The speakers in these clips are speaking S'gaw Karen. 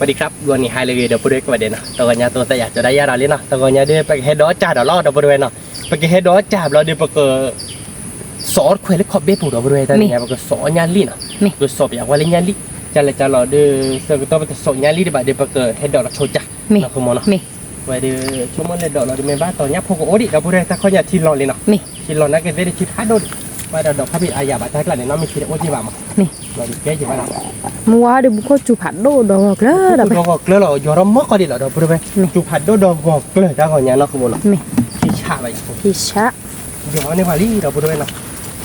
สวัสดีครับ ဂီၤနံၤဟါလၢအဂ့ၤ ဒီပုၢ်ဝဲၢ်ကိးဂၤဒဲးနီၤ, တဂီၤညါတိသးယၤ ကၠီၤဒၣ်ယၤဒီးလံနီၤ, တဂီၤညါဒီး ပကဟဲဒိးစၢ်ဒီးလီၤ ဒီပုၢ်ဝဲၢ်နီၤ, ပကဟဲဒိးစၢ်ဘျီဒီး ပက စိာ်အီၣ်တခွဲးလၢခီၣ်ဘ့ၣ်ပူၤ ဒီပုၢ်ဝဲၢ်တၢ်န့ၣ် ပကစိာ်အီၣ်ညၣ်လံၣ်နီၤ, ပကစိာ်ပယၤဝဲလၢညၣ်လံၣ်, ကလဲၤကလီၤဒီး ဆၢကတီၢ်ပတစိာ်ညၣ်လံၣ်ဒံးဘၣ်ဒီး ပကဟဲဒိးလီၤဆိကၠၢ်နီၤ, မ့ၢ်, ဝဲဒီး ဆိကမိၣ်လဲၤဒိးလီၤဒီး မ့ၢ်ဘၣ်တီၤညၣ်ဖိကအိၣ်ဒံး ဒီပုၢ်ဝဲၢ် တၢ်ခီၣ်ညါထံလီၤလံနီၤ, ထံလီၤနာ်က့သ့ၣ်ဒီးထံဖးဒိၣ်ဒံး, ဘၣ်ဒီးဒိးခီၣ်ဖံးအါယၤဘၣ် တၢ်ကျါန့ၣ် နီၢ်မ့ၢ်ထံတအိၣ်က့ဘၣ်မး, မ့ၢ်, ကဲက့ဘၣ်နီၤ, မုၢ်ဝါဒီးမူခိၣ်စူၤဖးဒိၣ်ဒီးဂီၤကျၢၢ်လီၤ, ယီၤထီၣ်မီၢ်ကီၢ်ဒံးလီၤ ဒီပုၢ်ဝဲၢ်, စူၤဖးဒိၣ်ဒီး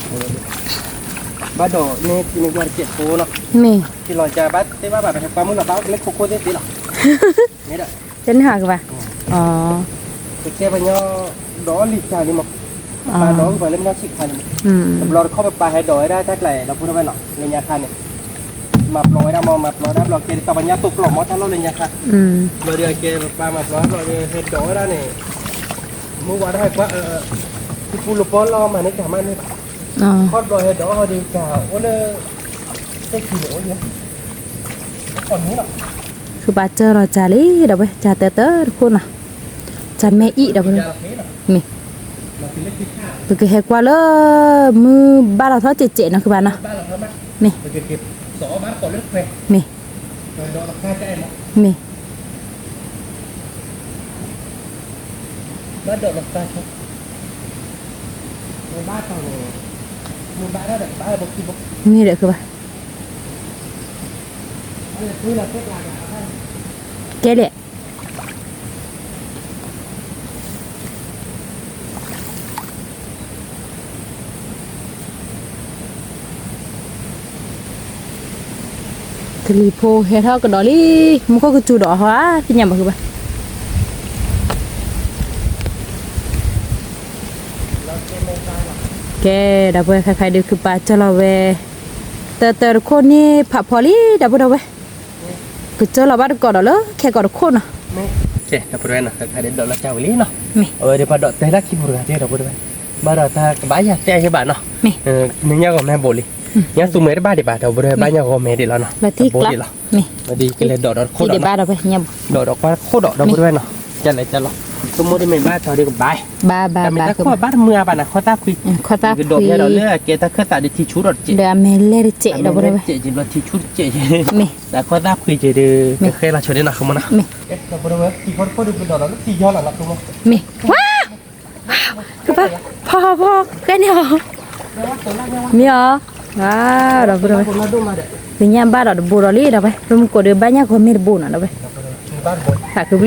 ဂီၤကျၢၢ်တၢ်ဂီၤညါနီၤ ကမိၣ်နီၤ, မ့ၢ်, ထံဆးဘၣ်ယၤ, ထံဆး, ယီၤန့ၢ်ပှၤလံ ဒီပုၢ်ဝဲၢ်နီၤ, ဘၣ်ဒီးန့ၢ်ထံန့ၢ်ကွၢ်တစဲးဖိနီၤ, မ့ၢ်, ထံလီၤကဘၣ်သ့ၣ်ဘၣ်ဘၣ် ပဟဲကွၢ်မုၢ်လီၤဘၣ် မ့ၢ်ခိၣ်ခိၣ်သ့ၣ်သ့ၣ်လီၤ, မ့ၢ်ဒီး တန့ၢ်ဟးကဘၣ်, အီၤ, ပကဲပှၤညီ ဒီးလံၤကၢ်လံမး, ပပာ်ဒီးပှၤလၢမ့ၢ်ဆံးခါလံမး, တဘျီတခီၣ်ပပာ်ဟဲဒိးဝဲဒၣ်တၢ်ကျါ ဒီပုၢ်ဝဲၢ်နီၤ လၢညါခါန့ၣ်, မၤပျီဝဲဒၣ်မး မၤပျီဒၣ်ဘျီကဲ တၢ်ပှၤညါတိာ်ကျိာ်မး တၢ်လီၢ်လၢညါခါ, ဘျီဒီးကဲပပာ်မၤပျီဒၣ်ဘျီဒီး ဟဲဒိးဝဲဒၣ်န့ၣ်, မုၢ်ဝါဒၣ်ဟဲကွၢ်, ထံပူၤလပီလီၤမးန့ၣ် တၢ်မၤန့ၢ်ဘၣ်, ခီဘျီဟဲဒိးဟီဒီး ကအိၣ်လၢ တၢ်ခံန့ၣ်အိၣ်လံ, ဃုပာ်စၢလီၤစၢ်လံ ဒီပုၢ်ဝဲၢ် စၢ်တၢတၢတခိၣ်နီၤ, စၢ်မဲအံၤ ဒီပုၢ်ဝဲၢ်, မ့ၢ်, ပကဟဲကွၢ်လၢ မုၢ်ဘၣ်လီၤထီၣ်စဲးစဲးနီၤ ဃုပာ်နီၤ, မ့ၢ်, မ့ၢ်, မ့ၢ်, မ့ၢ်ဒီးဃုပာ်, ကဲလဲၣ် ကလံၤဖိဟဲထီၣ်ကဒီးလံ, မူခိၣ်ကစူၤဒီးဟီဧါ သ့ၣ်ညါဘၣ်ဃုဘၣ်, ကဲ ဒီပုၢ်ဝဲၢ် ခဲခါဒုးခုပာ်စၢလီၤဝဲ တၢတၢတခိၣ်န့ၣ် ဖးဖီလံ ဒီပုၢ်ဝဲၢ်, ကစၢလီၤဘၣ်တကိးဒီးလၢခဲကိးတခိၣ်နီၤ, ကဲ ဒီပုၢ်ဝဲၢ်နီၤ ခဲခါဒုးဒိးလီၤစၢ်ဝံၤလံနီၤ, အဝဲဒၣ်ပှၤဒိးတဲတၢ်ခံပူၤတဂၤကဲ ဒီပုၢ်ဝဲၢ်, ဘၣ်ဒီးတၢ်ကဘၣ်ယၤတဲယဘၣ်နီၤ, နညၣ်ဂီၤမဲဘိးလံ, ညၣ်သူမဲာ်တဘၣ်ဒံးဘၣ် ဒီပုၢ်ဝဲၢ် ဘၣ်ညၣ်ဂီၤမဲဒံးလီၤနီၤ, လီၤတံၢ်ကျါ, ဒိးဒီးတခိၣ်ဒီး, ဒိးဒီးကွၢ်တခိၣ်ဒီး ဒီပုၢ်ဝဲၢ်နီၤ, ကလဲၤကလီၤ, ဆိကမိၣ်ဒ်မ့ၢ်ဘၣ်တီၤဒုးကဘၣ်, တၢ်မ့ၢ်တၢ်ခီၣ်ဘၣ်တမုာ်အါဘၣ်နီၤ ခီၣ်သၣ်ခွံ, ကဒိးဖဲဒီးလၢအကဲတၢ်ခၢၣ်သးဒုးထံဆူၣ်ဒီးတစဲး, ဒီးအမဲာ်လဲၢ်တစဲး ဒီပုၢ်ဝဲၢ်, တစဲးဘျီထံဆူၣ်တစဲး, မ့ၢ်, တၢ်ခီၣ်သၣ်ခွံက့ၤဒုး ကဃဲလီၤဆိဒ်နီၤ ခမနီၤ, မ့ၢ်, ဝါ ကပၤ, ဖီဖီဖီ ကဲန့ၣ်အီၤ, မ့ၢ်အီၤ, ဝါ ဒီပုၢ်ဝဲၢ်, ပညၣ်ဘၣ်ဒီးတဘိဒီးလံ ဒီပုၢ်ဝဲၢ်, ပမုၢ်ကိးဒုးဘၣ်ညၣ်ဂီၤမဲတဘိနီၤ ဒီပုၢ်ဝဲၢ်, သးခု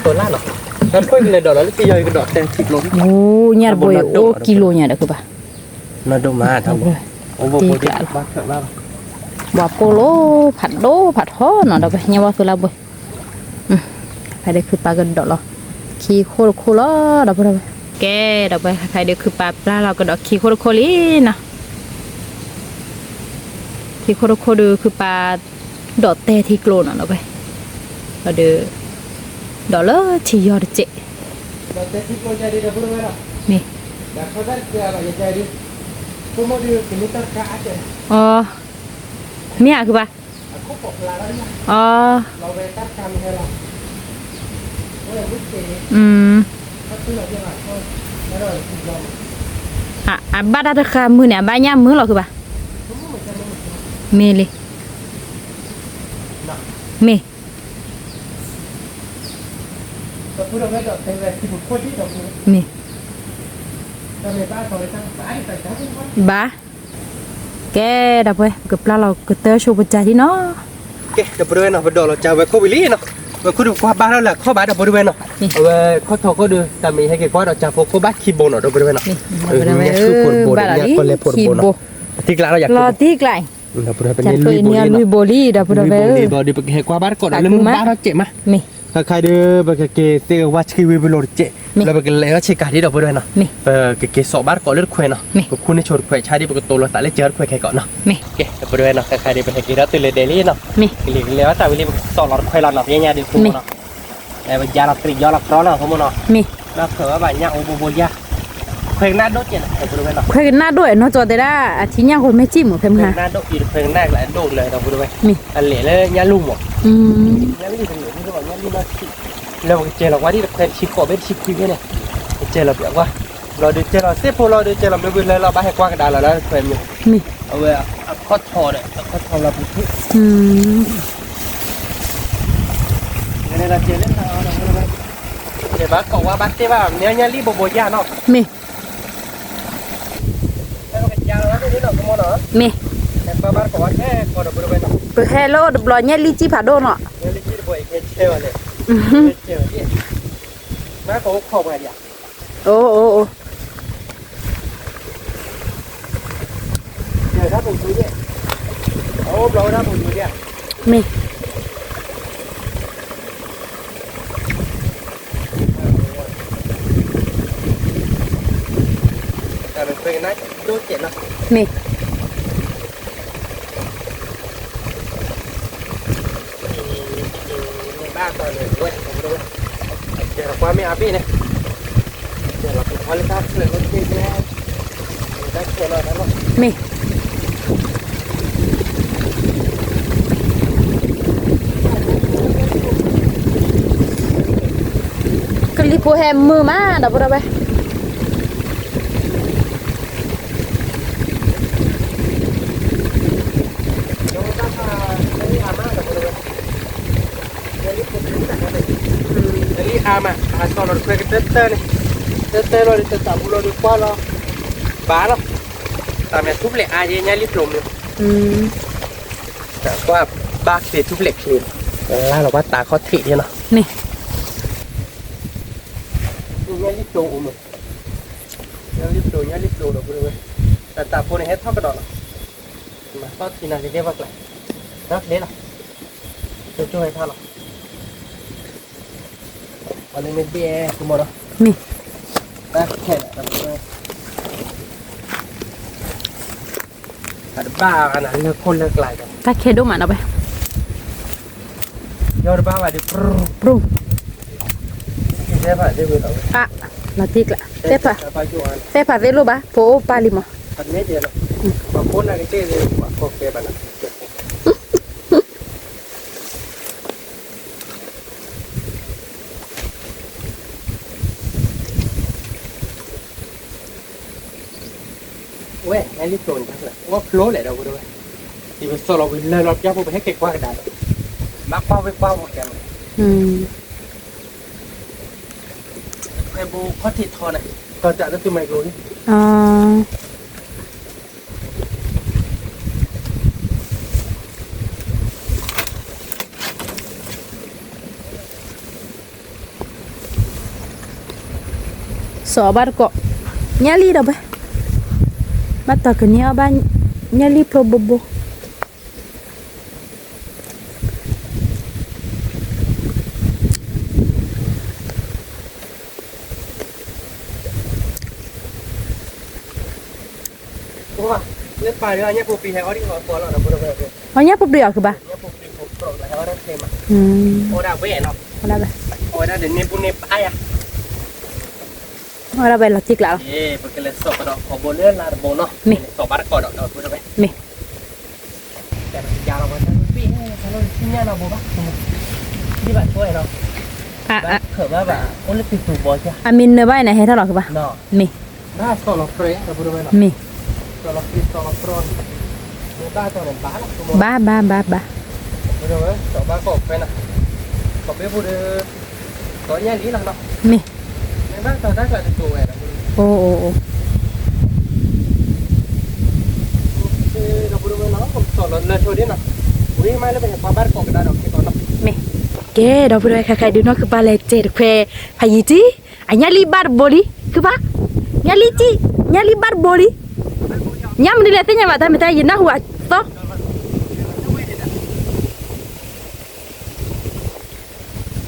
ပလံ, အိၣ်ညၣ်တဘိအံၤအိၣ်ကံလိညါဒီးဃုဘၣ်, တံၢ်ကျါ, ဝါပိၢ်လိ ဖးဒိၣ်ဖးထီနီၤ ဒီပုၢ်ဝဲၢ် ညၣ်ဝါသိလါဘိ ဖဲဒုးခုပာ်ကဒီးလီၤ ခံခိၣ်တခိၣ်လီၤ ဒီပုၢ်ဝဲၢ်, ကဲ ဒီပုၢ်ဝဲၢ် ဖဲဒုးခုပာ်ပျၢ်လီၤကဒီးခံခိၣ်တခိၣ်လံနီၤ, ခံခိၣ်တခိၣ်ဒုးခုပာ် ဒိးတဲထံကျိနီၤ ဒီပုၢ်ဝဲၢ်, ဒီးဒုး ဒိးလၢထံယီၤတစဲး, မ့ၢ်, အီ မ့ၢ်ဧါ ခုပာ်, အီ အဘၣ်တၢ်တဃါမုၢ်န့ၣ် အဘၣ်ညၣ်မုၢ်လီၤ ခုပာ်, မ့ၢ်လံ, မ့ၢ်, မ့ၢ် ဘၣ်, ကဲ ဒီပုၢ်ဝဲၢ် ပကပျၢ်လီၤကတၢၢ်ဆိပစၢ်လံနီၤ, ကဲ ဒီပုၢ်ဝဲၢ်နီၤ ပဒိးလီၤစၢ်ဝဲခိၣ်ဝံၤလံနီၤ, ဝဲခိၣ်ဒုးကွၢ်ဘၣ်ထီၣ်လၢအခီၣ်ဘၣ် ဒီပုၢ်ဝဲၢ်နီၤ, အဝဲခီၣ်ထီၣ်ခိၣ်ဒုး တၢ်မ့ၢ်ဟဲက့ၤကွၢ်ဒီးစၢ်ဖိခိၣ်ဘၣ်ခံဘိနီၤ ဒီပုၢ်ဝဲၢ်နီၤ, ညၣ်သူခိၣ်တဘိဒီး ညၣ်ကီၢ်လဲၢ်ဖိတဘိနီၤ, လီၤတံၢ်ကျါ, လီၤတံၢ်ကျါ, ပန့ၢ်လွံၢ်ဘိလံ ဒီပုၢ်ဝဲၢ်, ဒီးပကဟဲကွၢ်ဘၣ်တကိးဒီးလၢမုၢ်ဘၣ်ထီၣ်စဲးမး, မ့ၢ် ခါခါဒုး ပကက့ၤသ့ဝဲဆှံဝံၤပလိာ်တစဲး, လၢပကလဲၤထီၣ်ဆ့ကၤဒ် ဒီပုၢ်ဝဲၢ်နီၤ, ပကက့ၤစိာ်ဘၣ်တကိးလၢတခွဲးနီၤ, ပခူၣ်န့ၢ်ဆိတခွဲးဆါဒ် ပကတိၤလီၤသးလၢစၢၤတခွဲးခဲကိးနီၤ, ကဲ ဒီပုၢ်ဝဲၢ်နီၤ ခါခါဒုး ပဟဲက့ၤထီၣ်တုၤလၢဒဲးလံနီၤ, ကလံၤကလဲၤဘၣ်တၢ်ဝံၤလံ ပကစိာ်လီၤတခွဲးလီၤနီၤ ပညါဒုး ပမနီၤ ပကယါလီၤတံၢ်ယါလီၤတြီနီၤ ဖိမနီၤ, လၢဖၢးဘၣ်ညၣ်အိၣ်ဘိဘိလံဧါ, ခွဲးကနၣ်ဒိၣ်စဲးနီၤ ဒီပုၢ်ဝဲၢ်နီၤ, ခွဲးကနၣ်ဒိၣ်နီၤ ကၠီတဲဒၣ် အထံညၣ်ဂီၤမဲာ်စံၣ်မုာ်ဖဲမဟါ, ခွဲးကနၣ်ဒိၣ်အံၤ ခွဲးကနၣ်ကလးဒိၣ်လၢ ဒီပုၢ်ဝဲၢ်, အလဲၤလၢညၣ်လူၢ်မး, ညၣ်လံၣ်တမ့ၢ် ညၣ်လံၣ်နီၢ်ထံး, လၢပကစဲးလီၤကွၢ်ဒ်တခွဲးထံကီၢ်ဘ့ၣ်တဆံခွံဖဲန့ၣ်, ကစဲးလီၤပျးကွၢ်, ဘျီဒီးစဲးလီၤစ့ၢ်ဖိလီၤဒီး စဲးလီၤမ့ၢ်ဝံၤလၢလီၤဘၣ်ဟဲကွၢ်ကဒါလီၤလၢတခွဲးမ့ၢ်, အဝဲအခီၣ်ထီၣ်ဒီး အခီၣ်ထီၣ်လီၤပူၤထံး, ဘၣ်ကိးဝါဘၣ်တ့ၢ်ဘၣ် မ့ၢ်ညၣ်လံၣ်ဘိဘိယါနီၤ, မ့ၢ် မ့ၢ် ပဟဲလၢတဘျီညၣ်လံၣ်ကံၢ်ဖးဒိၣ်နီၤ, မ့ၢ် အိၣ် အိၣ် အိၣ်, မ့ၢ် မ့ၢ် မ့ၢ် ကလံၤဖိဟဲမုာ်မး ဒီပုၢ်ဒီဝဲၢ် လံအါမး အဟးစီၤလီၤတခွဲကတၢၢ်တၢၢ်န့ၣ်, တၢၢ်တၢၢ်လီၤဒီး တၢ်သးပူၤလီၤဒီးကွၢ်လီၤ, ဘၣ်လီၤ, တၢ်မ့ၢ်ထူဖျဲးအါယဲ ညၣ်လံၣ်ပျိမ့ၢ်, ကွၢ်ဘၣ်ချ့ထူဖျဲးချ့, လါလီၤကွၢ်တၢ်ခီၣ်ထံးဒ်နီၤ, မ့ၢ် ညၣ်လံၣ်ပျိအိၣ်မး, ညၣ်လံၣ်ပျိ ညၣ်လံၣ်ပျိဒီပုၢ်ဒီဝဲၢ်, တၢ်သးဖိန့ၣ်ဟဲထီၣ်ကဒီးလီၤ, မၤသီၣ်ထံနၤက့ၤဒဲဘၣ်ကျါ, ဒီးချ့လီၤ, ကၠိကၠိဟဲထီၣ်လီၤ ပှၤလၢမ့ၢ်ဘ့ၣ်အဲၣ်ကမီၤဒီး, မ့ၢ် တၢ်ခဲ, တဘၣ်နၤလၢခိၣ်လၢကျါ, တၢ်ခဲဒိၣ်မးနီၤဝဲ, ယီတဘၣ်ဘၣ်ဒီး ပြူ, ပြူ, အါ, လီၤတံၢ်ကျါ, သဲဖးသ့လိၣ်ဘၣ် ဖိအိၣ်ပၢ်လံမး ဝဲ ညၣ်လံၣ်ပျိန့ၣ် ဝဲဖျိလဲၣ်ဒီပုၢ်ဒီဝဲၢ်, ယကစီၣ်လီၤဝံၤလၢလီၤပျၢ်ဖိ ပဟဲက့ၤကွၢ်ကဒါဒီး, ဘၣ်ကွၢ်ဝဲကွၢ်ဝဲကဲမး, ဖဲဘိခီၣ်ထံးထီန့ၣ်, ကီၢ်တၢ်လၢသုးမၤကျိၤန့ၣ် စီၤဘၣ်တကိး, ညၣ်လံၣ်ဒီးဘၣ်, ဘၣ်တၢ်ကန့ၢ်အီၤဘၣ်, ညၣ်လံၣ်ဖျိဘိဘိ အီ ညၣ်ဖိပျံၤအီၤကဘၣ်, အီ ဒၣ်ဝဲလီၤတံၢ်ကျါလီၤ, မ့ၢ် အမ့ၢ်နၢၤဘၣ်အံၤန့ၣ် ဟဲထီၣ်လီၤကဘၣ်, မ့ၢ်, မ့ၢ်, ဘၣ်ဘၣ်ဘၣ်ဘၣ်, မ့ၢ်, အိၣ်အိ�ၣ်, မ့ၢ်, ကဲ ဒီပုၢ်ဒီဝဲၢ် ခဲခါအံၤဒုးနီၢ်ကပၤလဲၤတဲာ်တခွဲး ဖးယံၤတံၢ်, အညၣ်လံၣ်ဘၣ်တဘိလံ ကပၤ, ညၣ်လံၣ်ကံၣ်, ညၣ်လံၣ်ဘၣ်တဘိလံ, ညၣ်မနုၤလဲၣ်သ့ၣ်ညါဘၣ်တၢ်မ့ၢ်တၢ် ယနၢ်ဟူအသီၣ်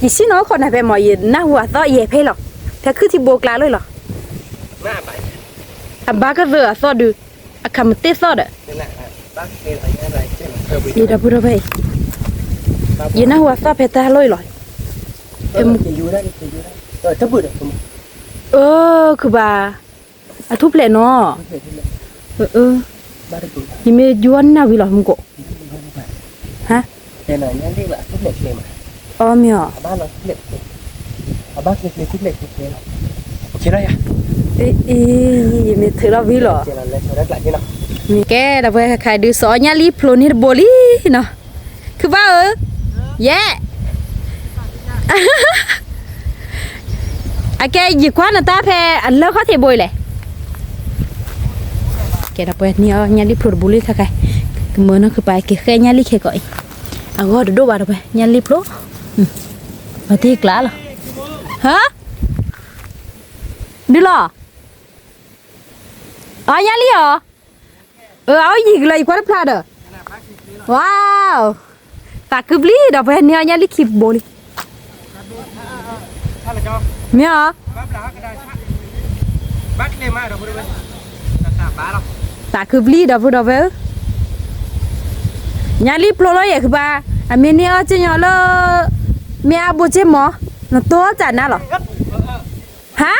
ယဆ့ၣ်နီၤအိၣ်ခိးနၤဖဲမ့ၢ် ယနၢ်ဟူအသီၣ်ယဲၢ်ဖဲလီၤ, ဖဲခုၣ်ထံဘိကျါလီၤ, အဘၣ်ကသၢအသီၣ်ဒုး, အခါမ့ၢ်တ့ၢ်သီၣ်ဒီး, ဒီပုၢ်ဒီဝဲၢ်အံၤ, ယနၢ်ဟူအသီၣ်ဖဲတၢ်လီၢ်အံၤလီၤ, အၢ ခုဘၣ်, အထူၣ်ဖျဲးနီၤ, ယမ့ၢ်ယွၤနၢ်ဝံၤလီၤမူကိး, ဟါ အီၤမ့ၢ်အီၤ, အဘၣ်လီၤ, အ့ ယမ့ၢ်ထုးလီၤဝံၤလီၤ. ကဲ ဒီးပှၤခါဒုးစီၤအီၣ်ညၣ်လံၣ်ဖျိန့ၢ်တဘိလံနီၤ, ခုဘၣ်ဧၢ, ယဲၢ် အကဲ ယကွၢ်နတၢ်ဖဲအလၢၢ်ခီၣ်ထံးဘိအံၤလဲၣ်. ကဲ ဒီးပှၤန့ၢ်အီၤညၣ်လံၣ်ဖျိတဘိလံခါခါ, ကမၢနီၢ်ခုပာ်က့ၤဃဲညၣ်လံၣ်ခဲကိးအံၤ, အဂီၢ်တဒိၣ်ဘၣ်ဒီးပှၤညၣ်လံၣ်ဖျိ, အတံၢ်ကျါလီၤ, ဟါ, ဒုးလီၤ, အီၣ်ညၣ်လံၣ်အီၤ, အအိၣ်ယံၤကလီၤ ယကွၢ်တဖျါဒီး, ဝါ, သးခုပျံၤ ဒီးပှၤန့ၢ်အီၤညၣ်လံၣ်ခံဘိလံ မ့ၢ်ဧါ, သးခုပျံၤ ဒီပုၢ်ဒီဝဲၢ်ဧၢ, ညၣ်လံၣ်ဖျိလီၤယဲၢ် ခုဘၣ်, အမ့ၢ်န့ၢ်အီၣ်ကညီလၢ မ့ၢ်အါဘိက့ၢ်မး, နတိၢ်တၢ်နါလီၤ, ဟါ,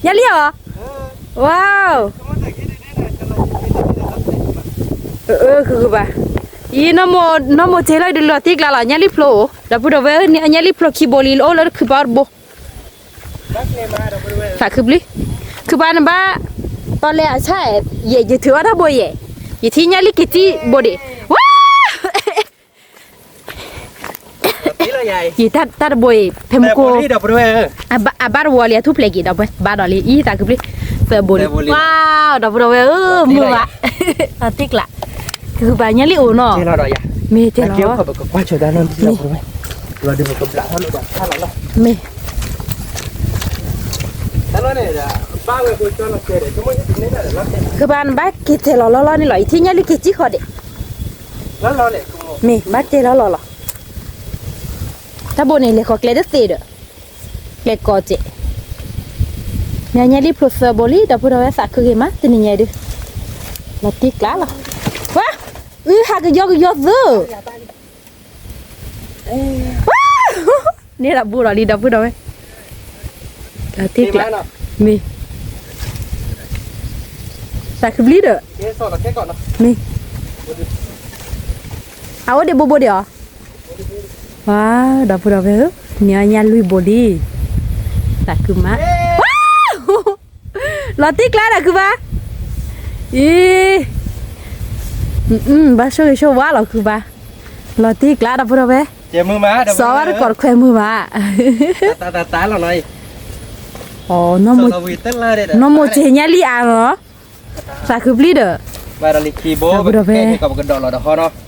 ညၣ်လံၣ်ဧါ, ဝါ, အၢ ခုဘၣ်, အံၤ နီၢ်မိၢ်စ့လီၤဒုးလီၤတံၢ်ကျါလီၤ ညၣ်လံၣ်ဖျိအိၣ် ဒီပုၢ်ဒီဝဲၢ်ဧၢ, န့ၢ်အီၤညၣ်လံၣ်ဖျိခံဘိလံ လၢအိၣ်လၢတခုးပီတဘိ သးခုပျံၤ, ခုဘၣ်နဘၣ်, တီလဲၤအဆၣ်, ယဲၢ်ယထုးအီၣ်တၢ်ဘိယဲၢ်, ယထံၣ်ညၣ်လံၣ်က့ၤတံၢ်ဘိဒံး, ဝါ, ယတၢ်တဘိအံၤ ဖဲမူခိၣ်, အဘၣ်တဝီလံ အထူၣ်ဖျဲးက့ၤ ဒီးပှၤဘၣ်ဒီးလံ အံၤသးခုပျံၤ, သၢဘိလံ, ဝါ, ဒီပုၢ်ဒီဝဲၢ်ဧၢ, မုာ်ဘၣ်, တံၢ်ကျါ, ကဘၣ်ညၣ်လံၣ်အိၣ်နီၤ, မ့ၢ်တဲလီၤ, မ့ၢ် ကဘၣ်နဘၣ်က့ၤတဲလီၤလီၤလီၤန့ၣ်လီၤ, ယထံၣ်ညၣ်လံၣ်က့ၤတံၢ်ဃီဒံး, မ့ၢ်ဘၣ်တဲလီၤလီၤလီၤ, တၢ်ဘိန့ၣ် လဲၤဃီၤကျဲတသ့ဒီး, ကျဲကိးကဲး, မ့ၢ်ညၣ်လံၣ်ဖျိသၢဘိလံ ဒီပုၢ်ဒီဝဲၢ် သးခုဂ့ၤမး တနံၤညါဒုး, လီၤတံၢ်ကျါလီၤ, ဝါ, အုဟးကယီကယီသၢ န့ၣ်ဒီးဘိဒီးလံ ဒီပုၢ်ဒီဝဲၢ်, တံၢ်ကျါ, မ့ၢ်, သးခုပျံၤဒီး, မ့ၢ်, အအိၣ်ဒံးဘိဘိဒံးဧါ, ဝါ, ဒီပုၢ်ဒီဝဲၢ်ဧၢ, န့ၢ်အီၤညၣ်လွံၢ်ဘိလံ, သးခုမး, ဝါ လီၤတံၢ်ကျါဒီးခုဘၣ်, အံၤ, ဘၣ်ဆိၣ်ဂ့ၤဆိၣ်ဝါလီၤခုဘၣ်, လီၤတံၢ်ကျါ ဒီပုၢ်ဒီဝဲၢ်, စီၤဝါတကိးတခွဲမုာ်ဘၣ်, နီၢ်မိၢ်စ့ညၣ်လံၣ်အါလီၤ, သးခုပျံၤဒီး, ဒီပုၢ်ဒီဝဲၢ်,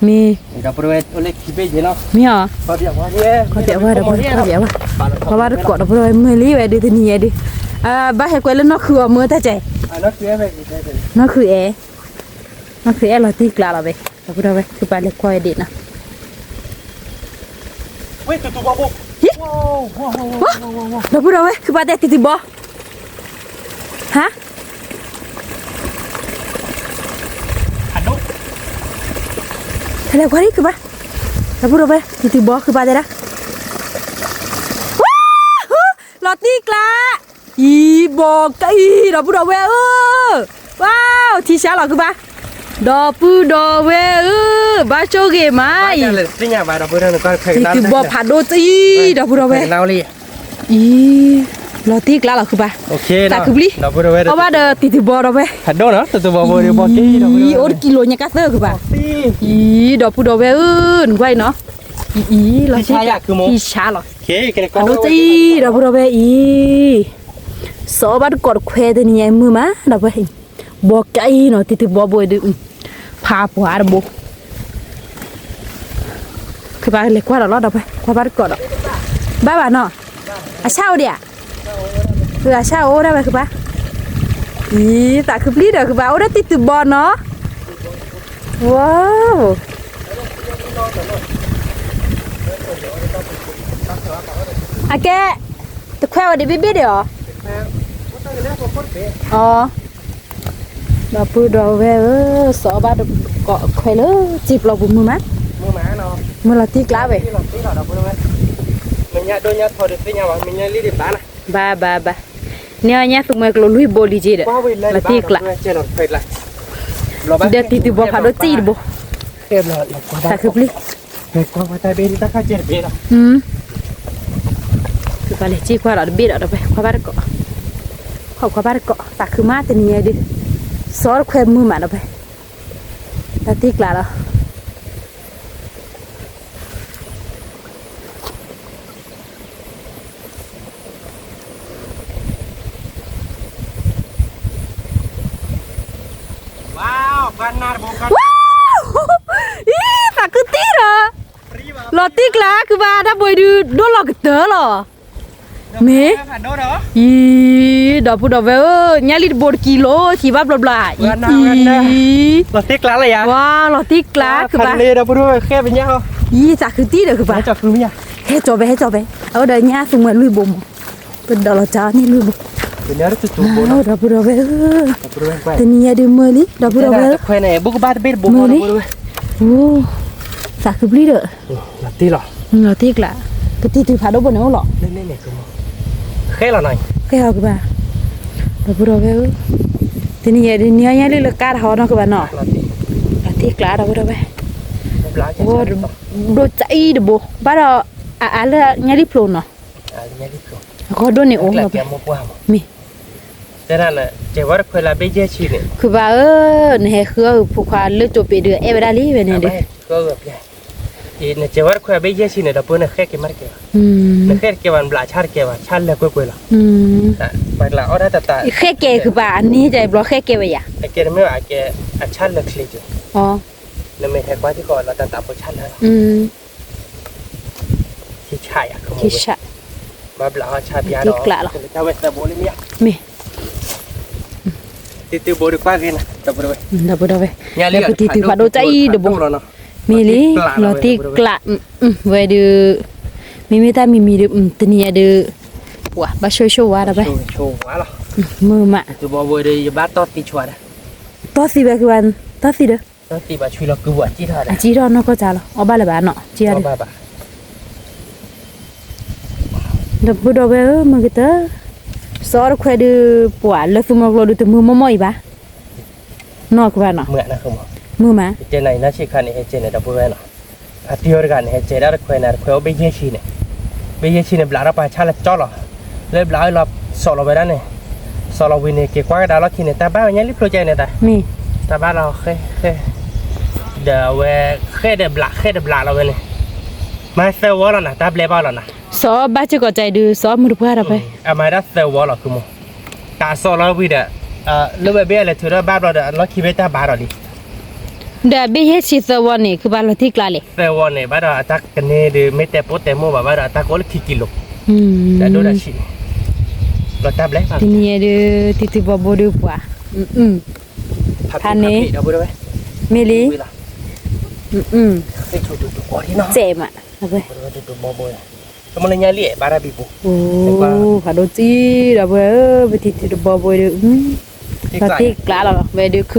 မ့ၢ်အီၤ, ဝါတကိး ဒီပုၢ်ဒီဝဲၢ် မုာ်လံဝဲဒုးတနံၤညါဒုး, ဘၣ်ဟဲကွဲးလၢနီၢ်ခုအီၤမုာ်တၢ်ကဲ, နီၢ်ခုအဲၣ်, နီၢ်ခုအဲၣ်လီၤတံၢ်ကျါလီၤဝဲ, ဒီပုၢ်ဒီဝဲၢ် ခုပာ်လဲၤကွၢ်ဝဲဒံးနီၤ, ဒီပုၢ်ဒီဝဲၢ် ခုပာ်တဲတံၤတံၤဘီ, ဟါ, လဲၤကွၢ်ဒံးခုဘၣ်, ဒီပုၢ်ဒီဝဲၢ် တံၤတံၤဘီ ခုပာ်တဲဒၣ်, ဝါ, လီၤတံၢ်ကျါ, အံၤ ဘီကအံၤ ဒီပုၢ်ဒီဝဲၢ်ဧၢ, ဝါ, ထံဆါလီၤခုဘၣ်, ဒီပုၢ်ဒီဝဲၢ်ဧၢ, ဘၣ်ဆိၣ်ဂ့ၤမးအံၤ, တံၤတံၤဘီဖးဒိၣ်တအံၤ ဒီပုၢ်ဒီဝဲၢ် အံၤ, လီၤတံၢ်ကျါလီၤခုဘၣ်, သးခုပျံၤ, အီၣ်ဘၣ်ဒီးတံၤတံၤဘီဒီပုၢ်ဒီဝဲၢ်, အံၤ အိၣ်တကံလိာ်ညါကါသၢခုဘၣ်, အံၤ ဒီပုၢ်ဒီဝဲၢ်ဧၢ, နကွၢ်အံၤနီၤ, အံၤ အံၤ လီၤတံၢ်ကျါ, ထံဆါလီၤ, အအိၣ်တအံၤ ဒီပုၢ်ဒီဝဲၢ်အံၤ, စီၤအီၣ်ဘၣ်တကိးတခွဲတနံၤညါမုာ်မး ဒီပုၢ်ဝဲၢ်, ဘီကအံၤနီၤ တံၤတံၤဘီဘိဒုး, ဖးပှၤတဘိ ခုဘၣ်လဲၤကွၢ်ဒီးလီၤ ဒီပုၢ်ဝဲၢ် ကွၢ်ဘၣ်တကိးဒီး, ဘၣ်ဘၣ်နီၤ, အဆၣ်အိၣ်ဒံးဧါ, အဆၣ်အိၣ်ဒၣ်ဝဲခုဘၣ်, အံၤ သးခုပျံၤဒီးခုဘၣ် အိၣ်ဒီးတံၤတံၤဘီနီၤ, ဝါ, အကဲ, တခွဲဝဲဒံးဘ့ၣ်ဘ့ၣ်ဒံးဧါ, အ ဒီပုၢ်ဒီဝဲၢ်ဧၢ, စီၤအီၣ်ဘၣ်တကိးခွဲလၢစံာ်ပျီပူၤမုာ်မး, မုာ်လီၤတံၢ်ကျါဝဲ, ဘၣ်ဘၣ်ဘၣ်, န့ၢ်အီၤညၣ်သူမှဲကျိၤလွံၢ်ဘိလံက့ဒီး, လီၤတံၢ်ကျါ, ဒီးတံၤတံၤဘီဖးဒိၣ်တံၤတဘိ, သးခုပျံၤ ကွၢ်ဝဲတၢ်ဘ့ၣ်တၢ်ခါကဲတဘ့ၣ်လီၤ. ကလဲၤစ့ၢ်ကွၢ်ဒီးတဘ့ၣ်ဒီး ဒီးဖဲခွါဘၣ်တကိး, ခီၣ်ခွါဘၣ်တကိး သးခုမးတနံၤညါဒုး, စီၤတခွဲမုာ်မးဒီးဖဲ, တၢ်တ့ကျးလီၤ. အံၤ သးခုတံၢ်ဒီး, လီၤတံၢ်ကျး ခုဘၣ်တၢ်ဘိဒုး ဒိၣ်လီၤကတၢၢ်လီၤ. မ့ၢ်, အံၤ ဒီပုၢ်ဒီဝဲၢ်ဧၢ, ညၣ်လံတဘိတကံလိ စံးဘၣ်ဘျီဘျီ, အံၤ, ဝါ လီၤတံၢ်ကျး ခုဘၣ်, အံၤ သးခုတံၢ်ဒီးခုဘၣ်, ဟဲကၠီၤဖဲ ဟဲကၠီၤဖဲ, အဝဲဒီးညၣ်သူမှဲလွံၢ်ဘိမး, ပဒီးလီၤကၠီန့ၣ်လွံၢ်ဘိ, ဒီပုၢ်ဒီဝဲၢ်ဧၢ, တနံၤညါဒုးမုာ်လံ ဒီပုၢ်ဒီဝဲၢ်ဧၢ, မုာ်လံ, သးခုပျံၢ်ဒီး, လီၤတံၢ်ကျး, ပတံၤတုၤဖးဒိၣ်ဘိန့ၣ်အိၣ်လီၤ, ဃဲလီၤနီၤ, ဃဲလီၤခုဘၣ်, ဒီပုၢ်ဒီဝဲၢ်ဧၢ, တနံၤညါဒုးန့ၢ်အီၣ်ညၣ်လံလၢကါတဟီနီၤခုဘၣ်နီၤ, လီၤတံၢ်ကျး ဒီပုၢ်ဒီဝဲၢ်, ဒိၣ်ကအံၣ်တဘိ, ဘၣ်ဒီးအအါလၢညၣ်လံဖျိနီၤ, အဂီၢ်ဒိၣ်န့ၣ်အိၣ်လီၤ, မ့ၢ် တဲဒၣ်နၤ ကဲဝဲတခွဲလၢဘ့ၣ်ယဲၢ်ဆံန့ၣ်, ခုဘၣ်ဧၢ, နဟဲဃုအီၣ်ဂ့ၤဖိခွါလၢကၠိပ့ၤဒုး အဲၣ်ဝဲဒၣ်လံဝဲန့ၣ်ဒုး, နကဲဝဲတခွဲဘ့ၣ်ယဲၢ်ဆံန့ၣ် ဒီပုၢ်ဝဲၢ် နဃဲက့ၤမးတကဲဘၣ်, နဃဲတကဲဘၣ် နဘျးဆါတကဲဘၣ် ဆါလၢာ်ကွ့ၢ်ကွ့ၢ်လီၤ, ပှၤကျးအီၣ်ဒၣ်တတး, ဃဲကဲခုဘၣ် အန့ၣ်တဘျီဃဲကဲဝဲယၤ, အကဲတမ့ၢ်ဘၣ် အကဲအဆါလၢာ်ချ့က့ၤ, နမ့ၢ်ဟဲကွၢ်ထံဃီလီၤ တၢ်သးဖိဆါလၢာ်လီၤ ဆံဆၣ်ယၤ, ဘၣ်ဘျးဟီဆါဘျါဒီး, တံၤတုၤဘိဒုးကွၢ်ဂ့ၤနၤ, ဒီပုၢ်ဒီဝဲၢ်, ပတံၤတုၤဖးဒိၣ်ကအံၣ်တဘိ, မ့ၢ်လံ, လီၤတံၢ်ကျး, ဝဲဒုး, မ့မ့ၢ်တၢ်မံၤမံၤဒုး တနံၤညါဒုး, ပှၤဘၣ်ဆိၣ်ဆိၣ်ဝါဒီးဖဲ, မုာ်မး, တီၢ်သံဝဲခုဘၣ်, တီၢ်သံဒီး အစံၣ်ထီၣ်နီၢ်ကီၢ်စၢ်လီၤ အီၣ်ဘၣ်လၢၤဘၣ်နီၤ စံၣ်ထီၣ်ဒီး, ဒီပုၢ်ဒီဝဲၢ်ဧၢ မုာ်ကတၢၢ်, စီၤတခွဲဒုး ပှၤလၢသုးမီၤကျိၤဒုး တမုာ်မီၢ်မီၢ်အံၤဘၣ်, နီၢ်ကဘၣ်နီၤ, မုာ်မး, ဖါတံၢ်အီၤတဂၤန့ၣ် ဟဲကဲန့ၣ် ဒီပုၢ်ဝဲၢ်နီၤ, ဘ့ၣ်ယဲၢ်ဆံန့ၣ်, ဘ့ၣ်ယဲၢ်ဆံန့ၣ် ဘျးထီၣ်ပှၤဆါလၢကၠီလီၤ, လၢဘျးအီၤလီၤ စီၤလီၤဝဲဒၣ်န့ၣ်, စီၤလီၤဝံၤန့ၣ် က့ၤကွၢ်ကဒါလီၢ်ခံန့ၣ် တၢ်ဘၣ်ဝဲညါလံဖျိကဲန့ၣ်တၢ်, တၢ်ဘၣ်လီၤဃဲဃဲ, ဒီးအဝဲ, ဃဲဒီးဘျး ဃဲဒီးဘျးလီၤဝဲန့ၣ်, မၤသၢဝီလီၤနၤ တၢ်ဘျဲဘၣ်လီၤနၤ, စီၤဘၣ်စ့ၢ်ကီးကဲဒုး စီၤမုၢ်တပှၢ်ဒီးဖဲ, အမၤဒၣ်သၢဝီလီၤ ခုမိၢ်, တၢ်စီၤလီၤဝံၤဒီး, လၢဝဲဘ့ၣ်အလဲၤထုးထီၣ်ဘၣ်ဘျီဒီး လီၢ်ခံဘ့ၣ်တၢ်ဘၣ်ဒီးလံ ဒီးဘ့ၣ်ယဲၢ်ဆံသၢဝီန့ၣ် ခုဘၣ်လီၤတံၢ်ကျးလဲၣ်, သၢဝီန့ၣ် ဘၣ်ဒီးအတၢ်ကန့ၢ်ဒုး မ့ၢ်တဲပိာ်တဲမိၢ်ဘၣ် ဘၣ်ဒီးအတၢ်ကအိၣ်လၢခံကံလိၤ, ဒီးဒိၣ်ဒီးဆံးန့ၣ်, လီၤတၢ်ဘျဲဘၣ်, တနံၤညါဒုး တံၤသံၣ်ဘီဘိဒုးပှၤ, ဖးန့ၣ်, မ့ၢ်လံ, စဲးမး, ဖးဒိၣ်တံၢ်ဒီးပဝဲ, ပတံၤသံၣ်ဘီဘိဒီး, လီၤတံၢ်ကျးလီၤ ဝဲဒုး, နီၢ်ခု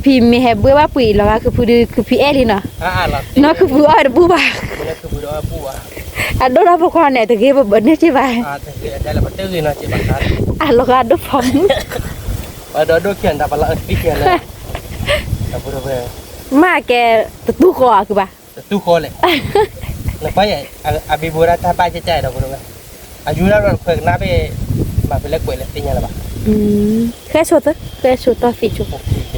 ဖံးမ့ၢ်ဟဲဘှဲဘၣ်ပှ့ၤ လီၤဂာ်ခုဖုဒုး ခုဖံးအဲၣ်လံနီၤ, နီၢ်ခုဖုအီၣ်တဘူၣ်ဘၣ်, အဒိၣ်ထီၣ်ဖိခွါန့ၣ် တဂ့ၤပဘၣ်န့ၢ်က့ၤဘၣ်, အလီၤဂာ်ဒိၣ်ဖီမုၢ်, မ့ၢ်ကဲ, တတူၢ်ဃီဧါ ခုဘၣ် တတူၢ်ဃီလဲၣ်, နကွၢ်ယဲ, အဘံဘူဒၣ်တၢ်ဘၣ်ကဲကဲဒီပုၢ်ဒီဝဲၢ်, အယူၤဒၣ်ဒီးခွဲးကနၣ်ဘ့ၣ်, မၤဖဲလဲၣ်ကွဲးလဲၣ်သ့ၣ်ညါလၢၤဘၣ်, ဃဲဆိသၢ, ဃဲဆိတီၢ်သံဆိ,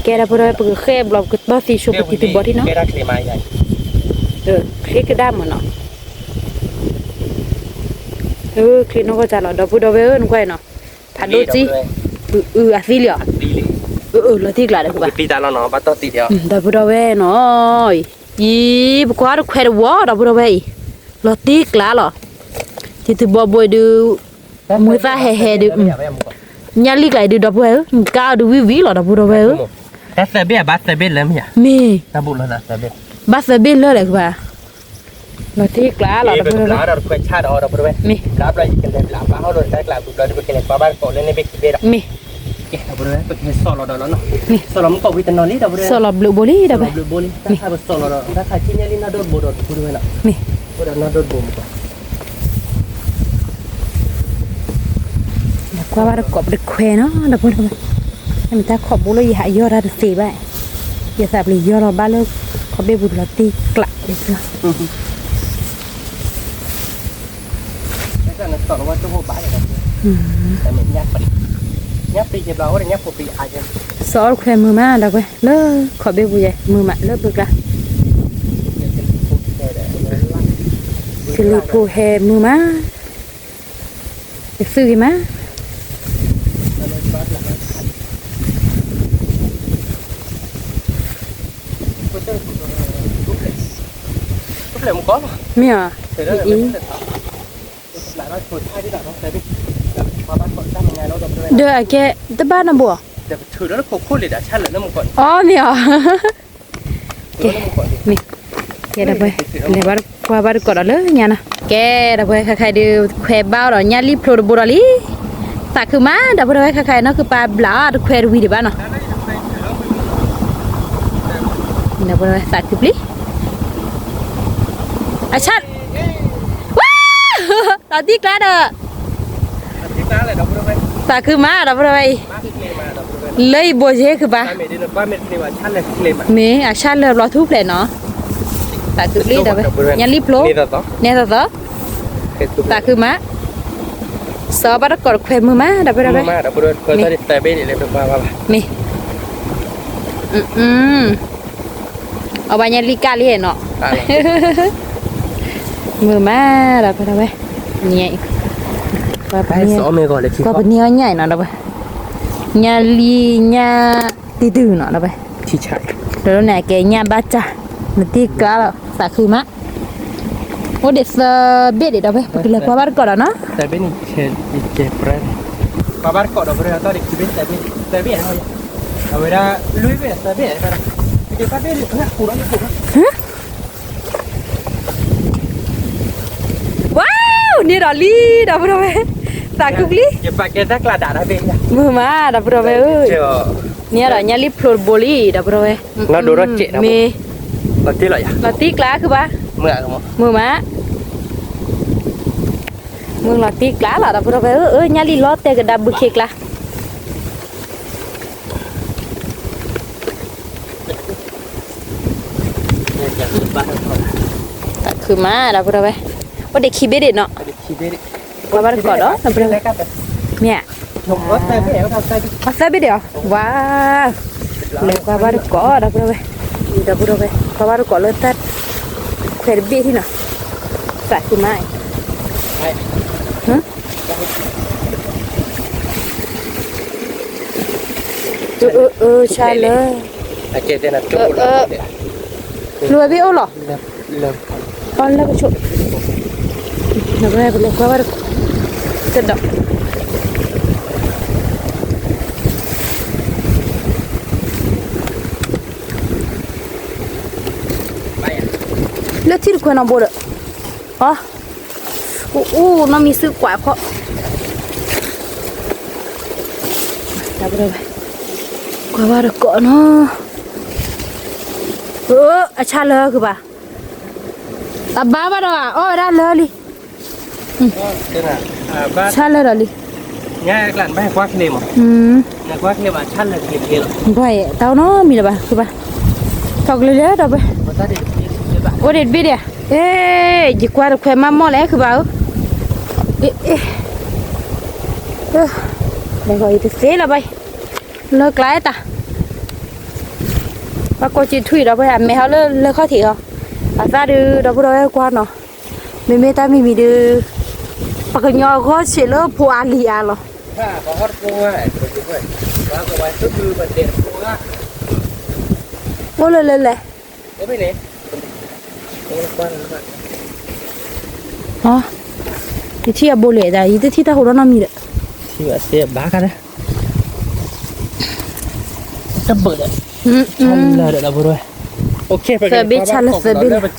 ကဲဒီပုၢ်ဒီဝဲၢ် ပကဃဲဘျီပကတီၢ်သံဆိပတံၤသံၣ်ဘီထံနီၤ, ချ့ကဒါမ့ၢ်နီၤ, ချ့နီၢ်ကီၢ်စၢ်လီၤ ဒီပုၢ်ဒီဝဲၢ်ဧၢ နကွၢ်နီၤ, ဖးဒိၣ်တံၢ်, အသံလံဧါ, လီၤတံၢ်ကျးဒီး, ဒီပုၢ်ဒီဝဲၢ်နီၤ, အံၤ ပကွၢ်တခွဲးတဝီ ဒီပုၢ်ဒီဝဲၢ်အံၤ, လီၤတံၢ်ကျးလီၤ, တံၤသံၣ်ဘီဘိဒုး, မူၤသၣ်ဟဲဟဲဒုး, ညၣ်လံကျးအံၤဒုး ဒီပုၢ်ဝဲၢ်ဧၢ, ကါအီၤဒုးဝံၣ်ဝံၣ်လီၤ ဒီပုၢ်ဒီဝဲၢ်ဧၢ, တၢ်သၢဘ့ၣ်အဘၣ်သၢဘ့ၣ်လၢမ့ၢ်ဧါ, မ့ၢ်, ဘၣ်သၢဘ့ၣ်လၢလဲၣ်ကဘၣ်, လီၤတံၢ်ကျးလီၤ ဒီပုၢ်ဒီဝဲၢ်, မ့ၢ်, စီၤလီၤဘျုးဘိလံ ဒီပုၢ်ဝဲၢ်, ကွၢ်ဘၣ်တကိးပတခွဲးနီၤ ဒီပုၢ်ဒီဝဲၢ်, မ့ၢ်တၢ်ခီၣ်ဘိလၢယဟးယီၢ်တၢ်တသ့ဘၣ်, ယသးပျံၤယီၢ်လီၤဘၣ်လၢ ခီဘ့ၣ်ပူၤလီၤတံၢ်ကျး, စီၤအီၣ်ခွဲမုာ်မး ဒီးဝဲလၢခီဘ့ၣ်ပူၤယဲ မုာ်မးလၢပှဲၤကျါ, ကလံၤဖိဟဲမုာ်မး, ယသုးဂ့ၤမး မ့ၢ်အီၤ, အံၤ, ဒီးအကဲ တဘၣ်နီတဘိ, အီ မ့ၢ်အီၤ, ကဲ, မ့ၢ်, ကဲဒီးပှဲၤ, လဲၤဘၣ်ကွၢ်ဘၣ်တကိးဒီးလၢညါနီၤ, ကဲဒီးပှဲၤ ခဲခါအံၤဒုး ခွဲးဘၣ်အီၤဒီး ညၣ်လံၣ်ဖျိတဘိဒီးလံ, သးခုမး ဒီးပှဲၤဒီးဝဲ ခဲခါအံၤနီၢ်ခုပၢ်ဘျးအီၤတခွဲးတဝံၤဒံးဘၣ်နီၤ, ဒီးပှဲၤဒီးဝဲ သးခုပျံၤ အဆၣ်, ဝါ, လီၤတံၢ်ကျါဒီး သးခုမး ဒီပုၢ်ဒီဝဲၢ်အံၤ, လၢယဘိးယဲခုဘၣ်, မ့ၢ်အဆၣ်လၢဘျီထူၣ်ဖျဲးနီၤ, သးခုပျံၤဒီး ညၣ်လံၣ်ဖျိ, နဲသိးသိး, သးခုမး, စီၤဘၣ်တကိးတခွဲးမုာ်မး ဒီပုၢ်ဒီဝဲၢ်, မ့ၢ် အီၣ်ဘၣ်ညၣ်လံၣ်ကၣ်လံနီၤ, မုာ်မး ဒီပုၢ်ဒီဝဲၢ်, နံၤအံၤ, ကွၢ်ပနံၤအီၣ်ညၣ်အံၤနီၤ ဒီပုၢ်, ညၣ်လံၣ်ညၣ်တံၤတုၤနီၤ ဒီပုၢ်, ဒီးန့ၣ်ကဲညၣ်ဘၣ်တၢ်, နတံၢ်ကါလီၤ သးခုမး, အိၣ်ဒံးသၢဘ့ၣ်ဒံး ဒီပုၢ်ဝဲၢ်, ပကလဲၤကွၢ်ဘၣ်တကိးဒီးနီၤ ကွၢ်ဘၣ်တကိးဒီး ပရၢ သၢဘ့ၣ်, အဝဲဒၣ်လွံၢ်ဘ့ၣ်သၢဘ့ၣ်, ဝါ, န့ၣ်ဒီးလံ ဒီပုၢ်ဒီဝဲၢ်, သးခုပျံၤ, မုာ်မး ဒီပုၢ်ဒီဝဲၢ်ဧၢ, န့ၣ်ဒီးညၣ်လံၣ်ဖျိတဘိလံ ဒီပုၢ်ဒီဝဲၢ်, မ့ၢ်, လီၤတံၢ်ကျါခုဘၣ်, မုာ်မး, မုာ်လီၤတံၢ်ကျါလီၤ ဒီပုၢ်ဒီဝဲၢ်ဧၢ, အၢ ညၣ်လံၣ်လီၤတဲာ်ကဒါဘုခ့ကျါ သးခုမး ဒီပုၢ်ဒီဝဲၢ်, အိၣ်ဒံးခံဘ့ၣ်ဒံးနီၤ, ကွၢ်ဘၣ်တကိးဒီး မ့ၢ်ဧါ, အသၢဘ့ၣ်ဒံးအီၤ ဝါ, လဲၤကွၢ်ဘၣ်တကိး ဒီပုၢ်ဒီဝဲၢ်, ဒီပုၢ်ဒီဝဲၢ် ကွၢ်ဘၣ်တကိးလၢတၢ်ခွဲးတဘ့ၣ်ထံနီၤ, သးခုမး အၢ အၢ ဆါလၢ, လူၤဝဲဘ့ၣ်အိၣ်လီၤ, အီၣ်လၢကဆိး, ပလဲၤကွၢ်ဘၣ်တကိး, ကဒီး လၢထံတခွဲးနီၤဘိဒီး, အီ, အိၣ်အိၣ်နီတမံၤသုကွၢ်ခီ, ကွၢ်ဘၣ်တကိးနီၤ, အဆါလၢကဘၣ်, အဘၣ်ဘၣ်ဒီး အီၣ်ဝဲဒၣ်လၢလံ ဆါလၢဒီးလံ, ဘၣ်တၢ်နီတမံၤလၢၤဘၣ် ဃုဘၣ်, ထီၣ်ကလၢလၢဒီးဘၣ်, အိၣ်ဒံးတဘ့ၣ်ဒံး, အဲ ယကွၢ်တခွဲးမးမီၢ်လဲၣ် ဃုဘၣ်ဧၢ, လဲၤဂီၤအံၤတသ့လၢၤဘၣ်အံၤ, လၢကျါတၢ်, ဘၣ်ကိးစ့ထွံၣ်ဒီး ပှၤအမဲာ်ဟီလၢလၢခီၣ်ထံးအီၤ, အသးဒုး ဒီပုၢ်ဒီဝဲၢ်ကွၢ်နီၤ, မ့မ့ၢ်တၢ်မံၤမံၤဒုး, ပှၤကညီအဂီၢ်ဆံးလၢဖိအါလံၤအါလီၤ, အိၣ်လၢလဲၣ်လဲၣ်, ယထံၣ်အဘိလဲၣ်ဒၣ် ယတထံၣ်တၢ်ဟိးဒီးနီတမံၤဒီး, ဘၣ်ကါဒီး, တဘၣ်ဒီး, သၢဘ့ၣ်ဆါလၢသၢဘ့ၣ်လ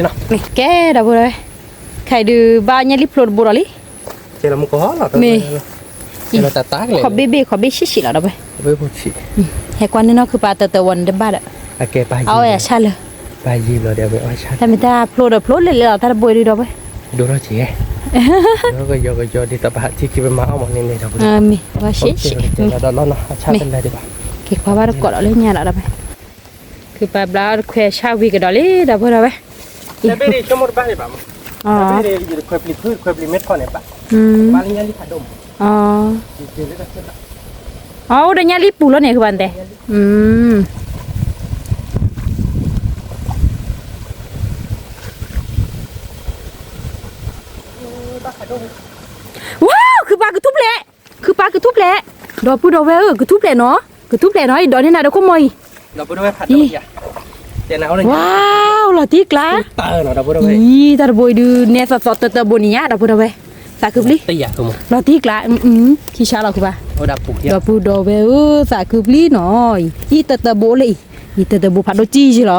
ၢ, မ့ၢ်, ကဲဒီပုၢ်ဒီဝဲၢ်, ခဲအံၤဒုးဘၣ်ညၣ်လံၣ်ဖျိတဘိဒီးလံ, မ့ၢ်, ခီဘ့ၣ်ဘ့ၣ် ခီဘ့ၣ်ဆံးဆံးလီၤ ဒီပုၢ်ဝဲၢ်, ဟဲကွၢ်န့ၢ်နီၢ်ခုပၢ်တၢ်တဝီန့ၣ်တဘၣ်ဒီး, အဝဲအဆါလၢ, တၢ်မ့ၢ်တၢ်ဖျိဒီးဖျိလဲၣ်လဲၣ်လီၤ တၢ်တဘိအံၤဒုး ဒီပုၢ်ဝဲၢ်, မ့ၢ်, က့ၤကွၢ်ဘၣ်တကိးဒီးလၢညါလီၤ ဒီပုၢ်ဝဲၢ်, ပှၤဘျါတခွဲဆၣ်ဝံၤကဒီးလံ ဒီပုၢ်ဒီဝဲၢ်, တဘ့ၣ်န့ၣ် ဆိကမိ�တဘၣ်န့ၣ်ဘၣ်မး, တဘ့ၣ်န့ၣ် ယတခွဲပျံၤဖုတခွဲပျံၤမ့ၢ်ထီၣ်န့ၣ်ဘၣ်, ဘၣ်လၢညါလံဖးဒိၣ်မး, အအိၣ်ဒီးညါလံပူၤလီၤန့ၣ် ကဘၣ်တဲ, ဝါ ခုပာ်ကထူၣ်ဖျဲး, ခုပာ်ကထူၣ်ဖျဲး, ဒီပုၢ်ဒီဝဲၢ်ဧၢ ကထူၣ်ဖျဲးနီၤ, ကထူၣ်ဖျဲးနီၤ ယဒိးန့ၢ်နၤဒီးခိၣ်မီၤအံၤ, ဝါ လီၤတံၢ်ကျါ, အံၤ တၢ်တဘိအံၤဒုး နဲသိးသိးတၢ်တၢ်ဘိန့ၣ်ညါ ဒီပုၢ်ဒီဝဲၢ်, သးခုပျံၤ, လီၤတံၢ်ကျါ, ခံဆါလီၤခုပာ်, ဒီပုၢ်ဒီဝဲၢ်ဧၢ သးခုပျံၤနီၤ, အံၤတၢ်တၢ်ဘိလၢအံၤ, အံၤတၢ်တၢ်ဘိဖးဒိၣ်ကံယ့လီ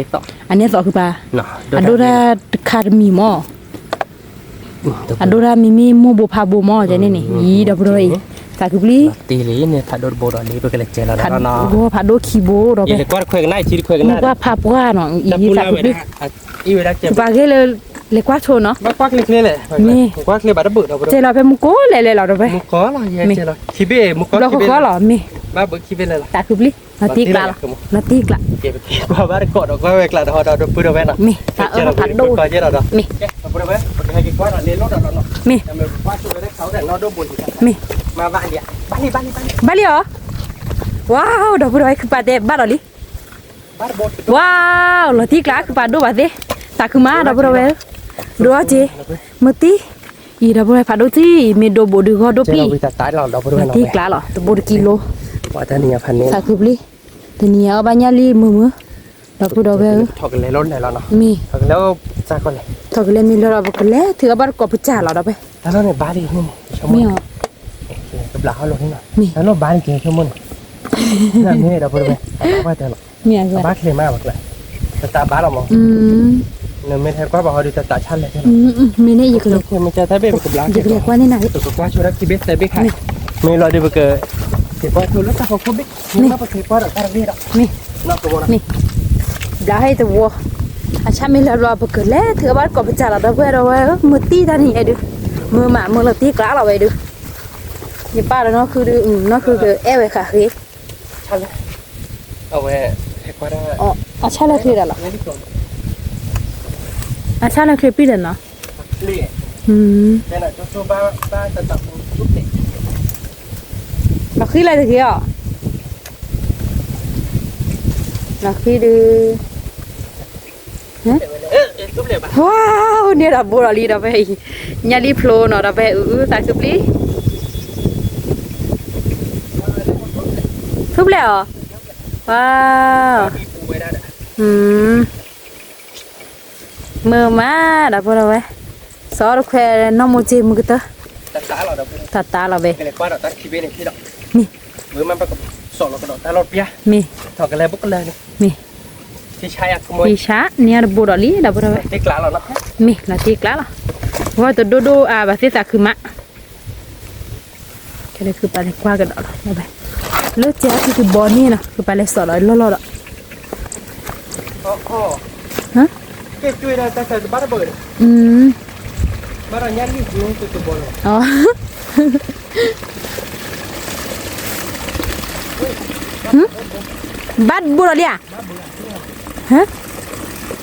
ၤ, အနဲသိးခုပာ်, အဒိၣ်တၢ်တခါတမံၤမး အဒိၣ်တၢ်မံၤမ့ၢ်မိၢ်ဘိဖးဘိမး ကဲန့ၣ်န့ၣ် အံၤ ဒီပုၢ်ဒီဝဲၢ်အံၤ, သးခုပျံၤ, ဖးဒိၣ်တဘိဒီးလံ ပကလဲၤကဲလီၤဒီး, လဲၤကွၢ်တခွဲကနၣ်အံၤ ထံတခွဲကနၣ်, မ့ၢ်ကွၢ်ဖးပှၢ်နီၤ အံၤ သးခုပျံၤ, ပှၤဂ့ၤလၢ လဲၤကွၢ်ဆိနီၤ, မ့ၢ်, ကဲလီၤဖဲမူကိးလဲၤလဲၤလီၤဒီး, ဘျီဃီဃီလီၤ မ့ၢ်, သးခုပျံၤ, လီၤတံၢ်ကျါ, လီၤတံၢ်ကျါ, မ့ၢ်, မ့ၢ်, ဘၣ်လံအီၤ, ဝါ လီၤတံၢ်ကျါ ခုပာ်ဒိၣ်ဘၣ်သ့, သးခုမး ဒီပုၢ်ဒီဝဲၢ်, ဒိၣ်အီၤက့ၤ, မ့ၢ်တံၢ်, အံၤ ဒီပုၢ်ဒီဝဲၢ် ဖးဒိၣ်တံၢ် မ့ၢ်ဒိၣ်ဘိးဒုးဂီၢ်ဒိၣ်ပံၢ်, လီၤတံၢ်ကျါလီၤ တဘိတကံလိ, သးခုပျံၤ, တနံၤအံၤအီၣ်ဘၣ်ညၣ်လံမုာ်မုာ်, ဒီပုၢ်ဒီဝဲၢ်ဧၢ, မ့ၢ်, ထီၣ်ကလဲၤမ့ၢ်လၢဒီး ပကလဲၤထုးအီၣ်ဘၣ်တကိးပစၢ်လီၤဒီးဖဲ, မ့ၢ်အီၤ, မ့ၢ်အီၤ, မ့ၢ်အီၤ, မ့ၢ်န့ၣ်ယကလဲၤ, ယကလဲၤကွၢ်န့ၢ်နၤ, မ့ၢ်လီၤဒီးပက, မ့ၢ်, မ့ၢ်, ဘျါဟဲတဝီ, အဆၣ်မ့ၢ်လၢဘျီ ပကလဲၤထုးအီၣ်ဘၣ်တကိးပစၢ်လီၤ ဒီပုၢ်ဒီဝဲၢ်ဧၢ, မ့ၢ်တံၢ်တၢ်န့ၣ်ယဲဒုး, မ့ၢ်မး မ့ၢ်လီၤတံၢ်ကျါလီၤဝဲဒုး, ယပၢ်ဒီးနီၢ်ခုဒုး, နီၢ်ခုကအဲၣ်ဝဲဃာ်ဃ့, အဝဲ, အဆၣ်လၢချ့ဒၣ်လီၤ, အဆၣ်လၢချ့ပံၣ်ဒီးနီၤ, လီၤဃံလၢတဂ့ၤအီၤ, လီၤဃံဒုး ဝါ, န့ၢ်ဒီးဘိဒီးလံဒီးဖဲအံၤ, ညၣ်လံဖျိနီၤဒီးဖဲအံၤ, အုသးခုပျံၤ, ထူၣ်ဖျဲးအီၤ, ဝါ, မုာ်မး ဒီပုၢ်ဒီဝဲၢ်, စီၤတခွဲနီၢ်မိၢ်စ့မုၢ်ကတၢၢ်, တၢ်တၢ်လီၤဝဲ, မ့ၢ်, မ့ၢ်, ထံဆါန့ၢ်တဘိဒီးလံ ဒီပုၢ်ဒီဝဲၢ်, မ့ၢ်လီၤတံၢ်ကျါလီၤ, ဂီၢ်တဒိၣ်ဒိၣ်အါဘၣ်သ့ၣ်သးခုမး, ကဲလၢခုပာ်လဲၤကွၢ်ကဒီးလီၤ, လၢကဲထံကဘီန့ၣ်နီၤ ခုပာ်လဲၤစိာ်ဒီးလီၢ်လီၢ်ဒီး, ဘၣ်ဘိဒီးလံဧါ, ဒီ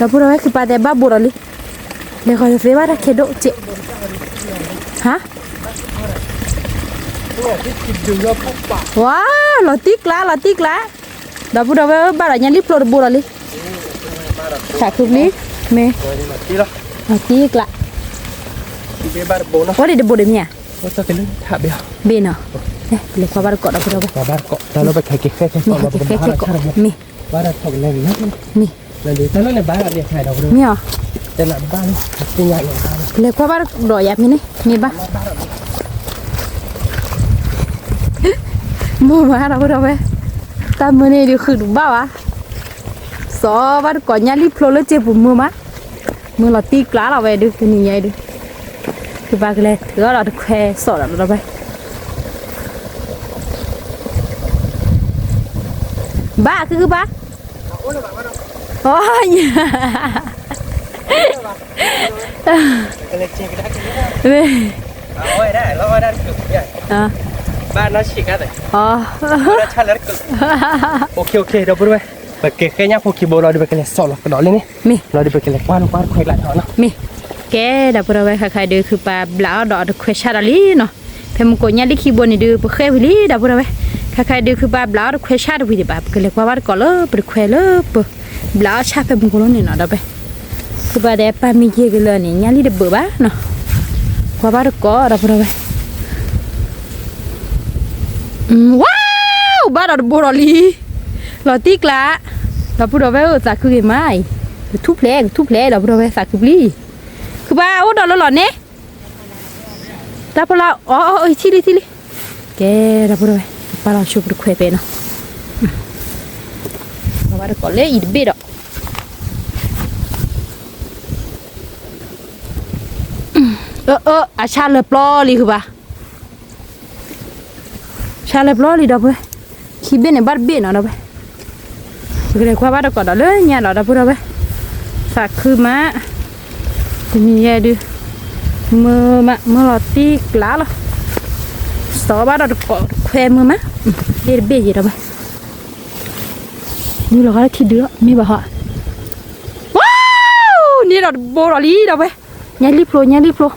ပုၢ်ဒီဝဲၢ် ခုပာ်တဲဘၣ်ဘိဒီးလံ, လဲၤဃီၤယသ့ဘၣ်တၢ်ခဲဒိၣ်စ့ၢ်, ဟါ, ဝါ, လီၤတံၢ်ကျါ လီၤတံၢ်ကျါ, ဒီပုၢ်ဒီဝဲၢ် ဘၣ်ဒီးညါလံဖျိတဘိဒီးလံ, သးခုပျံၤ, မ့ၢ်, လီၤတံၢ်ကျါ, အိၣ်ဒံးတဘိဒီးမ့ၢ်ဧါ, ဘ့ၣ်နီၤ, လဲၤကွၢ်ဘၣ်တကိးဒီပုၢ်ဒီဝဲၢ်, မ့ၢ်, မ့ၢ်, မ့ၢ်အီၤ, လဲၤကွၢ်ဘၣ်ဒီးယၤဖဲန့ၣ် မ့ၢ်ဘၣ်, မုာ်မးဒီပုၢ်ဒီဝဲၢ်, တၢ်မုာ်န့ၣ်ဒုးဃုတဘၣ်ဘၣ်, စီၤဘၣ်တကိးညါလံဖျိလၢစ့ပူၤမုာ်မး, မုာ်လီၤတံၢ်ကျါလီၤဝဲဒုး တနံၤညါအံၤဒုး, ခုပာ်ကလဲၤထုးအီၣ်ဒီးတခွဲစိာ်ဒီးဒီပုၢ်ဒီဝဲၢ်, ဘၣ်ခုခုပာ်, အီ, မ့ၢ်, အီ, ဒီပုၢ်ဒီဝဲၢ်, ပကဃဲညၣ်ဖိခံဘိလီၤဒီး ပကလဲၤစိာ်လီၤကဒီးလံန့ၣ်, မ့ၢ်လီၤဒီး ပကလဲၤကွၢ်တကွၢ်တခွဲးကျါနီၤ, မ့ၢ်, ကဲ ဒီပုၢ်ဒီဝဲၢ် ခဲခါဒုး ခုပာ်ဘျးအီၣ်ဒီးတခွဲးဆၣ်ဒီးလံနီၤ, ဖဲမုၢ်ကိးညၣ်လံခံဘိန့ၣ်ဒုး ပဃဲဝံၤလံ ဒီပုၢ်ဒီဝဲၢ်, ခဲခါဒုး ခုပာ်ဘျးအီၣ်တခွဲးဆၣ်တဝံၤဒံးဘၣ် ပကလဲၤကွၢ်ဘၣ်တကိးလၢပတခွဲးလၢပ ဘျးအီၣ်ဆၣ်ဖဲမုၢ်ကိးလိၤန့ၣ်နီၤ ဒီပုၢ် ခုပာ်ဒီးပာ်မံက့ၤကလၢာ်န့ၣ် ညၣ်လံတဘၢးဘၣ်နီၤ, ကွၢ်ဘၣ်တကိး ဒီပုၢ်ဒီဝဲၢ်, ဝါ, ဘၣ်ဒီးတဘိဒီးလံ, လီၤတံၢ်ကျါ, ဒီပုၢ်ဒီဝဲၢ်ဧၢ သးခုဂ့ၤမးအံၤ, ကထူၣ်ဖျဲး ကထူၣ်ဖျဲး ဒီပုၢ်ဒီဝဲၢ် သးခုပျံၤ, ခုပာ်အိၣ်ဒီးလၢလီၤန့ၣ် တၢ်ဖိလၢ အီ အီ အီ ထံၣ်လံ ထံၣ်လံ, ကဲ ဒီပုၢ်ဒီဝဲၢ် ပာ်လီၤဆိပတခွဲးဖဲနီၤ, ပာ်ဘၣ်တကိးလၢအံၤတဘ့ၣ်ဒီး, အၢ အၢ အဆၣ်လၢပျီလံ ခုပာ် ဆၣ်လၢပျီလံ ဒီပုၢ်ဝဲၢ်, ခံဘ့ၣ်န့ၣ်ဘၣ်တဘ့ၣ်နီၤ ဒီပုၢ်ဝဲၢ်, ပကလဲၤကွၢ်ဘၣ်တကိးဒီးလၢညါလီၤ ဒီပုၢ်ဝဲၢ်, သးခုမး, တနံၤညါဒုး, မုာ်မး မုာ်လီၤတံၢ်ကျါလီၤ, စိာ်ဘၣ်ဒီးတကိးတခွဲးမုာ်မး, ဘ့ၣ်တဘ့ၣ်ယဲ ဒီပုၢ်ဝဲၢ်, မုာ်လီၤဃီလၢထံဒုလီၤ မ့ၢ်ဘၣ်ဟီ, ဝါ, န့ၢ်ဒီးတဘိဒီးလံ ဒီပုၢ်ဝဲၢ်, ညၣ်လံၣ်ဖျိ ညၣ်လံၣ်ဖျိ,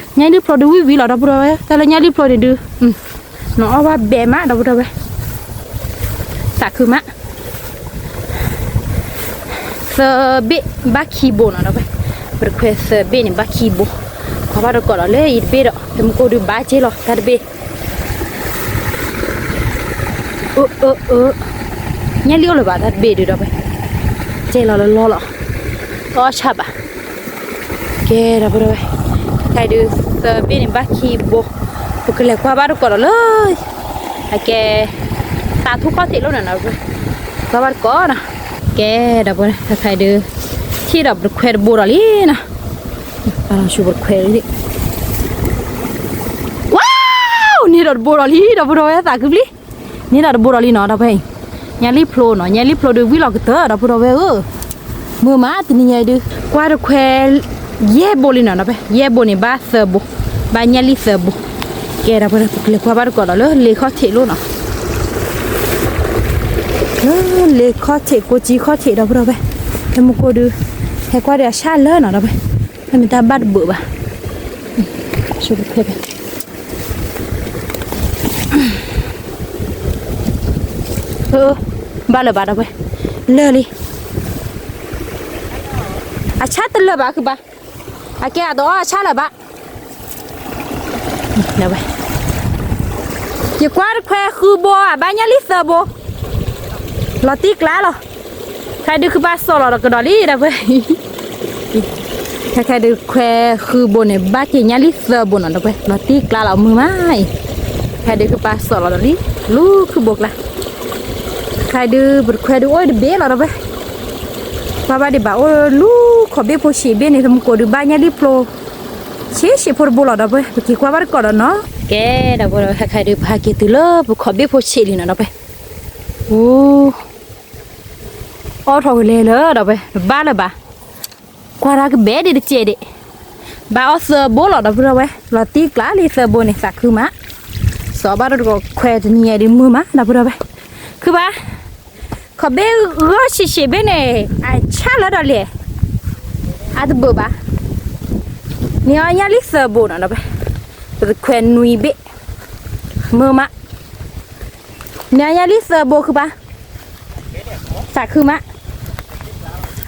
ညၣ်လံၣ်ဖျိဒုးဝံၣ်ဝံၣ်လီၤ ဒီပုၢ်ဝဲၢ်, တၢ်လၢညၣ်လံၣ်ဖျိန့ၣ်ဒုး, နအီၣ်ဘၣ်ဘဲးမး ဒီပုၢ်ဝဲၢ်, သးခုမး, သၢဘ့ၣ်ဘၣ်ခံဘိနီၤ ဒီပုၢ်ဝဲၢ်, ပတခွဲးသၢဘ့ၣ်န့ၣ်ဘၣ်ခံဘိ, ကွၢ်ဘၣ်တကိးဒီးလၢအံၤတဘ့ၣ်ဒီး ဖဲမုၢ်ကိးဒုးဘၣ်က့ၤလီၤ တၢ်တဘ့ၣ် အၢ အၢ အၢ, ညၣ်လံၣ်အိၣ်လၢၤဘၣ် တၢ်တဘ့ၣ်ဒုး ဒီပုၢ်ဝဲၢ်, ကဲလီၤလၢလီၢ်လီၤ, အီၣ်ဆၣ်ဘၣ်, ကဲ ဒီပုၢ်ဝဲၢ်, ခဲဒုး သၢဘ့ၣ်န့ၣ်ဘၣ်ခံဘိ, ပကလဲၤကွၢ်ဘၣ်တကိးဒီးလၢ, အကဲ, သးထူၣ်ခီၣ်ထံးလိာ်န့ၣ်နီၤ, ကွၢ်ဘၣ်တကိးနီၤ, ကဲ ဒီပုၢ်ဝဲၢ် ခဲဒုး, ထံၣ်ဒီးပတခွဲးတဘိဒီးလံနီၤ, ပာ်လီၤဆိပတခွဲးလံ ဝါ, န့ၢ်ဒီးတဘိဒီးလံ ဒီပုၢ်ဝဲၢ် သးခုပျံၤ, န့ၢ်ဒီးတဘိဒီးလံနီၤ ဒီပုၢ်ဝဲၢ်, ညၣ်လံၣ်ဖျိနီၤ ညၣ်လံၣ်ဖျိဒုးဝံၣ်လီၤကတၢၢ် ဒီပုၢ်ဝဲၢ်ဧၢ, မုာ်မးတနံၤညါဒုး ကွၢ်တခွဲး, ယဲၢ်ဘိလံနီၤ ဒီပုၢ်ဝဲၢ် ယဲၢ်ဘိန့ၣ်ဘၣ်သၢဘိ, ဘၣ်ညၣ်လံၣ်သၢဘိ, ကဲ ဒီပုၢ်ဝဲၢ် ပကလဲၤကွၢ်ဘၣ်တကိးဒီးလၢလ့ခီၣ်ထံးလိာ်နီၤ လ့ခီၣ်ထံး ကိးကၠံခီၣ်ထံး ဒီပုၢ်ဝဲၢ်, ဖဲမုၢ်ကိးဒုး, ဟဲကွၢ်ဒီးအဆၣ်လၢနီၤ ဒီပုၢ်ဝဲၢ်, မ့ၢ်တၢ်ဘၣ်တဘၢးဘၣ်, ဆိပတခွဲးဖဲ ဘၣ်လၢၤဘၣ် ဒီပုၢ်ဝဲၢ်, လၢာ်လံ, အဆၣ်တလၢာ်ဘၣ် ခုပာ်, အကဲအတအီၣ်အဆၣ်လၢၤဘၣ် ယကွၢ်တခွဲးဃုဘိ အဘၣ်ညၣ်လံၣ်သၢဘိ, လီၤတံၢ်ကျါလီၤ, ခဲဒုးခုပာ်စိာ်လီၤဒီးကဒီးလံ ဒီပုၢ်ဝဲၢ်, ခဲခဲဒုးခွဲးဃုဘိန့ၣ် ဘၣ်က့ၤညၣ်လံၣ်သၢဘိနီၤ ဒီပုၢ်ဝဲၢ်, လီၤတံၢ်ကျါလီၤ မုာ်မးအံၤ, ခဲဒုးခုပာ်စိာ်လီၤဒီးလံ, လူၤခုဘိကျါ, ခဲဒုးပတခွဲးဒုးအိၣ်တဘ့ၣ်လီၤ ဒီပုၢ်ဝဲၢ်, ကွၢ်ဘၣ်ဒံးဘၣ်အိၣ်လူၤခီၣ်ဘ့ၣ်ဖိဆံးဘ့ၣ်န့ၣ် ဖဲမုၢ်ကိးဒုးဘၣ်ညၣ်လံၣ်ဖျိ ဆံးဆံးဖိတဘိလီၤ ဒီပုၢ်ဝဲၢ်, ပက့ၤကွၢ်ဘၣ်တကိးဒီးနီၤ, ကဲ ဒီပုၢ်ဝဲၢ် ခဲခဲဒုးပဟဲက့ၤတုၤလၢပခီၣ်ဘ့ၣ်ဖိဆံးလံနီၤ ဒီပုၢ်ဝဲၢ်, အိ အီၣ်ထီၣ်ဝဲလဲၤလၢ ဒီပုၢ်ဝဲၢ် တဘၣ်လၢၤဘၣ်, ကွၢ်တၢ်ကဘဲဒံးတကဲးဒံး, ဘၣ်အီၣ်သၢဘိလီၤ ဒီပုၢ်ဝဲၢ်, လီၤတံၢ်ကျါလံသၢဘိန့ၣ် သးခုမး, စိာ်ဘၣ်တကိးခွဲးတနံၤညါဒုးမုာ်မး ဒီပုၢ်ဝဲၢ်, ခုဘၣ် ခီၣ်ဘ့ၣ်ဂီၢ်ဆံးဆံးဘ့ၣ်န့ၣ် အဆၣ်လၢဒီးလဲၣ်, အတဘၢးဘၣ်, န့ၢ်အီၣ်ညၣ်လံၣ်သၢဘိနီၤ ဒီပုၢ်ဝဲၢ်, ပတခွဲးနွံဘ့ၣ်, မုာ်မး, န့ၢ်အီၣ်ညၣ်လံၣ်သၢဘိခုဘၣ် သးခုမး,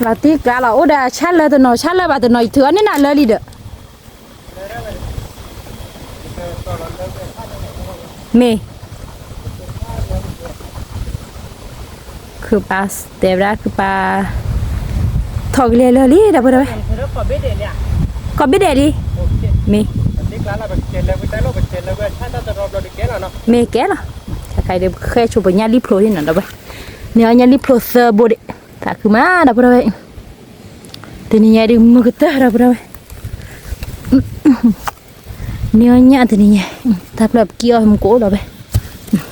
လီၤတံၢ်ကျါလီၤ အိၣ်ဒီးအဆၣ်လၢတနီၤ ဆၣ်လၢဘၣ်တနီၤ ယထုးအီၣ်န့ၢ်နၤလၢလံဒီး, မ့ၢ် ခုပာ်တဲဝဲဒၣ် ခုပာ် ထီၣ်ကလဲၤလၢလံ ဒီပုၢ်ဝဲၢ်, ကီၢ်ဘ့ၣ်ဒဲးလံ, မ့ၢ် မ့ၢ်ကဲလီၤ, ခဲခါအံၤဒုး ပဃဲဆိပညၣ်လံၣ်ဖျိလံနီၤ ဒီပုၢ်ဝဲၢ်, န့ၢ်အီၣ်ညၣ်လံၣ်ဖျိသၢဘိဒံး, သးခုမး ဒီပုၢ်ဝဲၢ်, တနံၤညါဒုးမုာ်ကတၢၢ် ဒီပုၢ်ဝဲၢ် န့ၢ်အီၣ်ညၣ်တနံၤညါ, တၢ်ဖျၢၣ်ပကံၣ်အီၣ်မူကိၣ်ဒီးဝဲ, န့ၢ်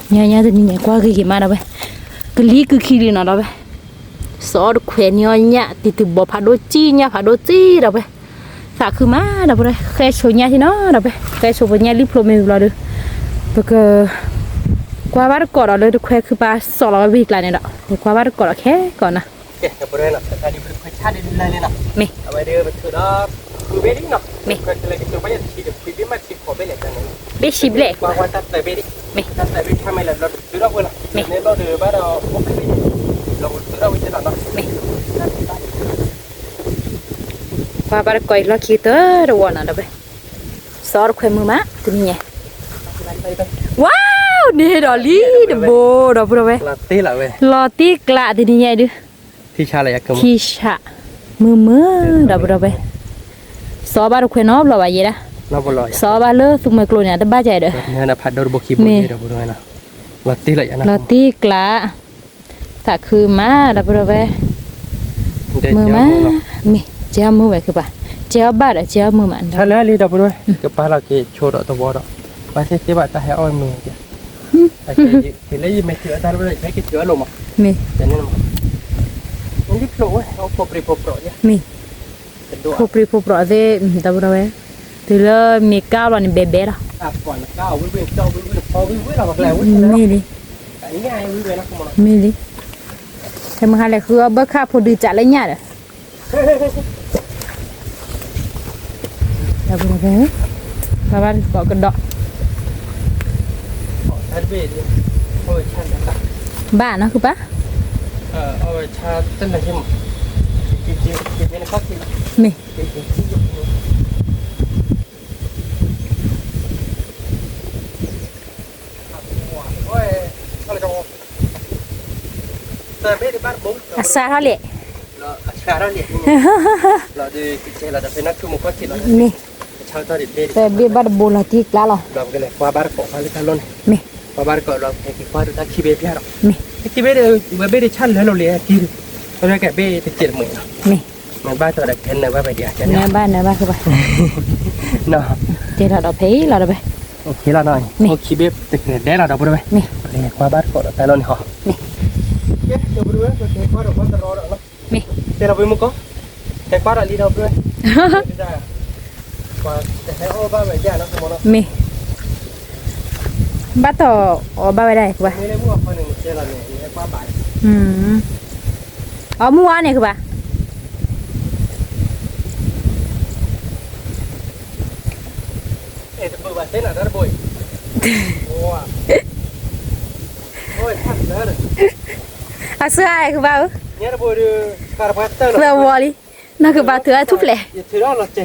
အီၣ်ညၣ်တနံၤညါ ကွၢ်ဂ့ၤဂ့ၤမးဒီးဝဲ, ကလံၤကုခံလံနီၤဒီးဝဲ, စီၤအီၣ်တခွဲးန့ၢ်အီၣ်ညၣ် တံၤတဘီဖးဒိၣ်ကံၣ်ညၣ်ဖးဒိၣ်ကံၣ်ဒီးဝဲ, သးခုမးဒီးဝဲ, ဃဲဆိညၣ်ထံနီၤဒီးဝဲ, ဃဲဆိပညၣ်လံၣ်ဖျိမ့ၢ်ဝံၤလီၤဒီး, ပက ကွၢ်ဘၣ်တကိးဒီးလၢတခွဲခုပၢ်စီၣ်လီၤဝဲဝံၤကျါန့ၣ်ဒီး လဲၤကွၢ်ဘ�တကိးဒီးခဲကိးနၤ. ကဲ ပဒိဝဲနီၤ တၢ်ဒ်ပတခွဲဆါဒ်လဲၣ်လဲၣ်နီၤ. မ့ၢ် အဝဲဒၣ်ပထုးဒီး ဃုဘ့ၣ်ဒ်နီၤ. မ့ၢ် ခွဲကလဲၤကတိၤဘၣ်ယတဆံဒီး ခွံဘ့ၣ်မးဆံဃိးဘ့ၣ်လဲၣ်န့ၣ်. ဘ့ၣ်ဆံဘျဲၣ် ကွၢ်ကွၢ်တၢ်သၢဘ့ၣ်ဒ်. မ့ၢ် တၢ်သၢဘ့ၣ်ဆါမ့ၢ်လၢဘျီတထုးထီၣ်ဝဲလီၤ. မ့ၢ် န့ၣ်ဘျီဒီးဘၣ်ဒီး အိၣ်ခံဘ့ၣ်န့ၣ် ဘျီပထုးထီၣ်ဝဲက့လီၤနီၤ. မ့ၢ် ကွၢ်ဘၣ်တကိးအံၤလီၢ်ခံကတၢၢ်တဝီနီၤဒီးဝဲ စီၤတခွဲမုာ်မး တနံၤညါ ဝါ န့ၣ်ဒီးလံတဘိဒီးပဒီးဝဲ လီၤတံၢ်ကျးတနံၤညါဒုး ထံဆး မုာ်မုာ်ဒီးပဒီးဝဲ စီၤဘၣ်တခွဲနီတဘျီဘၣ်ယဲဒၣ် စီၤဘၣ်လၢသူမှဲကျိန့ၣ် တဘၣ်ကဒီး မ့ၢ် လီၤတံၢ်ကျး သးခုမးဒီးပဒီးဝဲ မုာ်မး မ့ၢ် ကဲမုာ်ဝဲခုပၢ် ကဲအီၣ်ဘၣ်ဒီးကဲအီၣ်မုာ်မး တၢ်လၢလံဒီးပဒီးဝဲ ကပာ်လီၤက့ၤဆိဒီးတဝီဒီး ပှၤသ့ၣ်သ့ၣ်ဘၣ်တၢ်ဟဲအီၣ်မုာ်ကဲ က့ၤလၢယမဲာ်ထံအတၢ်လၢဟဲက့ၤထံအီၣ်လိာ်မး မ့ၢ် ကဲန့ၣ်မး မ့ၢ် ဖိပြံဖိပြိးသ့ၣ် ဒီးပဒီးဝဲ တုၤလၢမ့ၢ်ကါလီၤန့ၣ်ဘဲဘဲလီၤ မ့ၢ်လံ မ့ၢ်လံ ခဲမုၢ်ဟါလဲၤဃုအီၣ်ဘၣ်ခၣ်ဖိဒုးကးလၢညၣ်ဒီး ဒီးပဒီးဝဲ ဘၣ်ဘၣ်ကိးကဒီး ဘၣ်နီၢ်ခုပၢ် မ့ၢ် အစးထီၣ်လဲၣ် မ့ၢ် သၢဘ့ၣ်ဘၣ်တဘိလီၤတံၢ်ကျါလီၤ မ့ၢ် ကွၢ်ဘၣ်တကိးခါလၢတၢ်လီၢ်န့ၣ် မ့ၢ် ကွၢ်ဘၣ်တကိးလီၤ ဖဲက့ၤကွၢ်ဒိးတၢ်ခံဘ့ၣ်ပျၢ်ဒီး မ့ၢ် ခံဘ့ၣ်ဒီး ဝဲဘ့ၣ်တဆၣ်လၢလိၤလံ က့ၤ ဝဲကဲဘ့ၣ်တကဲးတမှဲးနီၤ မ့ၢ် နဘၣ်တၢ်ဒီးကဲနၢဘၣ်ဝဲဒံး နၢဘၣ်နၢဘၣ်ကဘၣ် တဲလီၤဒီးဖဲအံၤလီၤဒီးဝဲ အိၣ်ခံဘ့ၣ်တကဲးဒဲးလီၤဒီးပဒိးဝဲ မ့ၢ် ကွၢ်ဘၣ်တကိးဒီးတၢ်လီၢ်န့ၣ်ဟီ မ့ၢ် မ့ၢ် တဲလီၤပမုၢ်ကီၢ် တဲကွၢ်ဒီးလံဒီးပဒိးဝဲ မ့ၢ် ဘၣ်တီၢ်အီၤဘၣ်ဝဲဒၣ်ကဘၣ် အီၣ်မုၢ်ဝါန့ၣ်ကဘၣ် အစှၤကဘၣ်ဧါ သၢဝီလံ နကဘၣ်ထုးအထူၣ်ဖျဲး မ့မ့ၢ်တၢ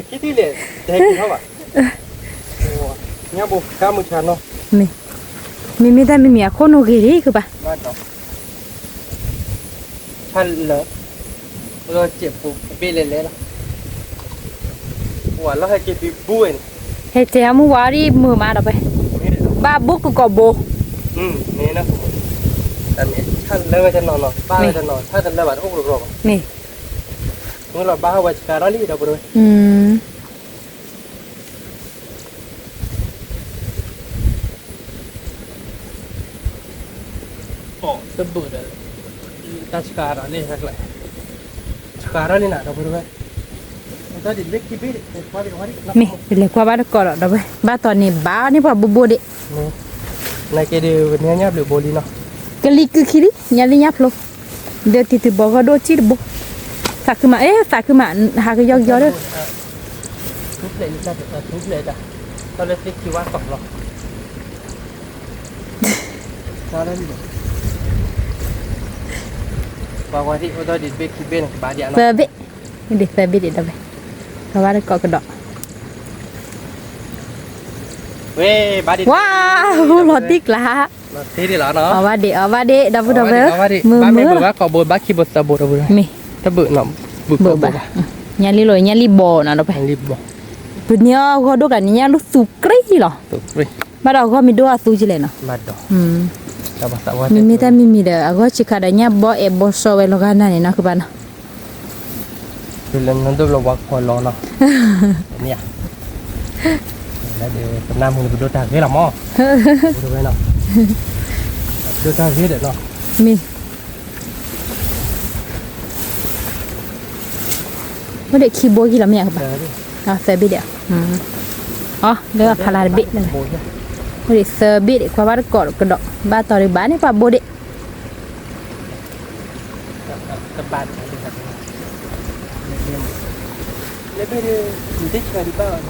်မ့မ့ၢ်အခိၣ်နူာ်ဂ့ၤလံကဘၣ် ဆၣ်လၢ လီၤစဲးဖိဘ့ၣ်လဲၤလဲၤလီၤ ပှၤလီၤဟဲက့ၤဒုးဘူဝဲန့ၣ် ဟဲက့ၤအမုၢ်ဝါဒ်မုာ်မးဒီးဖဲ ဘၣ်ဘူကကိးဘိ မ့ၢ် ဆၣ်လၢဝဲတနီၤနီၤ ဘၣ်ဝဲတနီၤ ဆၣ်တလၢဘၣ်တအိၣ်ကရူၢ်ဘၣ် မ့ၢ်လီၤဘၣ်ဟဲဝဲဆှါထီၣ်လံဒီးပဒိးဝဲ တဘုးဒီး တၢ်ဆှါထီၣ်န့ၣ် ဆှါထီၣ်န့ၣ်နၤဒီးပဒိးဝဲ မ့ၢ်တလဲၤကွၢ်ဘၣ်တကိးဒီးဒီးဝဲ ဘၣ်တီၢ်န့ၣ်ဘၣ်န့ၣ်ပှၤဘိဘိဒံး နက့ၤဒုးပနၢ်ညၣ်ဘျုးဘိလံနီၤ ကလံၤကုခံလံ ညါလံညါဖျိ ဒီးတံၤတဘီဃီဒိၣ်စံၣ်တဘိ သးခုမး အဲ သးခုမး ဟးကယီကယီဒီး ထူဖျဲးလံ ထူဖျဲးတၢ် တၢ်လၢသ့ၣ်ခံဝါကီၢ်လီၤ ပှၤဝဲဒ်အိၣ်ဒီးဒံးတဘ့ၣ်ခံဘ့ၣ်န့ၣ် ကဘၣ်ဒံးအါနီၤ သၢဘ့ၣ် ဒ်သၢဘ့ၣ်ဒံးဒီးဝဲ ပှၤဘၣ်တကိးကဒီး ဝါ လီၤတံၢ်ကျါ အီၣ်ဘၣ်ဒံး အီၣ်ဘၣ်ဒံး ဒီပုၢ်ဒီဝဲၢ် မုာ်မုာ်လီၤ ဘၣ်မ့ၢ်ဘၣ်ကိးဘိ ဘၣ်ခံဘိသၢဘိဒီပုၢ်ဒီဝဲၢ် မ့ၢ် တဘုးနီၤ ဘုးကိးဘိဘၣ် ညါလံလိာ် ညါလံဘီနီၤဒီးဝဲ ပန့ၢ်အီၣ်ဂီၢ်ဒိၣ်ကျါန့ၣ် ညါလူသူကရံၢ်လီၤ ဘၣ်ဒီးအဂီၢ်မ့ၢ်ဒိၣ်အသူကလဲၣ်နီၤ မ့မ့ၢ်တၢ်မံၤမံၤဒီး အဂီၢ်ဆံးခါဒီးညၣ်ဘီအဲၣ်ဘီစီဝဲလီၤဂာ်နၤန့ၣ်နီၤ ကဘၣ်နီၤ တုၤလၢနဒိၣ်ဘျီဝါခီလီၤနီၤ မ့ၢ်ဧါ လၢဒုးပနၢ်မုာ်လၢပဒိၣ်တၢ်ဂ့ၤလီၤမး ပဒိၣ်ဝဲနီၤ ပဒိၣ်တၢ်ဂ့ၤဒီးနီၤ မ့ၢ် ဝဲဒၣ်ခံဘိဂံၢ်လီၤမ့ၢ်ဧါကဘၣ် သၢဘ့ၣ်ဒီး အီၤ လၢအဖးလၢ်တဘ့ၣ်လၢ ဝဲဒၣ်သၢဘ့ၣ်ဒံး ကွၢ်ဘၣ်တကိးကဒီး ဘၣ်တီၤဒံးဘၣ်န့ၣ် ပှၤဘိဒံး ဝဲ န့ၢ်အီၤဒီးလံတဘိ ဒီပုၢ်ဒီ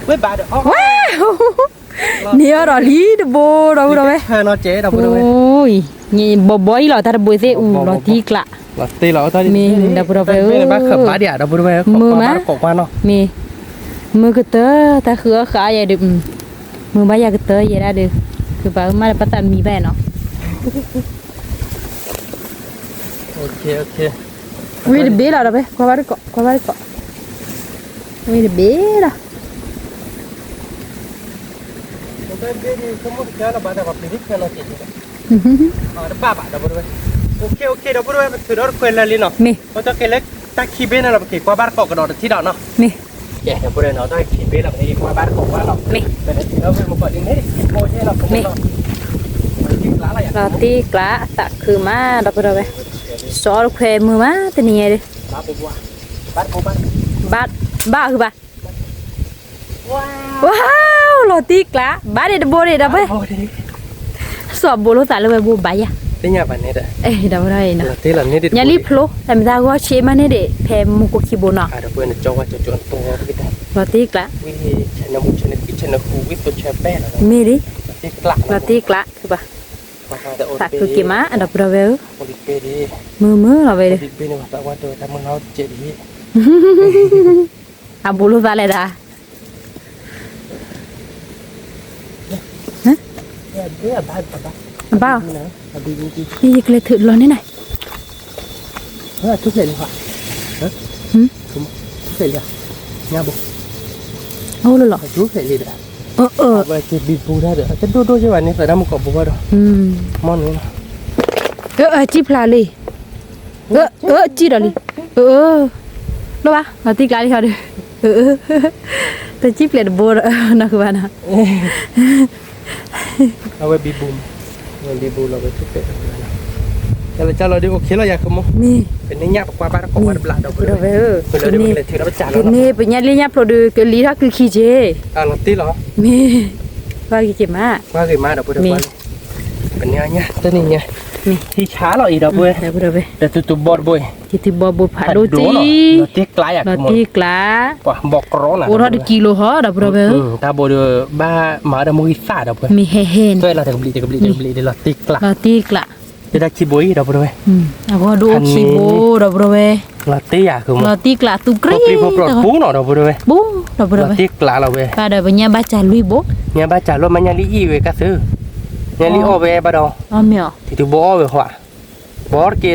ဝဲၢ်, အိ ဘီဘီအံၤလီၤ တၢ်တဘိသ့ၣ်အူ လီၤတံၢ်ကျး, မ့ၢ်ဒီပုၢ်ဒီဝဲၢ်ဧၢ, မုာ်မး, မုာ်ကတၢၢ် တၢ်ဃုအီၣ်ဃာ်ယဲဒုး, မုာ်ဘၣ်ယၤကတၢၢ်ယဲဒၣ်ဒုး, ကဘၣ်မးလၢပသးမံဘၣ်နီၤ, ဝဲတဘ့ၣ်လီၤဒီးဝဲ ကွၢ်ဘၣ်တကိး ကွၢ်ဘၣ်တကိး, ဝဲတဘ့ၣ်လီၤ မ့ၢ် မ့ၢ် လီၤတံၢ်ကျး သးခုမး ဒီပုၢ်ဒီဝဲၢ်, စီၤတခွဲမုာ်မး တနံၤညါဒုး, ဘၣ် ဘၣ်အုးဘၣ် ဝါ လီၤတံၢ်ကျး ဘၣ်ဒံးတဘိဒံးဒီပုၢ်, စီၤဘိလိာ်သးလၢဝဲဘိဘၣ်ယၤ, ဒီပုၢ်ဒီဝဲၢ်, ညါလံဖျိ တၢ်မ့ၢ်တၢ်ဂီၢ်ဆ့မးန့ၣ်ဒံး ဖဲမူကိးခံဘိနီၤ, လီၤတံၢ်ကျး, မ့ၢ်ဒံး, လီၤတံၢ်ကျး သးခုက့ၤမး ဒီပုၢ်ဒီဝဲၢ်ဧၢ, မုာ်မုာ်လီၤဝဲဒၣ်, အဘိလိာ်သးလဲၣ်ဒၣ်, အဘၣ်, ယကလဲၤထုးလီၤန့ၣ်န့ၣ်, အိၣ်လီၤလီၤ, တဒိၣ်ဒိၣ်ယဲဘၣ်န့ၣ် သရၣ်မုၣ်ကိးဘိဘၣ်ဒီး, မ့ၢ်န့ၣ်လီၤ, အၢ အၢ စံၣ်ဖျါလံ, အၢ အၢ စံၣ်ဒီးလံ, အၢ အၢ လိၣ်ဘၣ် လီၤတံၢ်ကျးလံဟီဒီး, အၢ အၢ တစံၣ်ပျဲးတဘိဒီး နီၢ်ကဘၣ်နီၤ, အဝဲဘံဘူ, ဝဲဘံဘူလီၤဝဲ, ကလၢကၢ်လီၤဒုး အိၣ်ခ့လီၤယၤကမိၣ်, မ့ၢ်, ပန့ၢ်ညၣ်ပကွၢ်ဘၣ်တကိးဝဲတဘျီဒီး, ကန့ၢ်ပညၣ်လံညၣ်ဖျိဒီး ကလံၤထီၣ်ကုခံက့, လီၤတံၢ်လီၤ, မ့ၢ်, ကွၢ်က့ၤက့ၤမး, ကွၢ်က့ၤမးဒီး ပန့ၢ်ညၣ်, တနံၤညါ, မ့ၢ်, ဟံးဆါလီၤအံၤဒီးပဝဲ, ဒီးတူတူဘီတဘိ, တူတူဘီဘိဖးဒိၣ်တံၢ်, လီၤတံၢ်ကျး, လီၤတံၢ်ကျး, အိၣ်ထီၣ်တကံလိဟီဒီး ပဒီပုၢ်ဝဲၢ်ဧၢ, တၢ်ဘိဒီး ဘၣ်မၤဒီးမူဂံၢ်သၣ်ဒီးပဝဲ, မ့ၢ်ဟဲဟဲ, တၢ်လီၤတကဘျံးတကဘျံးတကဘျံးဒီး လီၤတံၢ်ကျး, လီၤတံၢ်ကျး, တၢ်ခံဘိအံၤဒီးပဒီပုၢ်ဝဲၢ်, အဂီၢ်ဒိၣ်အိၣ်ခံဘိဒီး ပဒီပုၢ်ဝဲၢ်, လီၤတံၢ်ယၤကမိၣ်, လီၤတံၢ်ကျးသူကြ့, ပူနီၤဒီး ပဒီပုၢ်ဝဲၢ်, ပူဒီး ပဒီပုၢ်ဝဲၢ်, လီၤတံၢ်ကျးလီၤဝဲ, ဘၣ်ဒီးပညၣ်ဘၣ်စၢ်လွံၢ်ဘိ, ညၣ်ဘၣ်စၢ်လီၤမး ညၣ်လံအံၣ်ဝဲကသု, ညၣ်လံအီၣ်ဝဲဘၣ်ဒီး, အီၣ်မ့ၢ်အီၤ, ထံတူဘီအီၣ်ဝဲဃီ, ဘီတက့ဒီး,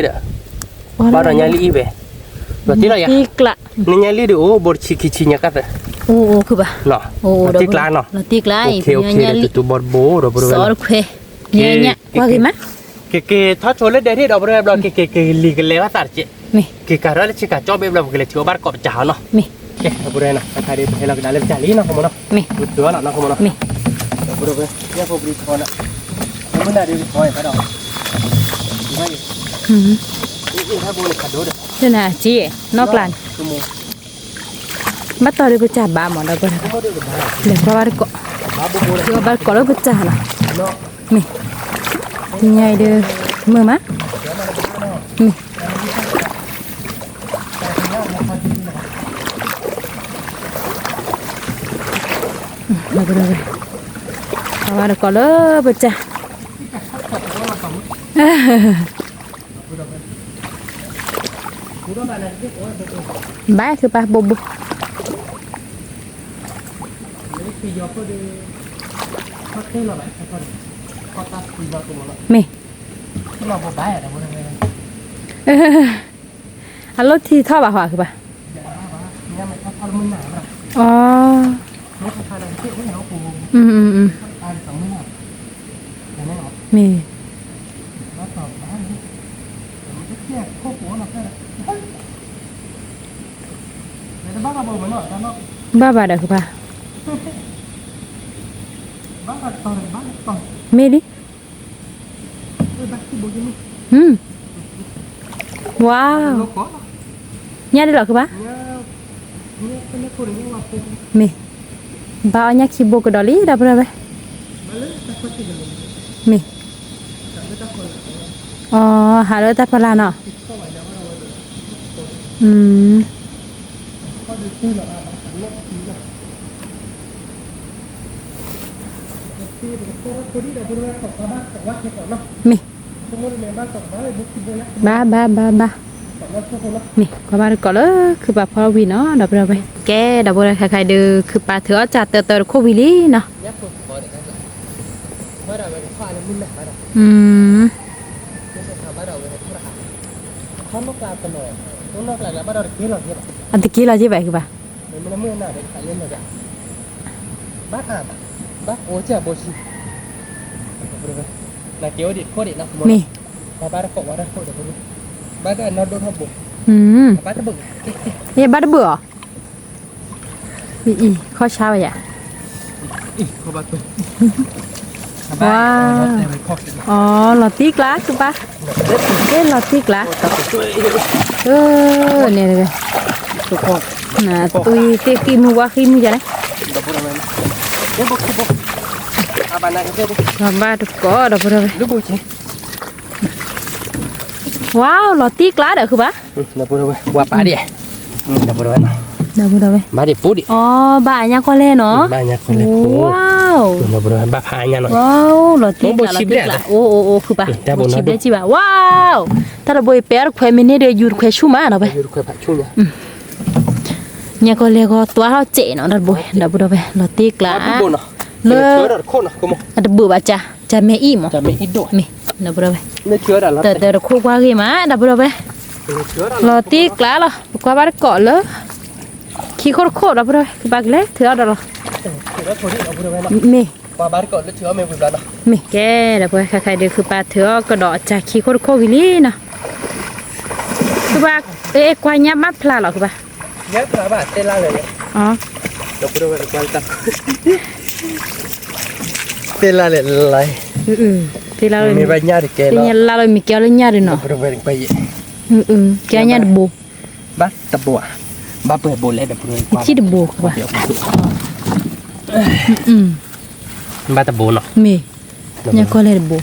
ဘၣ်ဒီးညၣ်လံအံၣ်ဝဲ, လီၤတံၢ်လီၤယၤ, နညၣ်လံဒုးအိၣ်ဘိတဆံခံဆံညါကသၢ, အိၣ်အိၣ်ခုဘၣ်, လီၤတံၢ်ကျးနီၤ, လီၤတံၢ်ကျးအံၤ, တူတူဘီတဘိဒီး ပဒီပုၢ်ဝဲၢ်, စီၤတခွဲ, ညါညါ, ကွၢ်က့ၤမး, ကက့ၤထီၣ်ဆိလၢဒဲးထံၣ်ဒီး ပဒီပုၢ်ဝဲၢ် ဘျီကက့ၤလံၤကလဲၤဘၣ်သးတက့, မ့ၢ်, က့ၤကၤထီၣ်လၢဆ့ကၤကၠီဘ့ၣ်ဘျီ ပကလဲၤထုးအီၣ်ဘၣ်တကိးပစၢ်ဟီနီၤ, မ့ၢ်, ပဒီပုၢ်ဝဲၢ်နီၤ တခါဒုး ပဟဲလီၤကဒါလၢပစၢ်လံနီၤ ကမိၣ်နီၤ, မ့ၢ်, ပတုၤအီၤလီၤနီၤ ကမိၣ်နီၤ, မ့ၢ်, ပဒီပုၢ်ဝဲၢ်, ယဲၢ်ဖိပဒံထီနီၤ, မုၢ်နၤဒုးကထီအံၤဘၣ်ဒီး, အံၤ, အ့ၣ် ထါဘိန့ၣ်ဖးဒိၣ်ဒီး, တနၤက့, နီၢ်ကျါန့ၣ် ဘၣ်တီၤဒုးပစၢ်ဘၣ်မးဒီး, လဲၤကွၢ်ဘၣ်တကိး, လဲၤကွၢ်ဘၣ်တကိးလၢပစၢ်လီၤ, မ့ၢ်, ညါအံၤဒုး, မုာ်မး, မ့ၢ်, ကွၢ်ဘၣ်တကိးလၢပစၢ် ဘၣ်ခုပာ်ဘိဘိ, မ့ၢ်, အလိၣ်ထံထီၣ်ဘၣ်ဟီခုပာ်, အီ, မ့ၢ်, ဘၣ်ဘၣ်ဒီးခုပာ်, မ့ၢ်လံ, ဝါ, ညၣ်ဒ်လီၤခုပာ်, မ့ၢ်, ဘၣ်အီၣ်ညၣ်ခံဘိကဒီးလံဒီး ပဒီပုၢ်ဝဲၢ်, မ့ၢ်, အီ ဟးလၢတၢ်ဖီလာ်နီၤ, မ့ၢ်, ဘၣ်ဘၣ်ဘၣ်ဘၣ်, မ့ၢ် ကွၢ်ဘၣ်တကိးလၢခုပာ်ဖီဝံၤနီၤ ဒီပုၢ်ဒီဝဲၢ်, ကဲ ဒီပုၢ်ဒီဝဲၢ် ခဲခါဒုး ခုပာ်ထုးအီၣ်စၢ်တၢတၢတခိၣ်ဝံၤလံနီၤ အတက့ၤလီၤက့ၤဘၣ်ခုဘၣ်, မ့ၢ်, မ့ၢ်ဘၣ်တဘၣ်အီၤ, အံၤ ခီၣ်ဆါဝဲယၤ, ဝါ, အီ လီၤတံၢ်ကျါ ခုပာ်, လီၤတံၢ်ကျါ, န့ၣ်တဂ့ၤ, သွံၣ်သ့ၣ်ဃံမုၢ်ဝါဃံမုၢ်ယၤလဲၣ်, ဘၣ်တကိး ဒီပုၢ်ဒီဝဲၢ်, ဝါ, လီၤတံၢ်ကျါဒီးခုပာ်, ဒီပုၢ်ဒီဝဲၢ်, ဒီပုၢ်ဒီဝဲၢ်, အီ ဘၣ်အညၣ်ကွၢ်လဲၣ်နီၤ, ဝါ, လီၤတံၢ်ကျါ လီၤတံၢ်ကျါ, အိၣ်အိၣ်အိၣ် ခုပာ်, ဘိဆံးဘျဲၣ်စံးဘၣ်, ဝါ, တၢ်တဘိအံၤ ပဲအီၣ်တခွဲးမ့ၢ်န့ၢ်ဒီး ယူၤတခွဲးဆူၣ်မးနီၤဖဲ ညါကီၢ်လဲၢ်ဂီၤ သွါထီၣ်စဲးနီၤ ဒီပုၢ်ဒီဝဲၢ်, ဒီပုၢ်ဒီဝဲၢ်, လီၤတံၢ်ကျါ, လၢ အတဘၣ်ဘၣ်ကၢ်, ကၢ်မဲအံၤမး, မ့ၢ်, ဒီပုၢ်ဒီဝဲၢ်, တၢ်တၢတခိၣ်ကွၢ်ဂ့ၤမး ဒီပုၢ်ဒီဝဲၢ်, လီၤတံၢ်ကျါလီၤ ပကွၢ်ဘၣ်တကိးလၢ ခံခိၣ်တခိၣ် ဒီပုၢ်ဒီဝဲၢ် ခုပာ်ကလဲၤထုးအီၣ်ဒီးလီၤ, မ့ၢ် မ့ၢ်ကဲ ဒီပုၢ်ဝဲၢ် ခဲခါဒုး ခုပာ်ထုးအီၣ်ကဒီးစၢ်ခံခိၣ်တခိၣ်ဝံၤလံနီၤ, ခုပာ်, အဲ ကွၢ်ညၣ်ဘၣ်ဖျါလီၤ ခုပာ်, သ့လၢ်လဲၣ်, သ့လၢ်လၢ မ့ၢ်ဘၣ်ညၣ်တကဲလီၤ, သ့လၢ်လၢမ့ၢ်ကဲလၢညၣ်ဒုးနီၤ, ကဲညၣ်တဘိ, ဘၣ်တဘိဧါ, ဘၣ်ပှဲၤဘိလဲၣ် ဒီပုၢ်ဒီဝဲၢ်, တဘိ, ဘၣ်တဘိနီၤ, မ့ၢ်, ညၣ်ကီၢ်လဲၢ်တဘိ,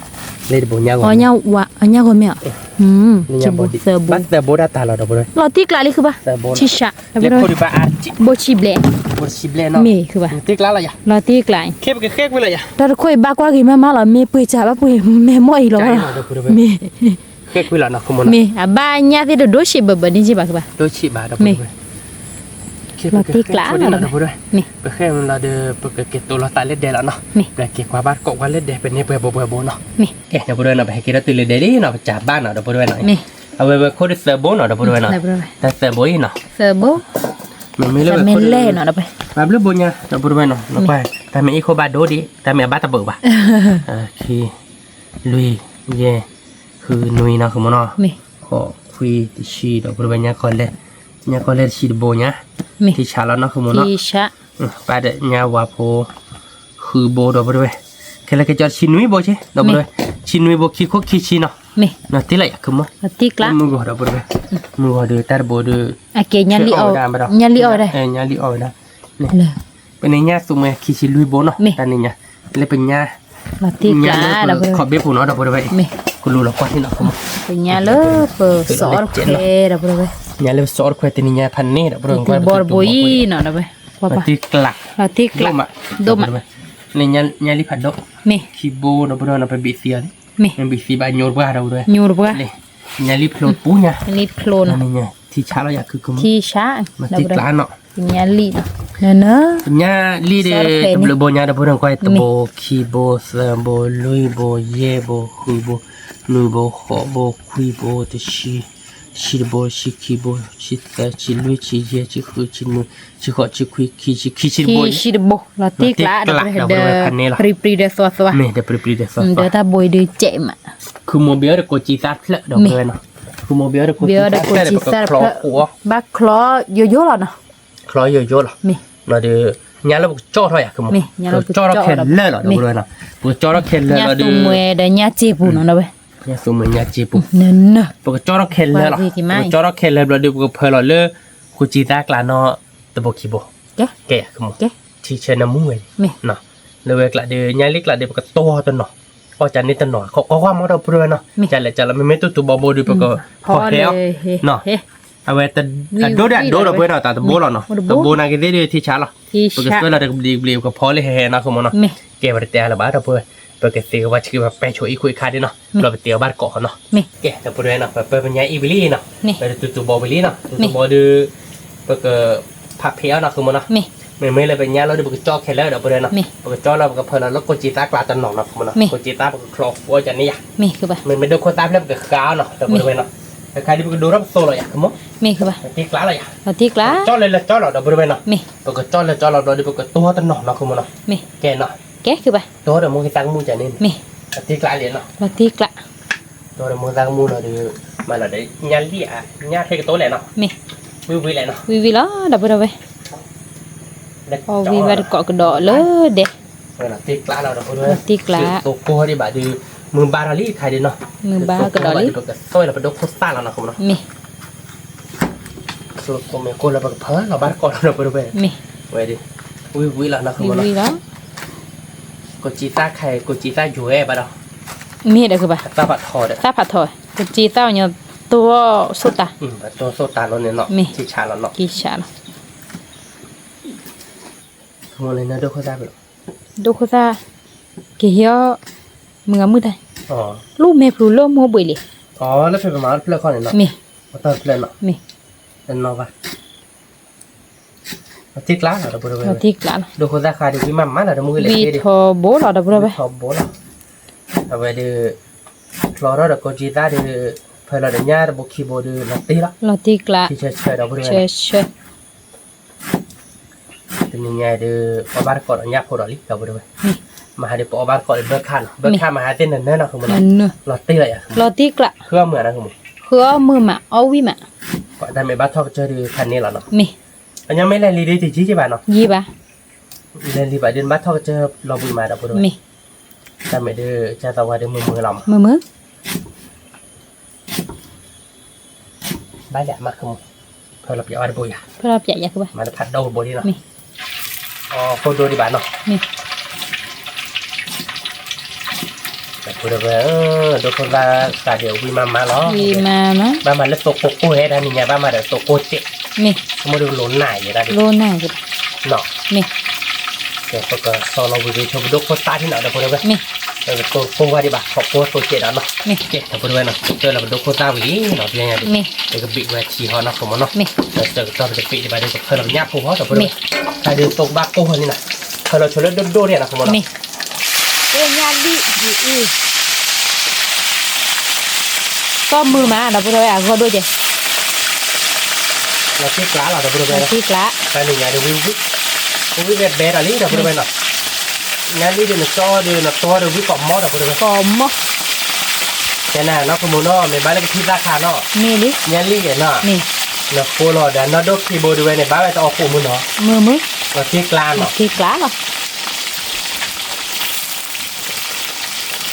လဲၢ်တဘိ, အညၣ်ဂီၤမ့ၢ်ဧါ, သၢဘိ, ဘၣ်သၢဘိဒၣ်တၢ်လီၤ ဒီပုၢ်ဒီဝဲၢ်, လီၤတံၢ်ကျါလံ ခုပာ်, ဆံၣ်ရှး, ဘိဆံးဘျဲၣ်, မ့ၢ် ခုပာ်, လီၤတံၢ်ကျါ, တၢ်တခိၣ်အံၤဘၣ်ကွၢ်ဂ့ၤမးမးလီၤ မ့ၢ်ပှ့ၤစၢ်ဘၣ်ပှ့ၤမဲာ်မီၢ်အံၤလီၤ, မ့ၢ် မ့ၢ်အဘၣ်ညၣ်သ့ၣ်တဒိၣ်ဆံးဘၣ်ဘၣ်န့ၣ်က့ဘၣ် ကဘၣ်, မ့ၢ်, လီၤတံၢ်ကျါလီၤ, မ့ၢ်, ပကက့ၤတိၤလီၤသးလၢဒဲးလီၤနီၤ, ပကက့ၤကွၢ်ဘၣ်တကိးကွၢ်လၢဒဲး ပန့ၢ်ပှဲၤဘိပှဲၤဘိနီၤ, မ့ၢ်, ဒီပုၢ်ဒီဝဲၢ်နီၤ ပဟဲက့ၤဒီးတုၤလၢဒဲးလံနီၤ ပစၢ်ဘၣ်နီၤ ဒီပုၢ်ဒီဝဲၢ်နီၤ, အဝဲဝဲခိၣ်ဒုးသၢဘိနီၤ ဒီပုၢ်ဒီဝဲၢ်နီၤ, တၢ်သၢဘိအံၤနီၤ, သၢဘိ, မ့မ့ၢ်လၢဝဲခိၣ်ဒုး, ဘၣ်ဘျုးဘိညါ ဒီပုၢ်ဒီဝဲၢ်နီၤ, နကွၢ်, တၢ်မ့ၢ်အံၤခိၣ်ဘၣ်ဒိဒံး တၢ်မ့ၢ်အဘၣ်တဘိဘၣ်, ခံ လွံၢ် ယဲၢ် ဃု နွံနီၤ ဃုမနီၤ, ဃိး ခွံ တဆံ ဒီပုၢ်ဒီဝဲၢ် ညါကီၢ်လဲၢ်, ညါကီၢ်လဲၢ်တဆံတဘိညါ, ထံဆးလီၤနီၤ ဃုမနီၤ, ပၢ်ဒီးညါဝၤဖိ ဃုဘိ ဒီပုၢ်ဒီဝဲၢ်, ခဲလၢာ်က့ၤကၠီတဆံနွံဘိက့ ဒီပုၢ်ဒီဝဲၢ်, ဆံနွံဘိ ခံခိၣ်ခံဆံနီၤ, တ့လီၤယၤ ဃုမနီၤ, မုၢ်ဂီၤ ဒီပုၢ်ဒီဝဲၢ်, မုၢ်ဂီၤဒီးတၢ်တဘိဒီး, ညါလံအီၣ်ဝဲဒၣ်, ညါလံအီၣ်ဝဲဒၣ်, ပန့ၢ်ညၣ်သူးမွဲခံဆံလွံၢ်ဘိနီၤ, တၢ်န့ၢ်ညါ, လၢပညါ, ညါလၢပခီၣ်ဘ့ၣ်ပူၤနီၤ ဒီပုၢ်ဒီဝဲၢ်, ကလူလီၤကွၢ်န့ၣ်နီၤ ပညါလၢပစီအီၣ်တခွဲး ဒီပုၢ်ဒီဝဲၢ်, ညါလၢပစီအီၣ်တခွဲး တနံၤညါဖးန့ၢ် ဒီပုၢ်ဒီဝဲၢ်, ဘီတဘိအံၤနီၤ ဒီပုၢ်ဒီဝဲၢ်, လီၤတံၢ်ကျါ, လီၤတံၢ်ကျါ, ဒိၣ်မး, ညါလံဖးဒိၣ်, ခံဘိ ဒီပုၢ်ဒီဝဲၢ်နီၤ ပဘံးသံအီၤလံ, ဘံးသံဘၣ်ညိတပှၢ် ဒီပုၢ်ဒီဝဲၢ်, ညါလံဖျိပူၤညါ, ထံဆးလီၤယၤ ခုခုမနီၤ, လီၤတံၢ်ကျါနီၤ, ညါလံ, ညါလံဒီး တဘျုးဘိညါ ဒီပုၢ်ဒီဝဲၢ်, တဘိ ခံဘိ သၢဘိ လွံၢ်ဘိ ယဲၢ်ဘိ ဃုဘိ နွံဘိ ဃိးဘိ ခွံဘိ တဆံ, တဆံတဘိ တဆံခံဘိ တဆံသၢ တဆံလွံၢ် တဆံယဲၢ် တဆံဃု တဆံနွံ တဆံဃိး တဆံခွံ ခံဆံ ခံဆံတဘိ, လီၤတံၢ်ကျါ ဒီပုၢ်ဒီဝဲၢ်, ဒီးပျံၤပျံၤဒီးသွါသွါ, ဒီးတၢ်ဘိအံၤဒုးစဲးမး, ခုမိၢ်ဘ့ၣ်အီၣ်ဒီးကိးကၠံသၣ်ဖျၢၣ် ဒီပုၢ်ဒီဝဲၢ်နီၤ, ခုမိၢ်ဘ့ၣ်အီၣ်ဒီးကိးကၠံသၣ်ဖျၢၣ်ဒီး ပကချီဃိးအီၤ, ဘၣ်ချီယိယိလီၤနီၤ, ချီယိယိလီၤ, ဒီး ညါလၢပကကၠီထီၣ်ယၤ ခုမိၢ်, ပကကၠီထီၣ်ခဲလၢာ်လီၤ ဒီပုၢ်ဒီဝဲၢ်နီၤ, ပကကၠီထီၣ်ခဲလၢာ်လီၤဒီး, ညၣ်သူးမွဲဒီးညၣ်စ့ပူၤနီၤ ဒီပုၢ်ဒီဝဲၢ်, ညၣ်သူးမွဲညၣ်စ့ပူၤ, ပကကၠီထီၣ်ခဲလၢာ်လီၤ, ပကကၠီထီၣ်ခဲလၢာ်ဘျီဒီး ပကဖၢလီၤလၢ ကိးကၠံသၣ်ကျါနီၤ, တဘိခံဘိ, ကဲ ခုမိၢ်, ထံဆဲးနၢမူဝဲ, မ့ၢ်, လၢဝဲကျးဒီး ညါလံကျးဒီး ပကတီၢ်တနီၤ, အီၣ်ကန့ၣ်တနီၤ ခိးကွၢ်ကွၢ်မီၢ်ဒီပုၢ်ဝဲၢ်နီၤ, ကလဲၤကလီၤ မ့မ့ၢ်တူၢ်တူၢ်ဘီဘိဒီး ပကဖီဟဲအီၤနီၤ, အဝဲအဒိဒီးအဒိဒီပုၢ်ဝဲၢ်နီၤ တၢ်တဘိလီၤနီၤ, တဘိနာ်က့သ့ၣ်ဒီးထံဆါလီၤ, ပကသွဲလီၤတကဘျံးကဘျံး ပကဖီလၢဟဲဟဲနီၤ ဃိမိၢ်နီၤ, ကဲပတတဲအါလၢၤဘၣ်ဒီပုၢ်ဝဲၢ်, ပကသ့ကဘၣ်ဆှၢဘၣ်ပဲဆိအံၣ်ခိၣ်အံၣ်ခါဒ်နီၤ, ဘျီပတဲအီၤဘၣ်တကိးနီၤ, ကဲဒီပုၢ်ဝဲၢ်နီၤ ပပၢပညါအံၣ်ဝံၤလံနီၤ, ပတူၢ်တူၢ်ဘီဝံၤလံနီၤ, တူၢ်တူၢ်ဘီဒီး ပကဖးဖံးအီၤနီၤ ဃိမိၢ်နီၤ, မ့မ့ၢ်လၢပညါလီၤဒီး ပကကၠီခဲလၢာ်ဒီပုၢ်ဝဲၢ်နီၤ, ပကကၠီလီၤ ပကဖၢလီၤလၢကိးကၠံသၣ်ကျါတနီၤနီၤ ဃိမိၢ်နီၤ, ကိးကၠံသၣ်ပကချီဃိအီၣ်ကန့ၣ်ယၤ, မ့မ့ၢ်ဒိခိၣ်သၣ်ဖျၢၣ်ပကဃါအီၤနီၤ ဒီပုၢ်ဝဲၢ်နီၤ, တခါဒ်ပကဒိထီၣ်ပသိလီၤယၤ ဃိမိၢ်, တ့ကျးလီၤယၤ, ကၠီလၢလၢကၠီလီၤဒီပုၢ်ဝဲၢ်နီၤ, ပကကၠီလၢလၢကၠီလီၤဘျီဒီး ပကတိၢ်တနီၤနီၤ ဃိမိၢ်နီၤ, ကဲနီၤ, ကဲ တိၢ်ဒီးမိၢ်က့ၤသးကမူၣ်ကန့ၣ်, တ့ကျးလံနီၤ, တိၢ်ဒီးမိၢ်က့ၤသးကမူၣ်လီၤဒီး မၤလီၤဒီး ညါလံဧါ, ညါဖဲကတိၤလဲၣ်နီၤ, ဝံၤဝံၤလဲၣ်နီၤ, ဝံၤဝံၤလီၤ ဒီပုၢ်ဝဲၢ်, အီၣ်ဝံၤဘၣ်တကိးကဒီးလၢဒဲး, တ့ကျးလီၤဒီပုၢ်ဝဲၢ်, တ့ကျး, သိကိၢ်ဒံးဘၣ်ဒီး မုၢ်ဘါထီၣ်လံခါဒ်နီၤ, မုၢ်ဘါကဒီးလံ, ပကသွဲလီၤပဒိခိၣ်သၣ်လီၤနီၤ ဃိမိၢ်နီၤ, မ့ၢ် သိကိၢ်မ့ၢ်ကိၢ်လၢပကဖၢလီၤဘၣ်တကိးလီၤဒီပုၢ်ဝဲၢ်, မ့ၢ် ဝဲဒၣ်, ဝံၤဝံၤလီၤနီၤ ဃိမိၢ်နီၤ, ကိးကၠံသၣ်ခါအံၤ ကိးကၠံသၣ်ယိၤဝဲဘၣ်ဒီး, မ့ၢ်ဒီးကဘၣ်, သၣ်ဖးထီ, သၣ်ဖးထီ, ကိးကၠံသၣ်ညီတိၢ်ဆိၣ်တၢ်, တိၢ်ဆိၣ်တၢ်လီၤန့ၣ်နီၤ, မ့ၢ်, ကံဆးလီၤနီၤ, ကံဆးလီၤ, ဒိခိၣ်သၣ်, ကဟ့ၣ်အီၤ, မုၢ်ဂၤမုၢ်တၢ်, လူၤမဲာ်ဖျိလၢမိၢ်ဘှံးလံ, လၢဖဲပမၤအီၤတဖျၢၣ်ခီန့ၣ်နီၤ, မ့ၢ်, တဖျၢၣ်နီၤ, မ့ၢ်, တနီၤဘၣ် အတ့ကျးလီၤဒီပုၢ်ဝဲၢ်, အတ့ကျးလီၤ, ဒိခိၣ်သၣ်ခါဒီး ဝံမးမးလီၤဒီး မ့ၢ်ဝံလဲၣ်, ဝံထီဘိလီၤဒီပုၢ်ဝဲၢ်, ဝံထီဘိလီၤ, အဝဲဒီး, ဖျီထီၣ်ဒီးကိးကၠံသၣ်ဒီး, ဖၢလီၤဒီးညါတဘိခံဘိဒီး လီၤတ့လီၤ, လီၤတ့ကျး, ဆၢဆၢဒီပုၢ်ဝဲၢ်, ဆၢဆၢ တနံၤညါအံၤဒီး အီၣ်ဘၣ်တကိးဒီးညၣ်ဖိဒီးလံ ဒီပုၢ်ဝဲၢ်, မဟါဒီးပအီၣ်ဘၣ်တကိးဒီးဘၢခၣ်နီၤ, ဘၢခၣ်မဟါသ့ၣ်နၢၤနၢၤနီၤ ဃိမိၢ်နီၤ, လီၤတ့လီၤယၤ, လီၤတ့ကျး, ဃုအီၣ်မုာ်နီၤ ဃိမိၢ်, ဃုအီၣ်မုာ်မး အီၣ်ဝံၣ်မး, တၢ်မ့ၢ်ဘၣ်ထီၣ်ကစၢၢ်ဒီးခါန့ၣ်လီၤနီၤ, မ့ၢ်, အညီမ့ၢ်လဲၤလံဒီးတယံာ်က့ဘၣ်နီၤ, ယံာ်ဘၣ်, လဲၤလံဘၣ်ဒီးနဘၣ်ထီၣ်ကစၢၢ်လီၤဘှံးမး ဒီပုၢ်ဝဲၢ်, မ့ၢ်, တၢ်မ့ၢ်ဒီး ကၢ်သးဝါဒီးမုာ်မုာ်လီၤမး, မုာ်မုာ် ဘၣ်လဲၣ်အမါ, ဖၢလီၤပျးအီၣ်တဘိယၤ, ဖၢလီၤပျးယၤကဘၣ်, မၤတဖးဒိၣ်တဘိဒ်နီၤ, မ့ၢ်, အီၣ်ဖိဒိၣ်ဒံးဘၣ်နီၤ, မ့ၢ်, ဒီပုၢ်ဝဲၢ်, ဒိခိၣ်သၣ်သးဒီးဝံမးမးလီၤ, ဝံမးမး, ဘၣ်မၤလၢသိကိၢ်ကိၢ်ဟဲဒၣ်နံၤညါ ဘၣ်မၤဒီးသိကိၢ်စဲး, မ့ၢ်, မ့ၢ်ဒီးလိၤနၢ်ယဲဒၣ်, လိၤနၢ်ယဲဒၣ်, နီၤ, မ့ၢ်, ကဲ ပကစီလီၤဝံၤဒီး ဆိပဒိခိၣ်သၣ်ထံနီၤ ဒီပုၢ်ဝဲၢ်, မ့ၢ်, သိကိၢ်ဝါဒံးဘၣ် သိကိၢ်သိစဲးဒီးနီၤ, မ့ၢ်, ကဲ ဒီပုၢ်ဝဲၢ်နီၤ ကတၢၢ်လီၤပဒိခိၣ်သၣ်ဝံၤလံနီၤ ပညါဒံး, မ့ၢ်, ပကဘံးဝဲထံဟီနီၤ ဃိမိၢ်နီၤ, မ့ၢ်, ဒီးဆၢကတီၢ်ပတဘံးဒံးဘၣ်ဒီး ပဖၢလီၤပညၣ်ဖိဟီ ဒီပုၢ်ဝဲၢ်, မ့ၢ်, တၢ်ဒုးသိဘၣ်ကိၢ်ဟီန့ၣ်နီၤ, ဖၢလီၤဆိလၢဒိၣ်ဒိၣ်န့ၣ်နီၤ ဃိမိၢ်နီၤ, မ့ၢ်, ကဲညါဒံးအံၤ ကီၢ်မုာ်မး ဒီပုၢ်ဝဲၢ် အဂီၢ်ဒိၣ်ကဲ, လီၤတ့ကျးလီၤ ဒီပုၢ်ဝဲၢ်, လီၤတ့ကျး, တၢ်နံၤညါဒီးဝံဝံ, ဝံဝဲဘဲဒီးလံ ဒီပုၢ်ဝဲၢ်နီၤ, ညါလံဒီးနကၠီဒီးနတီဒီးဝံကိးမီၤ ဒီပုၢ်ဝဲၢ်, ကိးမီၤ, ကဲနၤနီၤ ဃိမိၢ်နီၤ မ့ၢ်ဘၣ်လၢကထံၣ်သၣ်ခါနီၤ, မ့ၢ်လံ, ညါလံကဲနီၤ, မ့ၢ်, နဃိလီၤဒီးနီၢ်ဒိၣ်ခံဘိဒုးဝဲန့ၣ် ဘၣ်ဝဲတအီၣ်ကိးမုၢ်နီၤ, မုာ်မုာ်, လီၤတ့ကျးနီၤ, လီၤတ့ကျးလီၤ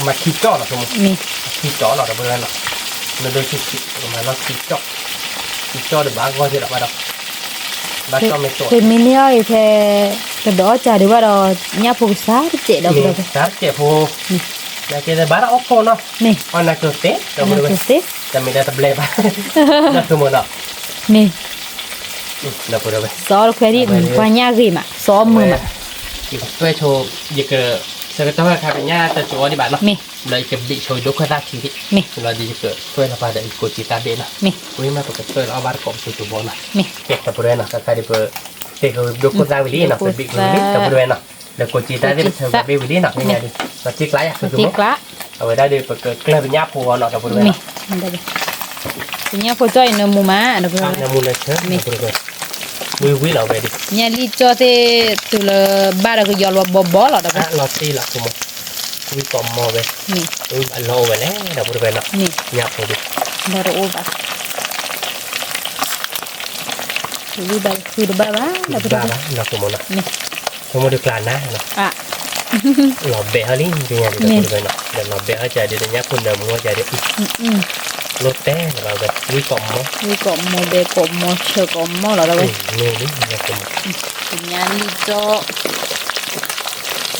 ကမၤခံကၠီၣ်နီၤ, မ့ၢ်, ခံကၠီၣ်နီၤ ဒီပုၢ်ဝဲၢ်နီၤ, နဒိၣ်ဆံးဆံး ကမၤနီၢ်ခံကၠီၣ်, ခံကၠီၣ်ဒီးဘၣ်ဂီၢ်က့ဒီးဘၣ်ဒီး, ဘၣ်ကၠီၣ်မ့ၢ်တိၢ်, ဖဲမ့ၢ်န့ၢ်အီၣ်အံၤဖဲ, တဒီးအီၣ်ကၢ်ဒံးဘၣ်ဒီး ညၣ်ဖိကစၢ်တစဲးဒီး, ကစၢ်တစဲးဖိ, နကဲသဘၣ်ဒီးအီၣ်ကိၢ်နီၤ, မ့ၢ်, အီၣ်နၤကၠိသ့, ကၠိသ့, တမ့ၢ်ဒၣ်တဘျဲးဘၣ်, ဒီပုၢ်ဝဲၢ်နီၤ, မ့ၢ် ဒီပုၢ်ဝဲၢ်, စီတခွဲဒံး ပှၤညၣ်ဂ့ၤမး စီမုာ်မး, ယကသွဲဆိ, ယက, ဆၢကတီၢ်ခါပညၣ်တစိၤအီၤဒံးဘၣ်နီၤ, မ့ၢ်, ဒီးယကဘံးဆိယဒိၣ်ခိၣ်သၣ်ထံ, မ့ၢ်, လီၤဒီးယကသွဲလီၤပှၤဒီးယကိးက့ၤသးဘ့ၣ်နီၤ, မ့ၢ်, ဝံၤမးပကသွဲလီၤအီၣ်ဘၣ်တကိးပသူတဘီနီၤ, မ့ၢ်, ဒီပုၢ်ဝဲၢ်နီၤ တၢ်ခါဒီးပ, တ့ဃုာ်ဒိၣ်ခိၣ်သၣ်ဝံၤလံနီၤ ပဘံးဝံၤလံ ဒီပုၢ်ဝဲၢ်နီၤ, ဒီးကိးက့ၤသးသ့ၣ်ပဆၢဂၤဘ့ၣ်ဝံၤလံနီၤ မ့ၢ်ညါဒီး, လီၤတ့ကျးယၤ လီၤတ့ကျး, အဝဲဒၣ်ဒီးပကကျၢၢ်ပညၣ်ဖိအီၤနီၤ ဒီပုၢ်ဝဲၢ်နီၤ, မ့ၢ်, ပညၣ်ဖိကၠီၣ်အံၤနၢမူမး ဒီပုၢ်ဝဲၢ်, နၢမူနၢဆၢ, မ့ၢ်, ဝံၤဝံၤလီၤဝဲဒၣ်, ညၣ်လံကၠီၣ်သ့ၣ်, တုၤလၢဘၣ်ဒီးကယီၤလီၤဘီဘီလီၤ ဒီပုၢ်ဝဲၢ်, လီၤတ့လီၤ မ့ၢ်, ဝံၤကိးမီၤဝဲ, မ့ၢ်, ဝံၤဘၣ်လီၤအိၣ်ဝဲလဲၣ် ဒီပုၢ်ဝဲၢ်နီၤ, မ့ၢ်, ညၣ်ဖိဒံး, ဘၣ်တအိၣ်ဘၣ် ဝံၤဘၣ်ဃုတဘၣ်ဘၣ်, ဒီပုၢ်ဝဲၢ်, မ့ၢ်, ဆိကမိၣ်ဒီးကျးနၤနီၤ, လီၤဘဲးဟီလံ ပညါဒီး ဒီပုၢ်ဝဲၢ်နီၤ ဒီးလီၤဘဲးဟီကဒီး ညၣ်ဖိနၢမူကဒီး, လိၣ်တဲလၢၤဘၣ်ဝဲ ဝံၤကိးမီၤ, ဝံၤကိးမီၤ ဘဲးကိးမီၤ ဆၢကိးမီၤလီၤ ဒီပုၢ်ဝဲၢ်, မ့ၢ်လံ, ပညၣ်လံကၠီၣ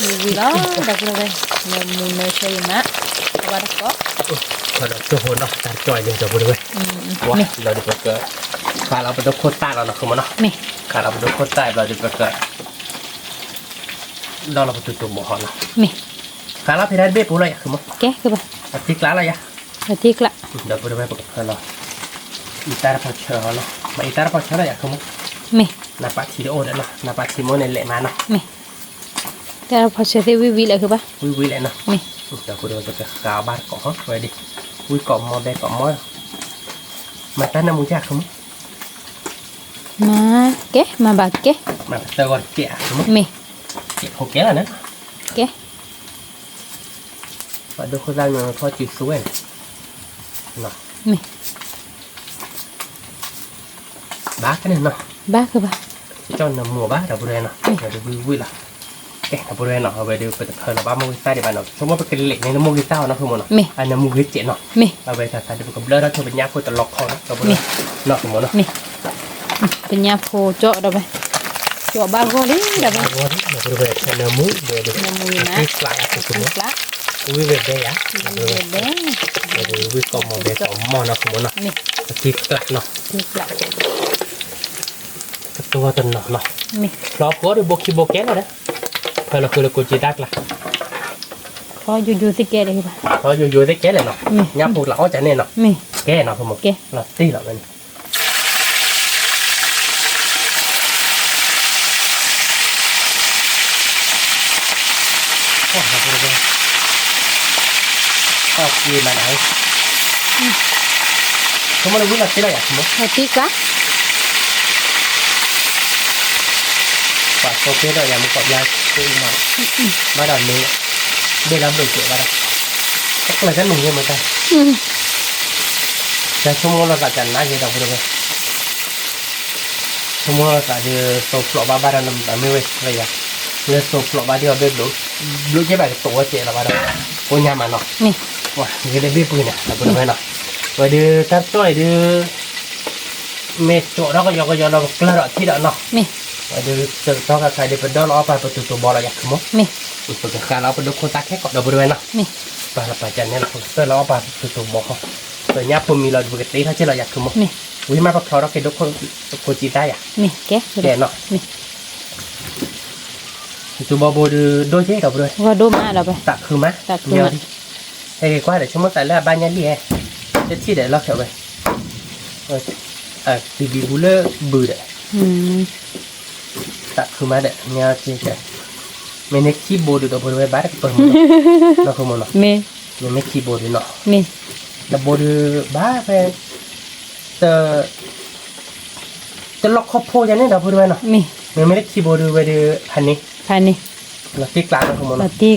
်, ဝံၤလီၤ ဒီပုၢ်ဝဲၢ်, နမူနၢဆၢအံၤမး, ဘၣ်တကိး, ဒီးကၠိဖိနီၤ တၢ်ကၠီအံၤန့ၣ် ဒီပုၢ်ဝဲၢ်, ဝါလီၤဒီးပက ခးလီၤပဒိခိၣ်သၣ်လီၤနီၤ ဃုမနီၤ, ခးလီၤပဒိခိၣ်သၣ်ဘျီဒီးပက ဒီးလီၤပတူၢ်တူၢ်ဘီၣ်ဟီနီၤ, ဃးလီၤဖဲတၢ်တဘ့ၣ်ပူၤလီၤယၤ ဃုမ, အသံကျးလီၤယၤ, ဒီပုၢ်ဝဲၢ်ပကဖၢလီၤ, အံသၣ်တဖီဆၢဟီနီၤ, မ့ၢ်အံသၣ်တဖီဆၢလီၤယၤ ဃုမ, နပာ်ထံတအိၣ်ဒီးနီၤ နပာ်ထံမ့ၢ်န့ၣ်လဲၤမးနီၤ တၢ်တဖီဆၢသ့ၣ်ဝံၣ်ဝံၣ်လဲၣ်ဃုဘၣ်, ဝံၣ်ဝံၣ်လဲၣ်နီၤ, ဒီပုၢ်ဝဲၢ်ပကဃးအီၤဘၣ်တကိးဟီ ဝဲဒၣ်, ဝံၣ်ကိးမီၢ်ဘဲကိးမီၢ်, မၤတၢ်နၢမူယၤ ဃုမ, မၤကဲ မၤဘၣ်ကဲ, မၤပသၢဂီၤတကဲ, မ့ၢ်, ကဲဖိကဲလီၤန့ၣ်, ကဲ, ပှၤဒိခိၣ်သၣ်မ့ၢ်ထီၣ်စုသူဝဲန့ၣ်, မ့ၢ် ဘၣ်ကန့ၣ်နီၤ, ဘၣ်ကဘၣ်, ကၠီနၢမူဘၣ် ဒီပုၢ်ဝဲၢ်နီၤ, ဝံၣ်ဝံၣ်လီၤ, ကဲ ဒီပုၢ်ဝဲၢ်နီၤ အဝဲဒီးပတဖၢလီၤဘၣ်မိၢ်ဂ့ၤသၣ်ဒံးဘၣ်နီၤ ဆိကမိၣ်ပကလဲၤန့ၢ်နမိၢ်ဂ့ၤသၣ်အီၤနီၤ ဃုမနီၤ, မ့ၢ်, အနၢမူဂ့ၤစဲးနီၤ, မ့ၢ်, အဝဲသးသးဒီးပကဘျၢထီၣ်ဆိပညၣ်ဖိတလီခီနီၤ ဒီပုၢ်ဝဲၢ်, နီၤ ဃုမနီၤ, မ့ၢ်, ပညၣ်ဖိကၠီဒီပုၢ်ဝဲၢ်, ကၠီဘၣ်ဂီၢ်လံ ဒီပုၢ်ဝဲၢ်, ဒီပုၢ်ဝဲၢ် နၢမူဒီး, နၢမူယၤမး, ဝံၣ်ကျး, ဝံၣ်ဝဲဒဲယၤ, ဝံၣ်ဝဲဒဲ, ဝံၣ်ကိးမီၢ်ဘဲကိးမီၢ်နီၤ ဃုမနီၤ, မ့ၢ်, အသံကျးနီၤ, ကတိၤတနီၤနီၤ, မ့ၢ်, ဖျီဖိဒီးဘိခံဘိကဲလီၤဒီး, ဖၢလီၤဃုာ်လၢကိးက့ၤတၢ်ကျါ, ဖျီယိယိသ့ၣ်ကဲလၢၤ, ဖျီယိယိသ့ၣ်ကဲလၢၤနီၤ, မ့ၢ်, ညၣ်ဖိကျါအီၣ်ကန့ၣ်နီၤ, မ့ၢ်, ကဲနီၤ ဃုမ, ကဲ, လီၤတံၢ်လီၤဝဲန့ၣ် ဆိကမိၣ်လၢဝံၣ်လီၤတ့ၢ်လီၤယၤ ဆိကမိၣ်, လီၤတံၢ်ကျါ, ပှၤဆိက့ၤဒီးယၤမ့ၢ်ကိးညါ, ဘၣ်ဒီးမ့ၢ်, ဘ့ၣ်လီၤဘျုးကဲးဘၣ်ဒီး, တကျၢၤတၢ်နုာ်ယဲမတၤ, ယဆိကမိၣ်လီၤသးကနါယဲဒီပုၢ်ဝဲၢ် ဆိကမိၣ်လီၤသးဒီး သိဖျိးဘၣ်ဘၣ်ဒီးနမ့ၢ်ဝဲဝဲယၤ, လၢသိဖျိးဘၣ်ဒီးအီၤဘ့ၣ်ဘျုး, ဘျုးကဲဘၣ်ကတိၤဝဲစဲးလီၤဘၣ်ဒီး, ကိညါမးနီၤ, ဝဲဂ့ၤလၢဘ့ၣ်ပှ့ၤန့ၣ် ဒီပုၢ်ဝဲၢ်နီၤ, ဝဲဒီးတၢ်ကၠီအံၤဒီး မ့ၢ်ကၠီဒီးကယီကယီဒီးကကျၢၢ်ဒီးထံၣ်ဒီးနီၤ, ဝဲဒီးစၢကတီၢ်ခါခါဒီးပဒီလီၤအီၣ်ပာ်ပတူၢ်တူၢ်ဘီလီၤယၤ ဆိကမိၣ်, ပကဃးလီၤပဒိခိၣ်သၣ်ခဲကိးဒီပုၢ်ဝဲၢ်နီၤ, ပှၤလီၤပှၤကန့ၣ်လီၤ ပကတၢၢ်လီၤအီၣ်ပာ်ပတူၢ်တူၢ်ဘီဃီ, ပညၣ်ဖိမံလီၤဒီးပကတ့ထီၣ်က့ၤလီၤယၤ ဆိကမိၣ်, ဝံၤမးပဖျီထီၣ်က့ၤဒိခိၣ်ကၠီသၣ်ယၤ, မ့ၢ်ကဲ, ကဲနီၤ, တူၢ်ဘီဘိဒီးဒိၣ်က့ၤဒီပုၢ်ဝဲၢ်, သးခုမး, သးခုမး, ဟဲက့ၤကွၢ်ဒီး ဆိကမိၣ်သးလၢအဘၣ်ညါလံဧါ, တထံၣ်ဒီးလီၢ်ခဲဝဲ, တံၤဘံဘူလၢဘုဒီး, သးခုမးဒီး, မ့ၢ်န့ၢ်ခံဘိဒီး ဒီပုၢ်ဝဲၢ်ဘၣ်တကပၢၢ်မူနီၤ, မ့ၢ်, မ့မ့ၢ်ခံဘိဒီးနီၤ, တဘိဒီးဘၣ်ဖဲ တ တလီၢ်ခီၣ်ဖိယၤန့ၣ် ဒီပုၢ်ဝဲၢ်နီၤ, မ့မ့ၢ်လၢခံဘိဒီးဝဲဒီး ဖးန့ၢ်, လီၤတံၢ်ကျးနီၤ ဆိကမိၣ်နီၤ, လီၤတံၢ်ကျး,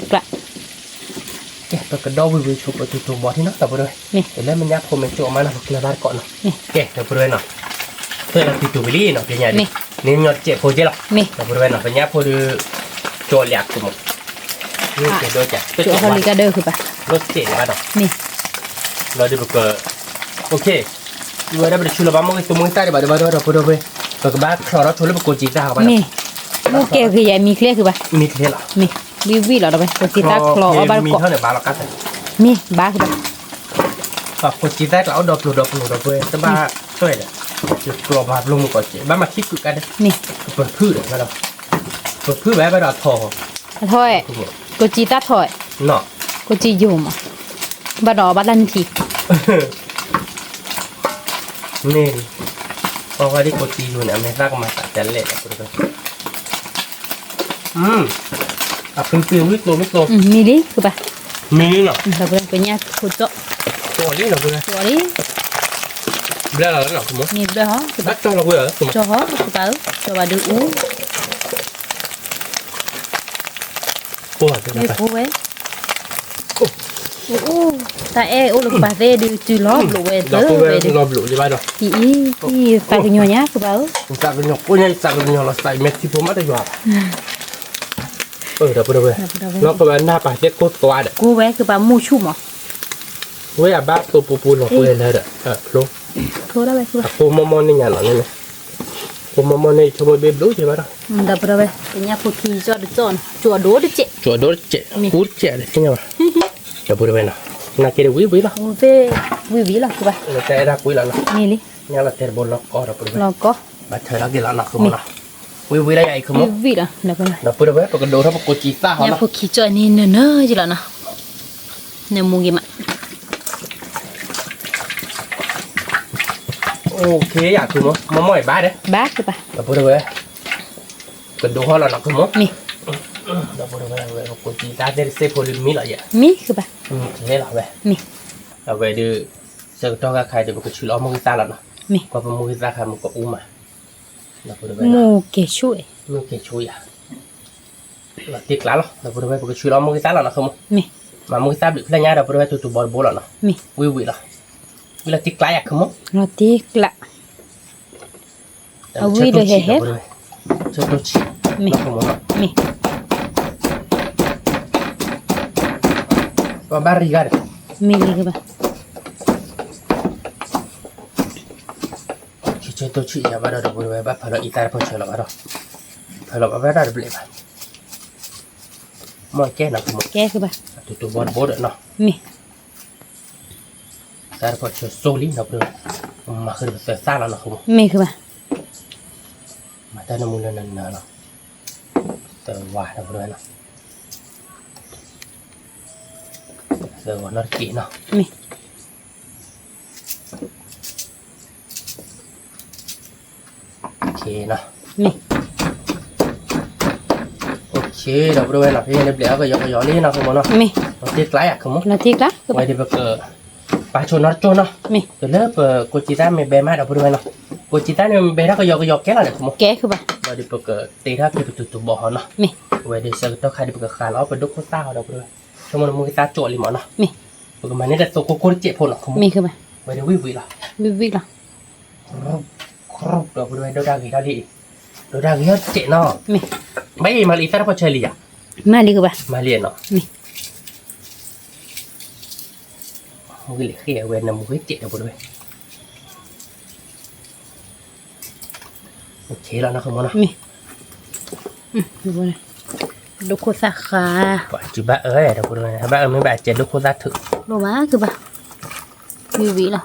ကဲ ပကဒီဝံၤဝံၤဆိပတူၢ်တူၢ်ဘီထံနီၤ ဒီပုၢ်ဝဲၢ်, လၢမ့ၢ်ညၣ်ဖိမ့ၢ်ကၠိမးနီၤ ပကျၢၤဘၣ်တကိးနီၤ, ကဲ ဒီပုၢ်ဝဲၢ်နီၤ, ဖဲလီၤတံၢ်တူၢ်ဝံၤလံနီၤ ပညါလံ, န့ၣ်ညီစဲးဖိက့လီၤ, ဒီပုၢ်ဝဲၢ်နီၤ ပညၣ်ဖိဒီး ကၠီလၢအခိၣ်မး, ကဲဒီးကၠီ, လီၤစဲးဒံးဘၣ်ဒီး, လီၤဒီးပက ဝဲဒၣ်ပတဆူလီၤဘၣ်မိၢ်ဂ့ၤသူမိၢ်ဂ့ၤသၣ်ဒံးဘၣ်ဒီးဘၣ်ဒီး ဒီပုၢ်ဝဲၢ်, ပကဘၣ်ချီထီၣ်ဆိလၢပကိးကံသၣ်ဘၣ်, မ့ၢ်, မ့ၢ်ကဲဂ့ၤယဲမံချ့ဃုာ်ဘၣ်, မံချ့လီၤ, မ့ၢ်, ဝံၣ်ဝံၣ်လီၤဒီးဝဲ ကိးကံသၣ်ချီအီၣ်ဘၣ်တကိး, မ့ၢ်ဘၣ်ဃုာ်ဘၣ်, ပကိးကံသၣ်ကျါအီၣ်ဒီပျိၤဒီပျိၤဒီပုၢ်ဝဲၢ် တဘၣ်ထွဲဒီး, ကျီၤဘၣ်ပျိၤမုၢ်ကိးကဲ ဘၣ်မၤခံကုာ်ကါဒီး, မ့ၢ်, ပဖုၣ်ဒီး, ပဖုၣ်ဘၣ်ဘၣ်ဒီးအထီၣ်, အထီၣ်, ကိးကံသၣ်ထီၣ်, ကိးကံယိာ်မး, ဘၣ်ဒီးဘၣ်တၢ်နထံ မ့ၢ်, အဝဲဒၣ်ကိးကံယိာ်န့ၣ် အမဲာ်သၣ်ကမၤသးဒ်လဲၣ်, အဖုဖုဝံၣ်ကျိၤဝံၣ်ကျိၤ, မံလံဃုာ်ဘၣ်, မံလံနီၤ, ပညၣ်ဖိကၠီ, ကၠီလံနီၤ, ကၠီလံ, ဘျၢလီၤနီၤ, မ့ၢ်ဘျၢဟီ, ဘၣ်ကၠီလီၤဝဲ, ကၠီဟီ, ကဘၣ်အူ, ကဘၣ်ဒုးအူ အိၣ်ဝဲ, တၢ်အဲၣ်အိၣ်လၢကပၤသ့ၣ်ဒုး တုၤလီၤဘျိးဝဲတဝဲဒုး, လီၤဘျိးလံဘၣ်ဒီး, အံၤ, အံၤ, သးကညီၤညါကဘၣ်ဧၢ, သးကညီၤကိးညါ သးကညီၤလီၤသးအံၤ မ့ၢ်ထံဖိမးတယွၤဘၣ်, ဒီပုၢ်ဝဲၢ်, လီၤကဝဲနၢ်ပာ်သ့ၣ်ကိၢ်သွါဒီး, ကိၢ်ဝဲကဘၣ်မူဆူၣ်မး, ဝဲအဘၣ်သိပူၤပူၤလီၤပှဲၤလၢဒီး, အကိၢ်မီၢ်မီၢ်န့ၣ်ညါနီၤန့ၣ်, ကိၢ်မီၢ်မီၢ်န့ၣ် ဆိကမိၣ်ဘ့ၣ်ဘျုးက့ဘၣ်ဒီး ဒီပုၢ်ဝဲၢ် ကညးဖိခံကၠီတကၠီနီၤ ကၠီဒိၣ်တကဲး ကၠီဒိၣ်တကဲး မ့ၢ် ကူတကဲး သ့ၣ်ညါဘၣ် ဒီပုၢ်ဝဲၢ်နီၤ နာ်က့ဒီးဝံၣ်ဝံၣ်လီၤ ဝံၣ်ဝံၣ်လီၤ ကဘၣ် လၢတၢ်အဲၣ်တၢ်ကွံလီၤနီၤ မ့ၢ်လံ ညါလီၤတဲတဘိလီၤကီဒီပုၢ်ဝဲၢ် လီၤကီ ဘၣ်ထၢၣ်လီၤက့ၤလီၤနီၤ မ့ၢ် ဝံၣ်ဝံၣ်လီၤယၤအံၤ ခမီ ဝံၣ်ဝံၣ်လီၤ ဒီပုၢ်ဝဲၢ် ပကဒိးထီၣ်ပကိးကံသၣ်ဟီနီၤ ညါဖိခံကၠီန့ၣ်နၢၤနၢၤယလီၤနီၤ နမူက့ၤမး OK ယၤ ခမီ မီၢ်မီၢ်အံၤဘၣ်ဒီး ဘၣ်ကဘၣ် ဒီပုၢ်ဝဲၢ် ကဒိးဟီလီၤနီၤ ခမီ မ့ၢ် ဒီပုၢ်ဝဲၢ် ဝဲပကိးကံသၣ်သ့ၣ်တစဲးဖိလံမံလီၤယဲ မ့ၢ်ကဘၣ် လဲၤလီၤဝဲ မ့ၢ် အဝဲဒုး ဆၢကတီၢ်ခါခါဒီး ပကဆှၢလီၤမုၢ်ဂံၢ်သၣ်လီၤနီၤ မ့ၢ် ကွၢ်ပမုၢ်ဂံၢ်သၣ်ခါမုၢ်ကအူမး ဒီပုၢ်ဝဲၢ် မုၢ်ကဲၤဆူၣ် မုၢ်ကဲၤဆူၣ်ယၤ လီၤတ့ကျးလီၤ ဒီပုၢ်ဝဲၢ် ပကဆှၢလီၤမုၢ်ဂံၢ်သၣ်လီၤနီၤ ခမီ မ့ၢ် မၤမုၢ်ဂံၢ်သၣ်ဘျုးဖျဲၣ်ညါ ဒီပုၢ်ဝဲၢ် တူတူဘီတဘိလီၤနီၤ မ့ၢ် ဝံၣ်ဝံၣ်လီၤ ဝံၣ်လီၤတ့ကျးယၤ ခမီ လီၤတ့ကျး အဝံၣ်ဒီးဟဲဟဲ ဆၢတိၢ်ဆံး မ့ၢ် မ့ၢ် ပဘၣ်ရံဂၤဒီး မ့ၢ်လံကဘၣ် ဆၢတိၢ်ဆံးယၤဘၣ်ဒီး ဒီပုၢ်ဝဲၢ် ဘၣ်ဖးလီၤအံသၣ်တဖၣ်ဆၢလီၤဘၣ်ဒီး ဖးလီၤဘၣ်ဘၣ်တၢ်တဘျဲးဘၣ် မ့ၢ်ကဲနီၤ ကဲကဘၣ် တူတူဘီတဘိဒီးနီၤ မ့ၢ် သၣ်တဖၣ်ဆၢစိလံနီၤ ပမၤဃုာ်ဒီးပသၢသၣ်လီၤနီၤ မ့ၢ်ကဘၣ် မၤတၢ်နမူလၢနနၢၤလီၤ သၢဝါနီၤ ပဝဲနီၤ သၢဝါနီတက့ၢ်နီၤ မ့ၢ် မ့ၢ် ဒီပုၢ်ဝဲၢ်နီၤ ဖဲန့ၣ်ဘျဲးအီၣ်ကယီကယီလံနီၤ ခမီနီၤ မ့ၢ် လီၤတ့ကျးယၤ ခမီ လီၤတ့ကျး ဝဲဒုးပက ပာ်ဆိနီတကၠိနီၤ မ့ၢ် တုၤလၢပကိးကံသၣ်မ့ၢ်ဘဲမး ဒီပုၢ်ဝဲၢ်နီၤ ကိးကံသၣ်န့ၣ်မ့ၢ်ဘဲထီၣ်ကယီကယီကဲလီၤဒီး ခမီ ကဲ ခဘၣ် ဝဲဒုးပကတ့ထီၣ်က့ၤပတူတူဘီဟီနီၤ မ့ၢ် ဝဲဒုးဆၢကတီၢ်ခါဒုး ပကဃးလီၤအီၣ်ပဒိၣ်ခိၣ်သၣ်ဟီ ဒီပုၢ်ဝဲၢ် ဆိကမိၣ်နမုၢ်ဂံၢ်သၣ်ကၠီလံမးနီၤ မ့ၢ် ပကမၤန့ၢ်တၢ်သိကိၢ်ကိၢ်တစဲးဖိနီၤ ခမီ မ့ၢ် ခဘၣ် ဝဲဒုးဝံၣ်ဝံၣ်လီၤ ဝံၣ်ဝံၣ်လီၤ ဒီပုၢ်ဝဲၢ် ဒိၣ်တၢ်ဂ့ၤထီၣ်လံ ဒိၣ်တၢ်ဂ့ၤထီၣ်တစဲးနီၤ မ့ၢ် ဘၣ်အံၤမၤလံအံသၣ်တဖၣ်ဆၢလံယၤ မၤလံကဘၣ် မၤလံနီၤ မ့ၢ် မုၢ်ဂ့ၤလံဃ့အဝဲ နမူဂ့ၤစဲး ဒီပုၢ်ဝဲၢ် လီၤနီၤ ခမီနီၤ မ့ၢ် ဒိၣ်ခိၣ်သၣ်ဃါ ပှၤစုဘၣ်အၢ ဒီပုၢ်ဝဲၢ် ဘၣ်အၢမ့ၢ်ဘၣ်စဲး ဒိၣ်ခိၣ်သၣ်ထုး လိၣ်ဘၣ်ကဘၣ် ဝံၣ်ဝံၣ်လီၤ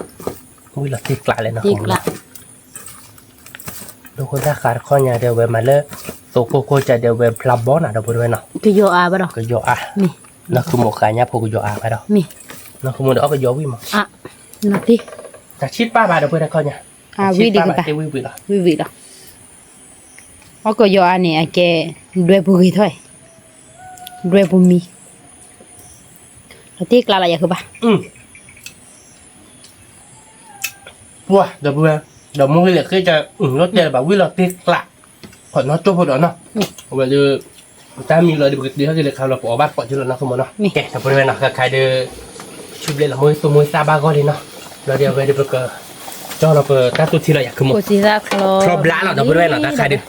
ဝံၣ်လီၤတ့ကျးလဲၣ်နီၤ တ့ကျး ဒိၣ်ခိၣ်သၣ်ဃါတခီညါဒီး အဝဲမၤလၢ သိကိၢ်ကိၢ်ကဒီး အဝဲဖျါဘီနၤ ဒီပုၢ်ဝဲၢ်နီၤ ကယီၤအါဘၣ်ဒီး ကယီၤအါ မ့ၢ် နီၢ်ဃုမိၢ်ဃါညါဖိကယီၤအါဘၣ်ဒီး မ့ၢ် နီၢ်ဃုမိၢ်ဒီးအီၣ်ကယီၤဝံၣ်မး အါ နီၢ်သ့ တၢ်ဆံၣ်ပၢ်ဘၣ် ဒီပုၢ်ဝဲၢ်တခီညါ အါ ဝံၣ်လံကဘၣ် ဝံၣ်ဝံၣ်လီၤ ဝံၣ်ဝံၣ်လီၤ အီၣ်ကယီၤအါန့ၣ် အကဲ ဒွဲပူၤဂ့ၤထီၣ်အံၤ ဒွဲပူၤမံ လီၤတ့ကျးလီၤ ယၤဃုဘၣ် ပှၤ ဒီပုၢ်ဝဲၢ် ဒီးမုၢ်ဂ့ၤလံဃ့က လီၤတဲာ်လၢၤဘၣ် ဝံၣ်လီၤတ့ကျး ခီၣ်နီၢ်ကၠိဖိဒီးနီၤ အဝဲဒုး တၢ်မံလီၤဒီး ပကတ့ထီၣ်က့ၤလၢခါလီၤ ပအီၣ်ဘၣ်တကိးက့ၤလီၤနီၤ ခမီနီၤ ကဲ ဒီပုၢ်ဝဲၢ်နီၤ ခါခါဒီး ဆူဘျဲၣ်လီၤ မုၢ်သူၣ်မုၢ်သၣ်ဘၣ်ဂီၢ်လံနီၤ လီၤဒီးအဝဲဒုးပက ကၠီလီၤပတၢ်သူၣ်ထံလီၤ ယၤဃုမိၢ် ချီဘျါလီၤ ဒီပုၢ်ဝဲၢ်နီၤ တၢ်ခါဒီး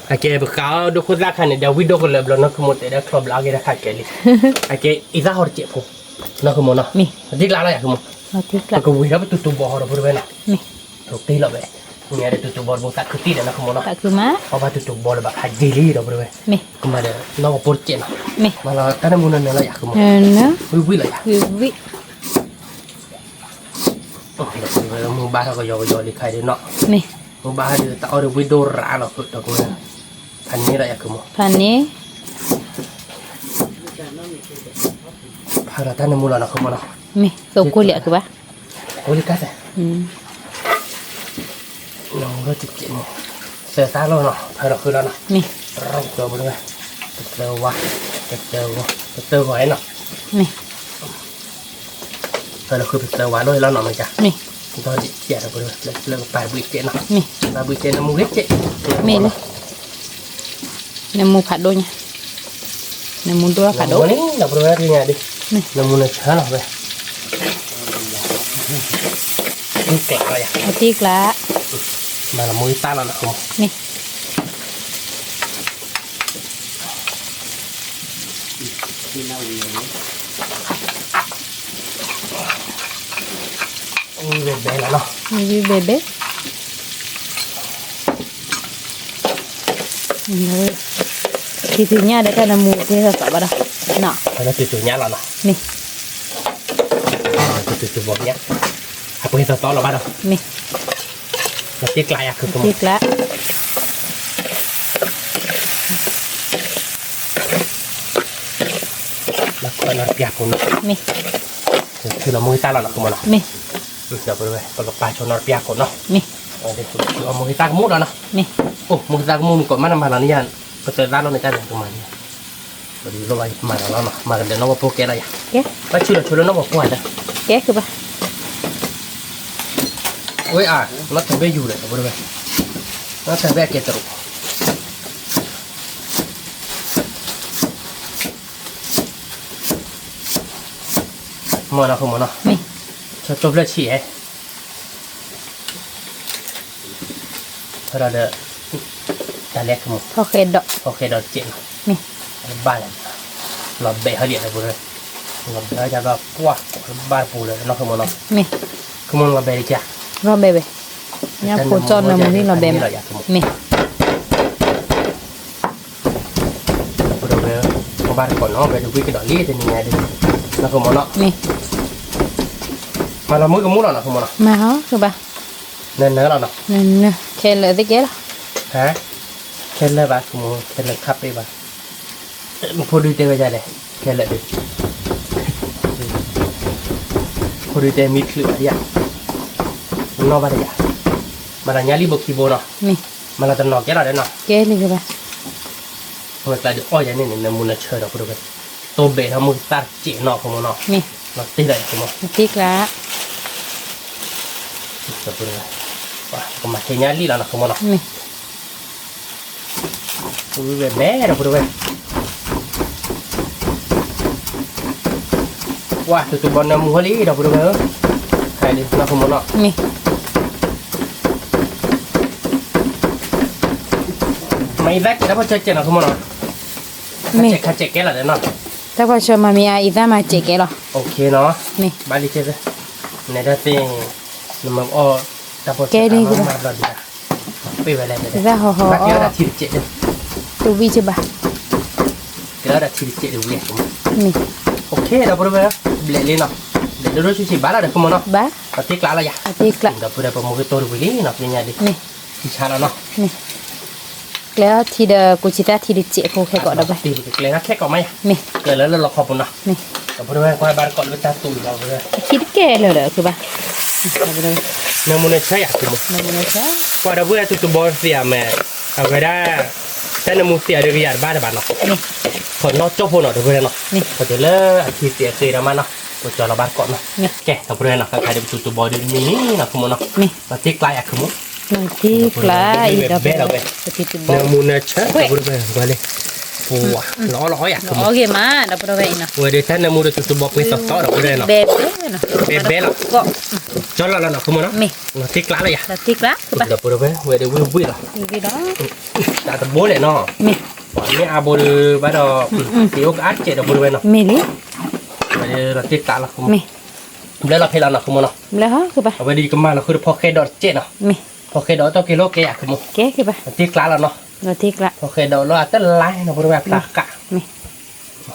အကဲပဃးအီၣ်ဒိၣ်ခိၣ်သၣ်ခါန့ၣ် ဒီးဝံၣ်ဒိၣ်ကလၢာ်ဘျီ နီၢ်ဃုမိၢ်တဲဒီးချီဘျါက့ၤတၢ်ခါကဲလံ အကဲအံသၣ်ဟီတစဲးဖိ နီၢ်ဃုမိၢ်နီၤ လီၤတ့ကျးလီၤ ယၤဃုမိၢ် ပကဝံၤထီၣ်ပတူတူဘီဟီဒီး ပုၢ်ဝဲၢ်နီၤ တ့လီၤဝဲ ညါဒီးတူတူဘီတဘိသးခုတံၢ်ဒီး နီၢ်ဃုမိၢ်နီၤ အီၣ်ဘၣ်တူတူဘီလၢဘၣ်ဖးယံာ်လံ ဒီပုၢ်ဝဲၢ် ကမၤဒီး နီၢ်ကပိတစဲးနီၤ မၤလီၤတၢ်နၢမူနၢနၢလီၤ ယၤဃုမိၢ် ဝံၣ်ဝံၣ်လီၤ ယၤ မုၢ်ဘါထီၣ်ကယီကယီလံခါဒီးနီၤ မုၢ်ဘါဒီးတၢ်အီၣ်ဒီးဝံၣ်ဒိၣ်ရၤလီၤ ဒီပုၢ်ဝဲၢ် ဖးန့ၢ်လီၤ ယၤဃုမိၢ် ဖးန့ၢ် ဖးလီၤတၢ်နၢမူလီၤ နီၢ်ဃုမိၢ်နီၤ မ့ၢ် သိကိၢ်လံ အကဘၣ် ကိၢ်လံကါသဲး နၢမူလီၤတစဲးမ့ၢ် သၢသၣ်လီၤနီၤ ဖးလီၤဃုလီၤနီၤ မ့ၢ် ဒီပုၢ်ဝဲၢ် တသၢဝါ တသၢဂီၤ တသၢဂီၤနီၤ မ့ၢ် ဖဲလၢဃုပသၢဝါလိၣ်ဟဲလီၤနီၤမ့ၢ်ကါ မ့ၢ် ဒီးဒ်ကဲဒီပုၢ်ဝဲၢ် လၢကပာ်ဘှံးကဲနီၤ မ့ၢ် ပာ်ဘှံးကဲနမူဂ့ၤကဲ မ့ၢ်လၢ နမူဖးဒိၣ်ညါ နမူဒိၣ်ဖးဒိၣ် နမူန့ၣ် ဒီပုၢ်ဝဲၢ် ကညါဒ် မ့ၢ် နမူနဆါလီၤဝဲ တံကျးလီၤယၤ အတံကျး မၤလီၤမူတၢ်လီၤနီၤ မ့ၢ် ဝံၣ်ဘဲဘဲလီၤနီၤ ဝံၣ်ဘဲဘဲ က့ၤတုၤညၣ်ဒီးတၢ်နၢမူပှ့ၤသီသီဘၣ်ဒီး, လၢတုၤတုၤညၣ်လီၤနီၤ, မ့ၢ်, တုၤတုၤဘီညၣ်, အပှ့ၤသီသီလီၤဘၣ်ဒီး, မ့ၢ်, လီၤတံၢ်ကျါယၤခု, တံၢ်ကျါ, လီၤခီနီတပျၢ်ခိၣ်နီၤ, မ့ၢ်, ထုးလီၤမူဂံၢ်သၣ်လီၤနီၤ ခိၣ်မီၤနီၤ, မ့ၢ်, ဒီပုၢ်ဝဲၢ် ပကပာ်ဆိနီတပျၢ်ခိၣ်နီၤ, မ့ၢ်, မူဂံၢ်သၣ်ကမူၣ်လီၤနီၤ, မ့ၢ်, အိၣ် မူဂံၢ်သၣ်ကမူၣ်မ့ၢ်ကီးမးနမၤလီၤန့ၣ်ယၤ, ပသၢသၣ်လီၤန့ၣ်တၢ်န့ၣ်ကမၤန့ၣ်, ပဒုးလိၣ်ဘၣ်ယကမၤလီၤလီၤနီၤ, မၤကဒဲးနီၣ်ဝဲဖိကဲလီၤယၤ, ဘၣ်ဆူလီၤဆိလၢနီၣ်ပှၤဖိဧါ, ကဲကဘၣ်, ဝဲအါ, နီၣ်ထၢဘ့ၣ်ယူၤဒီး ဒီပုၢ်ဝဲၢ်, နီၣ်ထၢဘ့ၣ်အကဲတရူး မီၤနီၤ ခိၣ်မီၤနီၤ, မ့ၢ်, ဆိကမိၣ်ဖျၢၣ်ဆံးဧါ, ဖဲဒီး, တၢ်လဲၤခိၣ်မီၤ, ဖီၣ်ဃဲဒီး, ဖီၣ်ဃဲဒီးတစဲးနီၤ, မ့ၢ်, ဘၣ်လဲၣ်, လီၤဘဲးဟဲလံဒီပုၢ်ဝဲၢ်, လီၤဘဲးဟဲကဘၣ်ကွၢ်, ဘၣ်တပူၤလၢနီၤ ခိၣ်မီၤနီၤ, မ့ၢ်, ခိၣ်မီၤလီၤဘဲးတက့ၢ်, လီၤဘဲးဝဲ, ညၣ်ဖိကၠီၣ်နၢမူန့ၣ်လီၤဘဲးမး, မ့ၢ် ဒီပုၢ်ဝဲၢ်, ပဘၣ်တကိးနီၤ ဝဲဒုးဝံၣ်ကဒီးလံတနံၤညါဒုး, နီၤ ခိၣ်မီၤနီၤ, မ့ၢ်, မၤလီၤမုၢ်ကမူၣ်လီၤနီၤ ခိၣ်မီၤနီၤ, မၤဟီ ကဘၣ်, နနၢလီၤနီၤ, နနၢ, ခဲလၢာ်သ့ကဲလီၤ, ဟါ, ခဲလၢာ်ဘၣ် ခိၣ်မီၤ ခဲလၢာ်ခးပ့ၢ်ဘၣ်, ဖိဒုတဲဝဲဒ်လဲၣ်, ခဲလၢာ်ဒုး, ဖိဒုတဲမံချုးဘၣ်ယၤ, နီၣ်ဘၣ်တယၤ, မၤလီၤညါလံဘိခံဘိနီၤ, မ့ၢ်, မၤလီၤတနီၤကဲလီၤဒီးနီၤ, ကဲလံကဘၣ် မ့ၢ်ကျါဒုးအီၣ်ယၤန့ၣ်န့ၣ် နၢမူနၢဆၢဒီပုၢ်ဝဲၢ်, တိဘဲးထီၣ်မုၢ်သၣ်တစဲးနီၤ ခိၣ်မီၤနီၤ, မ့ၢ်, လီၤတံၢ်လီၤ ခိၣ်မီၤ, တံၢ်ကျါ, ဒီပုၢ်ဝဲၢ်, ကမၤဆ့ညါလံလီၤနီၤ ခိၣ်မီၤနီၤ, မ့ၢ်, ဝံၣ်ဝဲဘဲဒီပုၢ်ဝဲၢ် ကွၢ် တုၤတဘီနၢမူဟဲလံ ဒီပုၢ်ဝဲၢ်ဧၢ, ခါလံနီၤ ခိၣ်မီၤနီၤ, မ့ၢ်, မ့ၢ်အံၤသၣ်ကဲးတၢ်ဖီၣ်ဆၢကဲးနီၤ ခိၣ်မီၤနီၤ, မ့ၢ်, ခါစဲးကဲလီၤဒီးနီၤ, တၢ်ဖီၣ်ဆၢမၤမ့ၢ်အံၤသၣ်မၤစဲးကဲလီၤ, မ့ၢ်, ဘၣ်လံကဲသ့, နဲဒၣ်သ့, နမၤအီၣ်တၢ်ဖီၣ်ဆၢမၤဘျီဒံး, ပ့ၢ်ဝဲလဲၣ်, တဝံၣ်ဘၣ်, ကဲထီၣ်ထံတစဲးတဝံၣ်, မ့ၢ်, ဒီပုၢ်ဝဲၢ်, ဘျဲးလံနီၤ, ဘျဲးဒိၣ်ဒိၣ်ဆံးဆံးဘၣ်လီၤဒီး ခိၣ်မီၤနီၤ, တံၢ်ကျါလီၤယၤ, ဒီပုၢ်ဝဲၢ် ပမူဂ့ၤတိၢ်တဝံၤလံနီၤ ပညါဒံး, မ့ၢ်, ထံဆါလီၤနီၤ, မ့ၢ်, ကျဲထီၣ်ထံဒီး ကူၣ်ဆံသၣ်ထံတစဲးဖိခဲကိးဒီးဘၣ်, ကျဲထီၣ်ခဲကိးမးယၤ, မ့ၢ်, ကျဲလၢလၢလီၤခီပူၤနီၤ, မ့ၢ်, ဒီပုၢ်ဝဲၢ် ကွၢ်ဘၣ်တကိးလၢတၢ်တူၢ်လီၤ, ထံတကဲလၢာ်ဒီး ခုဘၣ်, နၢမူနၢဆၢယၤ ခိၣ်မီၤ, ကွၢ်ဒီပုၢ်ဝဲၢ် တုၤတဘီသ့ၣ်အမဲာ်, အဝဲဒၣ်, တၢ်နၢမူသ့ၣ်အဒုးကယၤတဘၣ်တဘၣ်နီၤ, ခီနီၣ်ကၠိၣ်ဖိနီၤ ဒီပုၢ်ဝဲၢ်နီၤ, ခီတဲလၢအထံသ့ၣ်အဃ့ဒီးမးနီၤ, ပကၠီလီၤဘၣ်တကိးနီၤ, ကဲ ဒီပုၢ်ဝဲၢ်နီၤ ခါခါဒုး ပတုၤတဘီဒုးမံန့ၣ်နီၤ ခိၣ်မီၤနီၤ, လီၤတံၢ်ကျါယၤ ခိၣ်မီၤ, လီၤတံၢ်ကျါအံၤဒီပုၢ်ဝဲၢ်, နၢမူနၢဆၢ ဒီပုၢ်ဝဲၢ် ကွၢ်လံ, ပှၤ လီၤအီၣ်လီၤအီၣ်ယၤ ခိၣ်မီၤ, လီၤအီၣ်ဂ့ၤမး ဒီပုၢ်ဝဲၢ်အံၤနီၤ, ဝဲဒၣ်တၢ်နၢမူဒီးတုၤတဘီပှ့ၤသီသီ ဒီပုၢ်ဝဲၢ်နီၤ, ဘဲဘဲလီၤ, ကၠီလီၤလီၤနီၤ ခိၣ်မီၤနီၤ, လီၤတံၢ်ကျါလီၤယၤ, လီၤတံၢ်ကျါ ဒီပုၢ်ဝဲၢ် ဝဲဒၣ်ဝံၣ်ဝံၣ်လီၤ, တၢ်တဘိလဲၣ်နီၤ, မ့ၢ်အါဘိဒုးဘၣ်ဒီး, သ့ၣ်အိၣ်ကအါတစဲး ဒီပုၢ်ဝဲၢ်နီၤ, မ့ၢ်လံ, ဝဲဒၣ်လီၤတံၢ်ကျါလီၤ ခိၣ်မီၤ, ဘျၢလီၤဖဲလီၤနီၤ ခိၣ်မီၤနီၤ, အဝဲဒၣ်ယကမၤလီၤဃုာ်ဒီးဖီၣ်ဃဲဒီးတစဲးနီၤ, ဖီၣ်ဃဲဒီးအတီၢ်က့ၤလီၤကဲယၤ ခိၣ်မီၤ, လီၤတံၢ်ကျါလီၤနီၤ, ဖီၣ်ဃဲဒီးလီၤအတလါနီၤ ဒီပုၢ်ဝဲၢ် အဖျါဃာ်, ဝံၣ်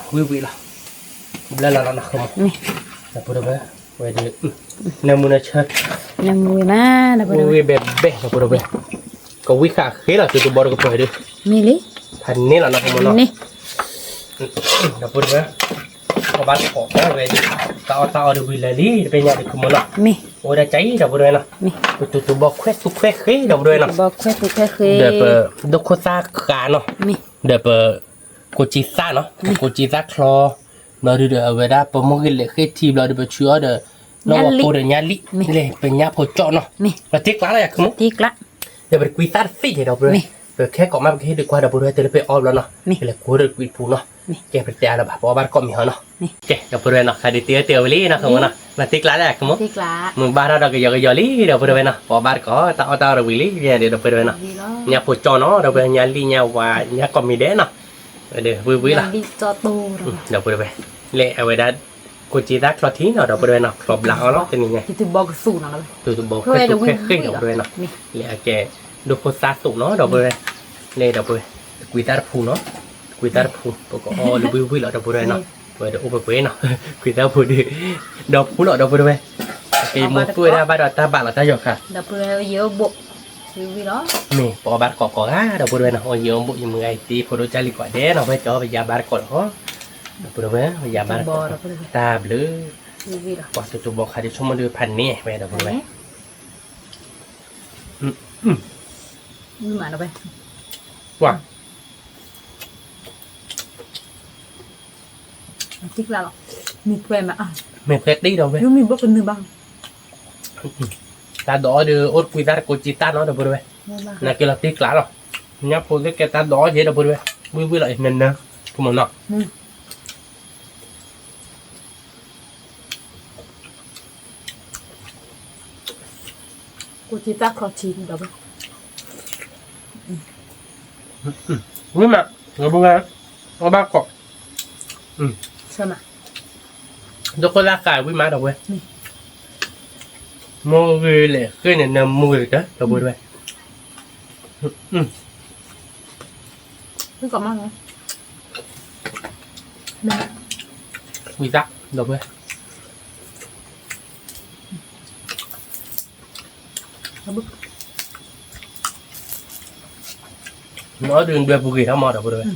ဝံၣ်လီၤ, ဘျၢလီၤလီၤနီၤ ခိၣ်မီၤ, ဒီပုၢ်ဝဲၢ်, ဝဲဒၣ်, နၢမူနၢဆၢ, နၢမူဝဲမး ဒီပုၢ်ဝဲၢ်, ဝံၣ်ဘဲဘဲ ဒီပုၢ်ဝဲၢ်, ကဝံၣ်ဃာ်ဃ့လီၤ တုၤတဘီတကပၤဒုး, မ့ၢ်လံ, ဖးန့ၢ်လီၤနီၤ ခိၣ်မီၤနီၤ, ဒီပုၢ်ဝဲၢ်, ပဘၣ်တကိးဝဲဒၣ်, တၢ်အီၣ်တၢ်အီဒုးဝံၤလၢာ်လံ တဘ့ၣ်ညါဒုး ခိၣ်မီၤနီၤ, မ့ၢ်, အိၣ်ဝဲဒၣ်ကၢ်အံၤ ဒီပုၢ်ဝဲၢ်နီၤ, ပတုၤတဘီခွဲးသူခွဲးဃ့ ဒီပုၢ်ဝဲၢ်နီၤ, ဒီးပဒိၣ်ခိၣ်သၣ်ဃာ်နီၤ, ဒီးပ ကိးကံသၣ်နီၤ, ကိးကံသၣ်ချီ, ဘျီဒုးဒီးအဝဲဒၣ် ပမိၢ်ဂ့ၤလဲၤဃ့ထံဘျီဒီး ပဆူအီၤဒီး နီၢ်ဝီဖိဒီးညါလံ, လၢပညါဖိကၠီနီၤ, ပတံၢ်ကျါလီၤယၤ ခိၣ်မီၤ, ဒီးပတကွံသၣ်တသ့ၣ်ဒီး ဒီပုၢ်ဝဲၢ်, ပခဲကိးမးပကဟ့ၣ်ဒုးကွၢ် ဒီပုၢ်ဝဲၢ် တလၢဖဲအီဘျီနီၤ, ပလဲၤကိးဒီးတကွံပူၤနီၤ, ကဲပတဲအါလၢၤဘၣ် ပအီၣ်ဘၣ်တကိးမ့ၢ်ဟီနီၤ, ကဲ ဒီပုၢ်ဝဲၢ်နီၤ ခါဒုးတ့ၢ်တ့ၢ်ဝံၤလံနီၤ ခိၣ်မီၤနီၤ, ပတံၢ်ကျါလီၤယၤ ခိၣ်မီၤ, မုၢ်ဘၣ်ထီၣ်ဒီးကယီကယီလံ ဒီပုၢ်ဝဲၢ်နီၤ, ပအီၣ်ဘၣ်တကိး တၢ်အီၣ်တၢ်အီဒီးဝံၤလံ ဒီပုၢ်ဝဲၢ်နီၤ, ညါဖိကၠီနီၤ ဒီပုၢ်ဝဲၢ် ညါလံညါဝါ ညါကိးမံၤဒဲးနီၤ ဝံၤဝံၤလီၤ, ဒီပုၢ်ဝဲၢ်, လၢအဝဲဒၣ်, ကိးကံသၣ်ချီထံနီၤ ဒီပုၢ်ဝဲၢ်နီၤ ချီဘျါအီၤလီၤ တနံၤညါ, တုၤတဘီကသူၣ်နီၤ, တုၤတဘီခွဲးသူခွဲးဃ့ ဒီပုၢ်ဝဲၢ်နီၤ, လၢအကဲ, ဒိၣ်ခိၣ်သၣ်သူၣ်နီၤ ဒီပုၢ်ဝဲၢ်, လၢဒီပုၢ်ဝဲၢ် ကွံာ်သၣ်တဖူနီၤ, ကွံာ်သၣ်တဖူ ပကအီၣ်လၢဝံၣ်ဝံၣ်လီၤ ဒီပုၢ်ဒီဝဲၢ်နီၤ, ပဝဲတအိၣ်ပှဲၤပှဲၤနီၤ, ကွံာ်သၣ်တဖူဒီး ဒီဖူလီၤ ဒီပုၢ်ဒီဝဲၢ်, က့ၤမိၢ်သွဲၣ်ဒၣ်ဘၣ်ဒီးတၢ်ဘၣ်လီၤတၢ်ယီၤခါ, မ့ၢ်ပအီၣ်ဘၣ်တကိးကိးဂၤ ဒီပုၢ်ဒီဝဲၢ်နီၤ, အီၣ်ယံာ်အီၣ်ဘူး ယမုၢ်ဂၤအံၤတ့ဖိဒိၣ်ကၢ်လံၤကိးဂၤဒဲးနီၤ, ဖဲကၠီပယါဘၣ်တကိးလီၤ, ဒီပုၢ်ဒီဝဲၢ် ပယါဘၣ်တကိး, တၢ်ဘျုး, ပှၤတိၢ်တိၢ်ဘီခါဒ်ဆိကမိၣ်ဒုးဖးန့ၢ်ဝဲ ဒီပုၢ်ဒီဝဲၢ် မ့ၢ်ဖဲတ့ဒီးဝဲ, တၢ်ဒိးအီၣ်ဒီး အိၣ်တကွံာ်သၣ်တကိးက့ၤတၢ်နီၤ ဒီပုၢ်ဒီဝဲၢ်, နာ်က့ၤလီၤတ့ကျးလီၤ, ညၣ်ဖိသ့ၣ်ကဲတၢ်ဒိးအီၣ်ယဲ ဒီပုၢ်ဒီဝဲၢ်, ဝံၣ်ဝံၣ်လီၤအံၤ နနၢၤ, ကမနီၤ ကိးက့ၤတၢ်ခီၣ်ထံးဒီး, ဝံၣ်မး, ဒီပုၢ်ဝဲၢ်, အီၣ်ဘၣ်ကိး, ဒိခိၣ်သၣ်ဃးဝံၣ်မး ဒီပုၢ်ဝဲၢ်, မိၢ်ဂ့ၤလဲၣ်ဃ့န့ၣ် နမုာ်တၢ် ဒီပုၢ်ဝဲၢ်, ဝံၣ်သၣ် ဒီပုၢ်ဝဲၢ် နအီၣ်ဒုးဒွဲပူၤဂ့ၤထီၣ်မး ဒီပုၢ်ဝဲၢ်,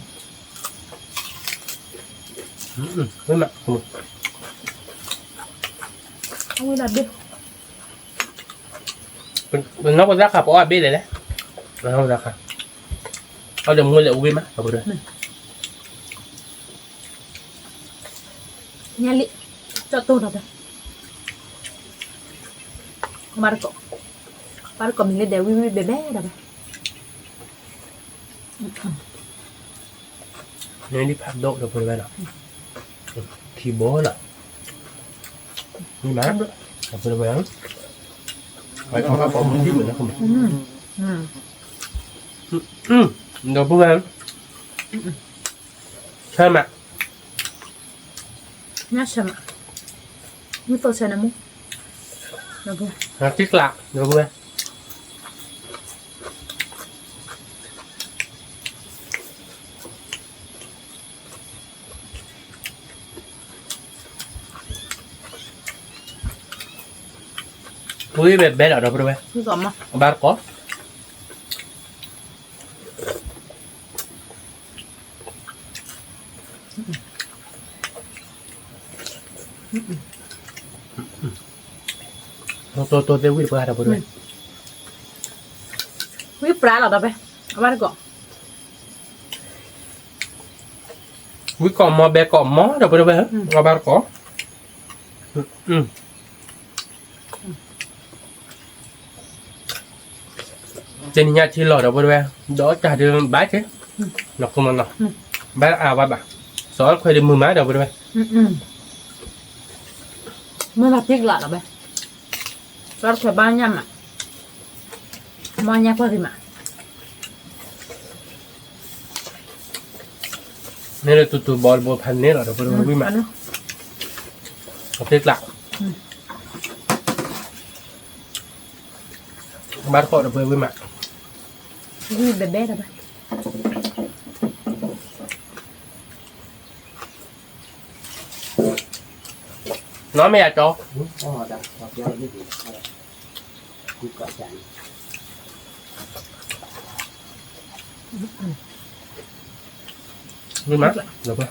ဝံၣ်မး, ပနီၢ်ခိသၣ်ခါ ပအီၣ်အဘ့ၣ်လဲၣ်လဲၣ်, ပနီၢ်ခိသၣ်ခါ, အီၣ်ဒီးမူလဲၣ်အူဝံၣ်မး ဒီပုၢ်ဝဲၢ်, ညါလံ, ကၠီၣ်တိၢ်ဒီး, ဘၣ်တကိး, ဘၣ်တကိးမံၤလၢဒဲး ဝံၣ်ဝံၣ်ဘဲဘဲဒီးဘဲ န့ၣ်ဒ်ဖးဒိၣ် ဒီပုၢ်ဝဲၢ်နီၤ, ခံဘိလီၤ, မ့ၢ်မး, ဒီပုၢ်ဝဲၢ်, ဒီပုၢ်ဝဲၢ်, ဆၢမး, ညၣ်ဆၢမး, မုၢ်သိးဆၢနမူ, ဒီပုၢ်ဝဲၢ်, တံၢ်ကျး ဒီပုၢ်ဝဲၢ် ဝံၣ်ဘဲဘဲလီၤ ဒီပုၢ်ဝဲၢ်, အဘၣ်တကိး, တိၢ်တိၢ်သ့ၣ်ဝံၣ်တပှၢ် ဒီပုၢ်ဝဲၢ်, ဝံၣ်ပြးလီၤ ဒီပုၢ်ဝဲၢ်, အဘၣ်တကိး ဝံၣ်ကိးမီၤဘဲကိးမီၤ ဒီပုၢ်ဝဲၢ်, အဘၣ်တကိး, တနံၤညါထံလီၤ ဒီပုၢ်ဝဲၢ်, ဒီးတၢ်ဒုးဘၣ်က့ၤ, နီၢ်ခိမနီၤ, ဘၣ်အါဝဲဘၣ်, စီၤခွဲးဒုးမုာ်မး ဒီပုၢ်ဝဲၢ်, မ့ၢ်ဘၣ်တံၢ်ကျးလီၤဘဲ, စီၤခွဲးဘၣ်ညၣ်မး, မ့ၢ်ညၣ်ကွၢ်ဂ့ၤမး န့ၣ်လၢတူတူဘီတဘိဖးန့ၣ်လီၤ ဒီပုၢ်ဝဲၢ် ဝံၣ်မး, အတံၢ်ကျး, ဘၣ်တကိး ဒီပုၢ်ဝဲၢ် ဝံၣ်မး, ဝံၣ်ဘဲဘဲဒီးဘၣ် နီၢ်မ့ၢ်ယၤကၠီ, ဝံၣ်မး, ဒီပုၢ်ဝဲၢ်,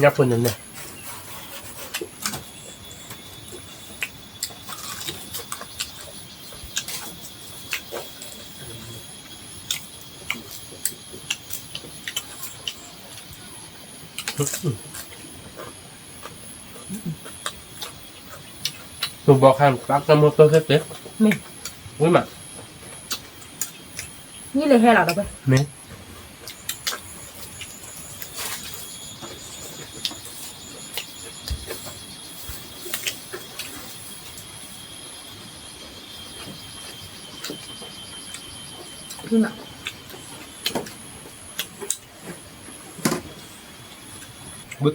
ညၣ်ဖိန့ၣ်န့ၣ် တူၢ်ဘီခါန့ၣ် ပၢ်ကမိၢ်ပၢၢ်ခဲသ့, မ့ၢ်, ဝံၣ်မး, မ့ၢ်လဲၤဟဲလီၤဒီး, မ့ၢ် ဝံၣ်ကိးမီ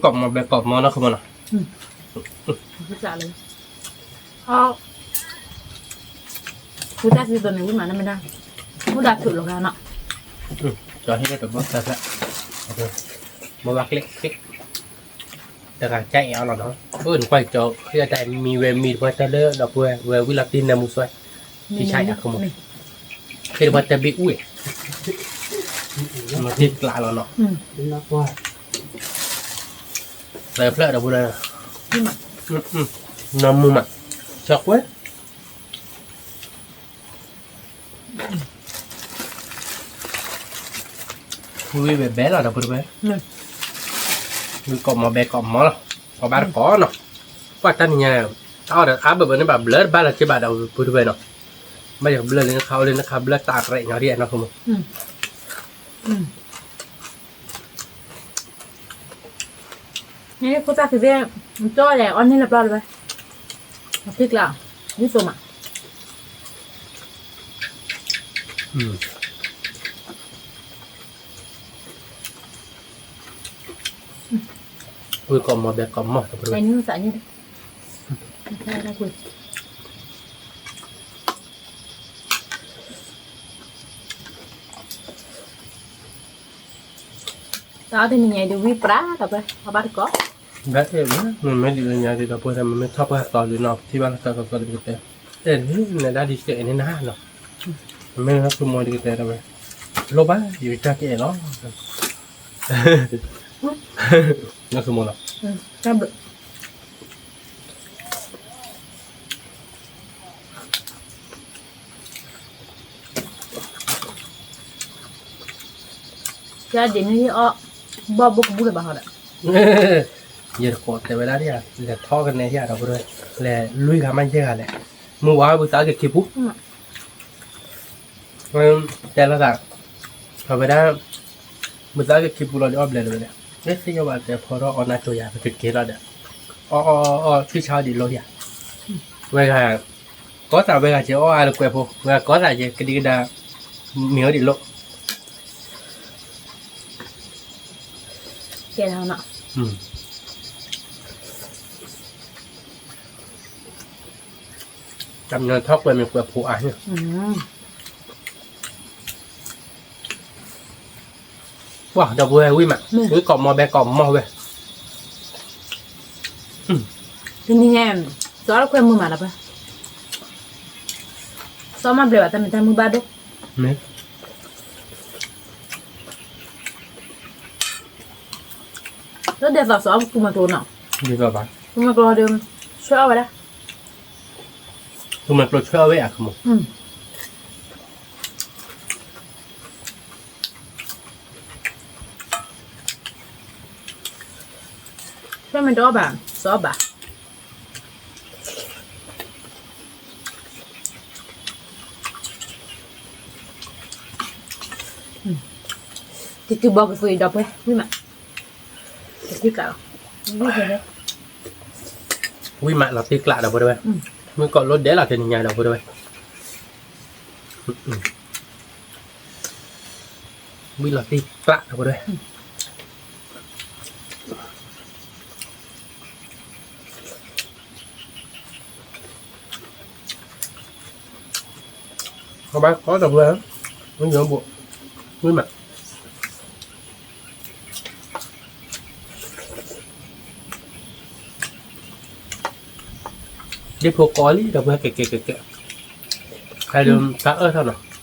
ၤဘဲကိးမီၤနီၢ်ခိမနီၤ, အီၣ် ဝံသးစူၤသိးန့ၣ် ဝံမးနမ့ၢ်ဒၣ်, မူဒါထုးလီၤဂၤနီၤ, ကၠီဟ့ၣ်လၢတဘီၣ်သၢဖျၢၣ်, ဘီဘၣ်ကျဲး, တဂၤကအဲၣ်အီၤလီၤနီၤ, အိၣ်နကွၢ်ကၠီ ဃ့တၢ်မံဝဲမံတပှၢ်တၢၢ်လၢဒီပုၢ်ဝဲၢ် ဝံလီၤတံၢ်နၢမူစွဲ, ဖံဆါအံၤအခိၣ်မူ, ဃ့တပှၢ်တၢၢ်ဘ့ၣ်အူဝဲ, မၤတ့ၢ်ကျးလီၤနီၤ, သၢဖျၢၣ်ဒီပုၢ်ဝဲၢ်, နၢမူမး, ကၠီကွဲ ဝံဘဲဘဲလီၤဒီပုၢ်ဝဲၢ်, ဝံကိးမီၤဘဲကိးမီၤလီၤ, ကိးဘၣ်တကိးနီၤ, ကွၢ်တၢ်နံၤညါ, တၢ်အီၣ်ဒီးအါဘၢဘၢန့ၣ်ဘၣ်ဘျၢတဘၣ်လီၤက့ဘၣ်ဒီပုၢ်ဝဲၢ်နီၤ, ဘၣ်ယကဘျၢလၢနခါအိၣ်လၢနခါဘျၢတၢ်ရဲၣ်ညီဒ်နီၤ, ဖိသၣ်သ့ၣ်, ကၠီလဲၣ် အီၣ်န့ၢ်လၢပျီတဝဲ, အဖံကျါ, ဒ်သိးမး, ဝံကိးမီၤဘဲကိးမီၤ, တၢ်အီၣ်တနံၤညါဒုးဝံပြးဒီးပှဲၤ အဘၣ်တကိး, ဘၣ်အဲၣ်မ့ၢ်, မ့မ့ၢ်ဒ်လၢညါဒ်ဒီးပှဲၤ မ့မ့ၢ်ထီၣ်ပှဲၤသီဒုးနီၤ ပထံၣ်ဘၣ်လၢတၢ်ကစီၣ်ဒုးကတဲ, အဲၣ်န့ၣ် နဒၣ်ဒ်စဲးန့ၣ်နၤနီၤ, မ့မ့ၢ်လၢဆိကမိၣ်ဒုးကတဲဒီးဝဲ, လိၣ်ဘၣ် ယကစၢ်ကအဲၣ်လီၤ, လၢဆိကမိၣ်လီၤ. ယဒ်န့ၣ်အီၣ်, ဘီၣ်ဘိကဘူၣ်လၢၤဘၣ်ဟီဒီး, ယတကိးတဲဝဲဒၣ်ဒ်ဧါ, လဲၤထီၣ်ကနဲဒ်ဧါဒီးပှဲၤ, လဲၤလွံၢ်ဂၤမးယဲၢ်ဂၤလဲၣ်, မုၢ်ဝါဝံသးက့ၤခံပူၤ, တဲလီၤသး, အဝဲဒၣ်, မုၢ်သးက့ၤခံပူၤလီၤဒီးအီၣ်ဘျဲးလၢၤဝဲဒၣ်, လၢသ့ၣ်ညါဘၣ်တဲဖီထီၣ်အီၣ်နၢ်ကၠိယၤ ပကက့ၤလီၤဒီး, အီၣ်အီၣ်အီၣ်အီၣ် ထွံၣ်ဆါအီၣ်ဒံးလိၣ်ယၤ, ဝဲဂၤ, ကီသးဝဲဂၤက့ၤအီၣ်အါလၢကွဲးဖိ, ဝဲဂၤကီသးက့ၤကဒံကဒါ, မ့ၢ်အီၣ်ဒံးလိၣ် ကဲလီၤနီၤ, တၢ်မညီထီၣ်ကွဲးမ့ၢ်ကွဲးဖိအါန့ၣ်, ပှၤဒီပုၢ်ဝဲၢ်ဝံၣ်မး, ဝံၣ်ကိးမီၤဘဲကိးမီၤဝဲ, တနံၤညါ, စီၤအီၣ်တခွဲမုာ်မးလီၤပှဲၤ, စီၤမၤဘျဲးဘၣ်တၢ်မ့ၢ်တၢ်မုာ်ဘၣ်ဒိၣ်, မ့ၢ် လၢဒ်သိးစီၤအီၣ်သူမၤကျိၤနီၤ, ဒ်သိးဘၣ်, သူမၤကျိၤဒီး, ဆွဲအီၣ်ဝဲဒၣ်, သူမၤကျိၤဆွဲအီၣ်ဝဲအါခမူ, ဆွဲမ့ၢ်တအီၣ်ဘၣ်, စီၤအီၣ်ဘၣ် တတုၤဘီကသူအံၤဒီပုၢ်ဝဲၢ်, ဝံၣ်မး, တံၢ်ကျးလီၤ, ဝံၣ်မးလီၤတံၢ်ကျးဒီပုၢ်ဝဲၢ်, မုၢ်ကီးလိဒဲးလီၤတနံၤညါဒီပုၢ်ဝဲၢ်, ဝံၣ်လီၤတံၢ်ကျးဒီပုၢ်ဝဲၢ် အဘၣ်ကီးဒီပုၢ်ဝဲၢ်, မ့ၢ်ယိၤဘိး, ဝံၣ်မး, ဒ်ဖိကီးလံဒီပုၢ်ဝဲၢ် ကဲကဲကဲကဲ, ဟဲဒီးတၢ်အၢၣ်ထီၣ်နီၤ.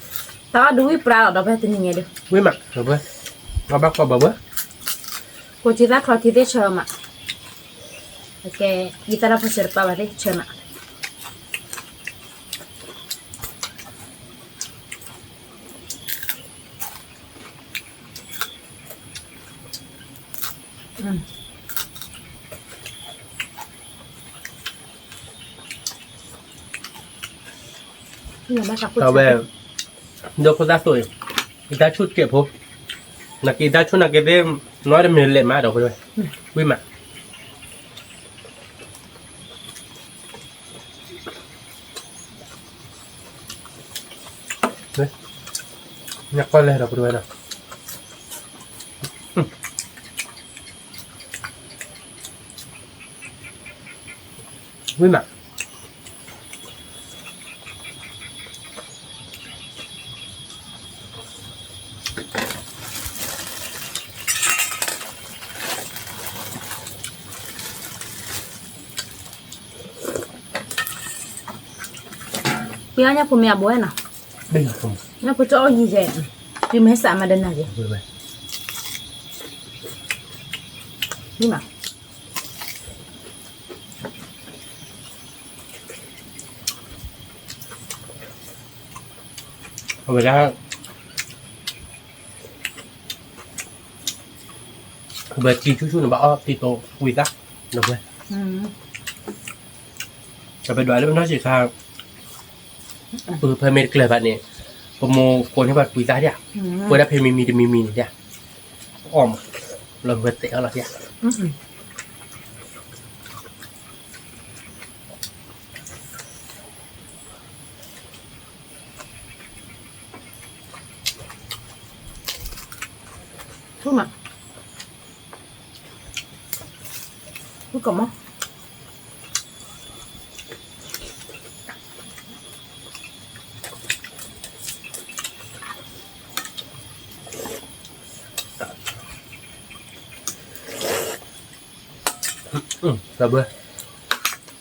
တၢ်အီၣ်ဒုးဝံၣ်ပြးလီၤဒီးဖဲတနံၤညါဒီး, ဝံၣ်မး, ဘၣ်ဘၣ်ကီးဘၣ်ဘၣ်, ကိးထံသၣ်ချီထံသ့ၣ်ဆၢမး, ကဲ, ယသးလၢဖိဆၢတပာ်ဘၣ်သ့ၣ်ဆၢမး. အဝဲ, ဒိခိၣ်သၣ်သိးအံၤ, ယတၢ်ဆူၣ်တကဲးဖိ, နာ်က့ယတၢ်ဆူၣ်နာ်က့သ့ၣ်, နွံတမ့ၢ်လဲၤမးဒီး, ဝံၣ်မး. ညၣ်ကွၢ်လဲၣ်ဒီးပဒိဝဲနီၤ, ဝံၤမး, ပှၤညၣ်ဖိမ့ၢ်အဘိနီၤ, ညၣ်ဖိကၠီအီၣ်ယံၤယဲၢ်, တုၤမ့ၢ်စးမၤဒၢနၤယဲၢ်, မ့ၢ်မး အဝဲဒၣ် ဘၣ်စံၣ်ဆူၣ်ဆူၣ်န့ၣ် ဘၣ်အီၣ်တံၤတိာ်ဝံသၣ်, ဒီပုၢ်ဝဲၢ်, ပဒွးလၢပနီၢ်ဆံးခါ, ပဖဲမ့ၢ်တကျၢၤဘၣ်န့ၣ်, ပမိၢ်ကိးန့ၢ်ပှၤကွံသၣ်ဒၣ်, ပဝဲဒၣ်ဖဲမံၤမံၤတမံၤမံၤန့ၣ်ဒၣ်, အီၣ်မး, လီၤဝဲတဲအီၣ်လီၤဒၣ် ထူၣ်မး, ထူၣ်ကမီၤ, ဝံၤမး,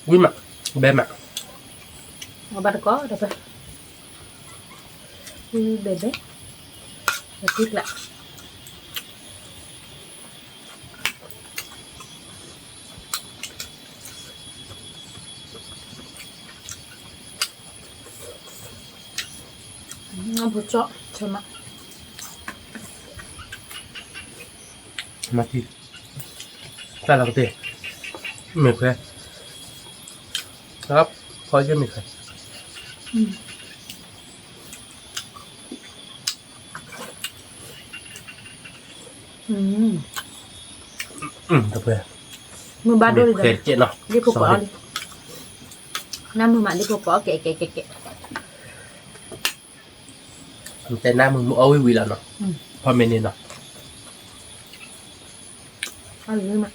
ဘဲမး, ဘဲဘဲ, ဝံၤဘဲဘဲ, ဘဲကျၢၤကျၢၤ ဖိကၠီ, မၤတံၢ်, တၢ်လီၤကတၢၢ်, မ့ၢ်ခွဲ, ဖီယဲၢ်မ့ၢ်ခွဲ တပှဲၤ, မုၢ်ဘၣ်ဒိၣ်လံ, ဒ်ဖိကိးအီၤလံ, နၢ်မုၢ်မးဒ်ဖိကိးအီၤကဲးကဲးကဲးကဲး, တဲနၢ်မုၢ်မုၢ်အီၣ်ဝံၣ်ဝံၣ်လီၤနီၤ, ဖီမ့ၢ်န့ၣ်နီၤ, မ့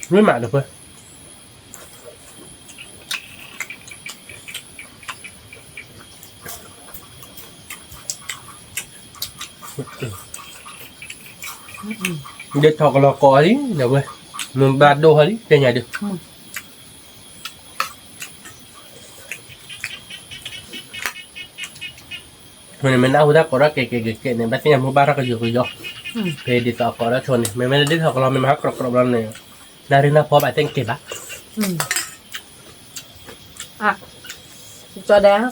ၢ်မးတပှဲၤ ဒ်ထီၣ်ကလီၤကိးအီၤလံ, မုၢ်ဘၣ်ဒိၣ်ဟီလံ တဲညါဒုး, မ့ၢ်နမ့ၢ်နၢ်ဟူတၢ်ကိးထီၣ်ကဲးကဲးကဲးကဲးန့ၣ် ဘၣ်သ့ၣ်ညါမုၢ်ဘၣ်ထီၣ်ကယိာ်ကယီ, ဖဲဒ်သိးအကိးထီၣ်ဆိန့ၣ် မ့မ့ၢ်လၢဒ်ထီၣ်ကလီၤမ့ၢ်မၤဟးကြီကြီန့ၣ်, နၢ်ရံၣ်နၢ်ဖီဘၣ်သ့ၣ်ကဲးဘၣ်, ကၠီဒဲး,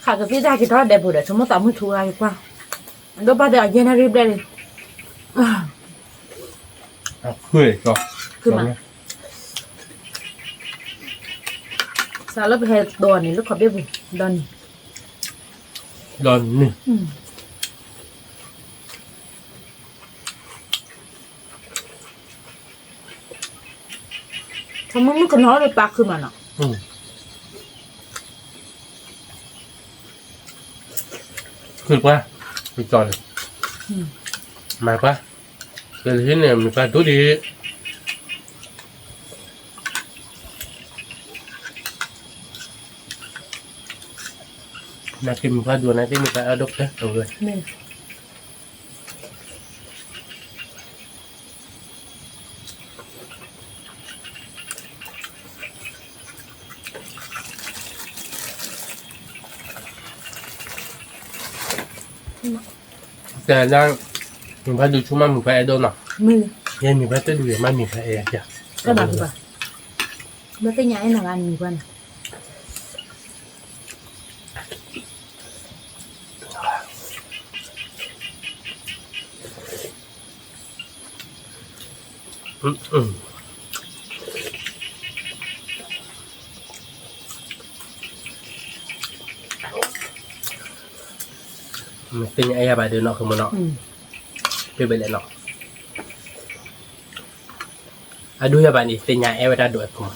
ခးကသံၣ်တၢ်က့ၤထီၣ်ဒဲးပူၤဒီး ဆိကမိၣ်သးမုၢ်ထူဂၤက့ၤကွၢ်, ဒိၣ်ဘၣ်ဒီးအယဲၢ်နၢ်ရံၣ်ဘျဲၣ်လံ, စးလၢပဟဲဒိးန့ၣ် လၢခီဘ့ၣ်ပူၤ, ဒီးန့ၣ်, ဒီးန့ၣ် မုၢ်မုၢ်ကနီၤလၢပာ်ခုမးနီၤ, ခုပှၤ, ကၠီန့ၣ်, မၤပှၤ, ကဲလၢဟံၣ်န့ၣ် မ့ၢ်ပှၤဒိၣ်ဒံး နာ်က့မုၢ်ပှၢ်ဒိၣ် နာ်က့မုၢ်ပှၢ်အဲၣ်ဒိၣ်ဖျဲၣ်အဝဲ, တဲဒၣ်, မုၢ်ပှၢ်ဒိၣ်ဆူၣ်မးမုၢ်ပှၢ်အဲၣ်ဒိၣ်နီၤ, ယဲမုၢ်ပှၢ်တဒူၣ်ယဲမးမုၢ်ပှၢ်အဲၣ်ယၤ, ဘၣ်သ့ၣ်ညါအဲၣ်နၤဂၤမုၢ်ပှၢ်န့ၣ် သ့ၣ်ညါအဲၣ်ယၤဘၣ်ဒုးနီၢ်ခိမုၢ်နီၤ, ပ့ဘဲလဲၣ်နီၤ, အဒိယၤဘၣ်န့ၣ် သ့ၣ်ညါအဲၣ်ဝဲတၢ်ဒိးအဲၣ်ခိမုၢ်,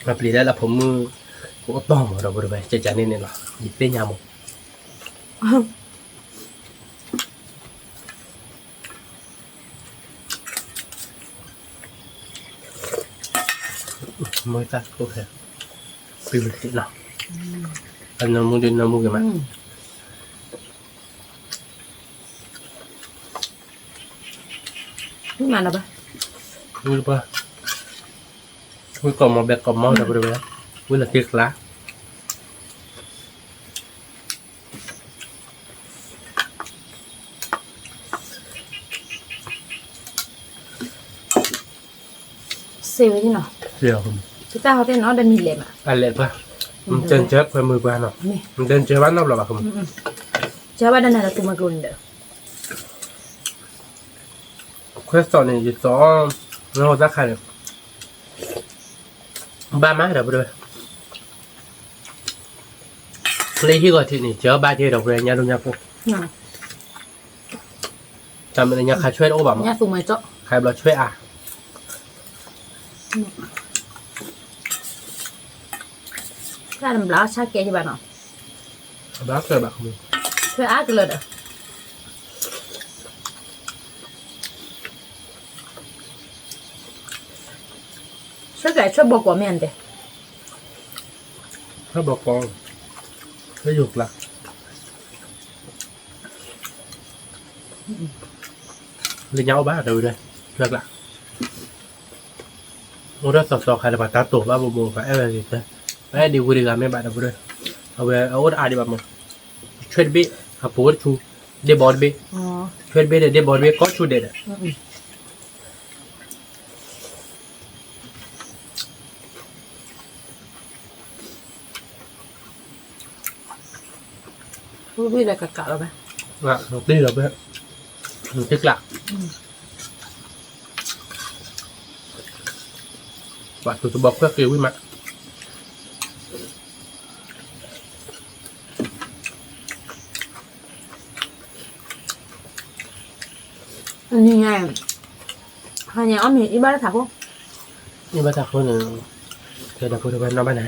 ပျံၤလၢလၢဖိမုၣ် ကအိၣ်တီၢ်မးဒီပုၢ်ဝဲၢ် ကကန့ၣ်န့ၣ်လီၤ ယသ့ၣ်ညါမး မ့ၢ်တၢ်ကိၢ်ဖဲ ပျံၤလီၤ အနီၢ်မူဒ်နီၢ်မူက့ၤမး မ့ၢ်လၢၤဘၣ် ဝံၢ်ကီၢ်မီၤဘဲကီၢ်မီၤဒီပုၢ်ဝဲၢ် ဝံၢ်လၢက့ၤကျါ စ့ဝဲနီၤ, တၢ်ဟီသ့ၣ်နီၤ တမံၤလဲၣ်မး, အလဲၣ်ပှၤ, မတၤစၢၤခွဲမုာ်ပှၤနီၤ, မတၤစၢၤဘၣ်နီတဘျီဘၣ်, စၢၤဘၣ်တၢ်နၤလၢသူမၤကျိၤန့ၣ်ဒီး, ခွဲးသီးန့ၣ် ယသီး, နဟိသၣ်ခါန့ၣ် ဘၣ်မးဒီပုၢ်ဝဲၢ်, လၢဟံၣ်ဂီၤထံးန့ၣ် စၢၤဘၣ်က့ၤဒီပုၢ်ဝဲၢ် ညၣ်ဒိၣ်ညၣ်ဖိ, တၢ်မ့ၢ်လၢညါခါဆွဲတအိၣ်ဘၣ်မး, ခါဘျီဆွဲအါ, တၢ်တဘျီဆၣ်ကဲယဘၣ်နီၤ, ဘၣ်ဆွဲဘၣ်, ဆွဲအါကလၢာ်ဒီး ဆွဲကဲဆွဲဘီကီးမ့ၢ်အတဲ, ဆွဲဘီကီး, ဆွဲယိၤကျါ, လၢညါအိၣ်ဘၣ်ဒီပုၢ်ဝဲၢ်, ဆွဲကျါ, အိၣ်ဒီးသီသီခါဒီး ပှၤတၢ်တိာ်ဘၣ်ဘိဘိ ပှၤအဲၣ်ဝဲဂ့ၤတဲ, ပှၤအဲၣ်ဒံးဝံၤတဂၤမ့ၢ်ဘၣ်ဒီပုၢ်ဝဲၢ်, အဝဲအအိၣ်တအါဒံးဘၣ်မး, ဆွဲတဘ့ၣ်, အပူၤတဆူ, ဒ့ဘီတဘ့ၣ်, ဆွဲတဘ့ၣ်ဒီးဒ့ဘီတဘ့ၣ် ကီၢ်ဆူဒဲးဒီး ဝံၢ်လၢကကးလီၤဖဲ, တ့လီၤဖဲ, တ့ကျး, ပှၤသူတဘီခွဲးက့ၤဝံၢ်မး နံၤညါ, ဟါညါအီၣ်မ့ၤအံၣ်ဘၣ်တၢ်ထးခိၣ်, အံၣ်ဘၣ်တၢ်ခိၣ်န့ၣ်, ကဲဒီပုၢ်ဝဲၢ်နီၢ်ဘၣ်န့ၣ် မုၣ်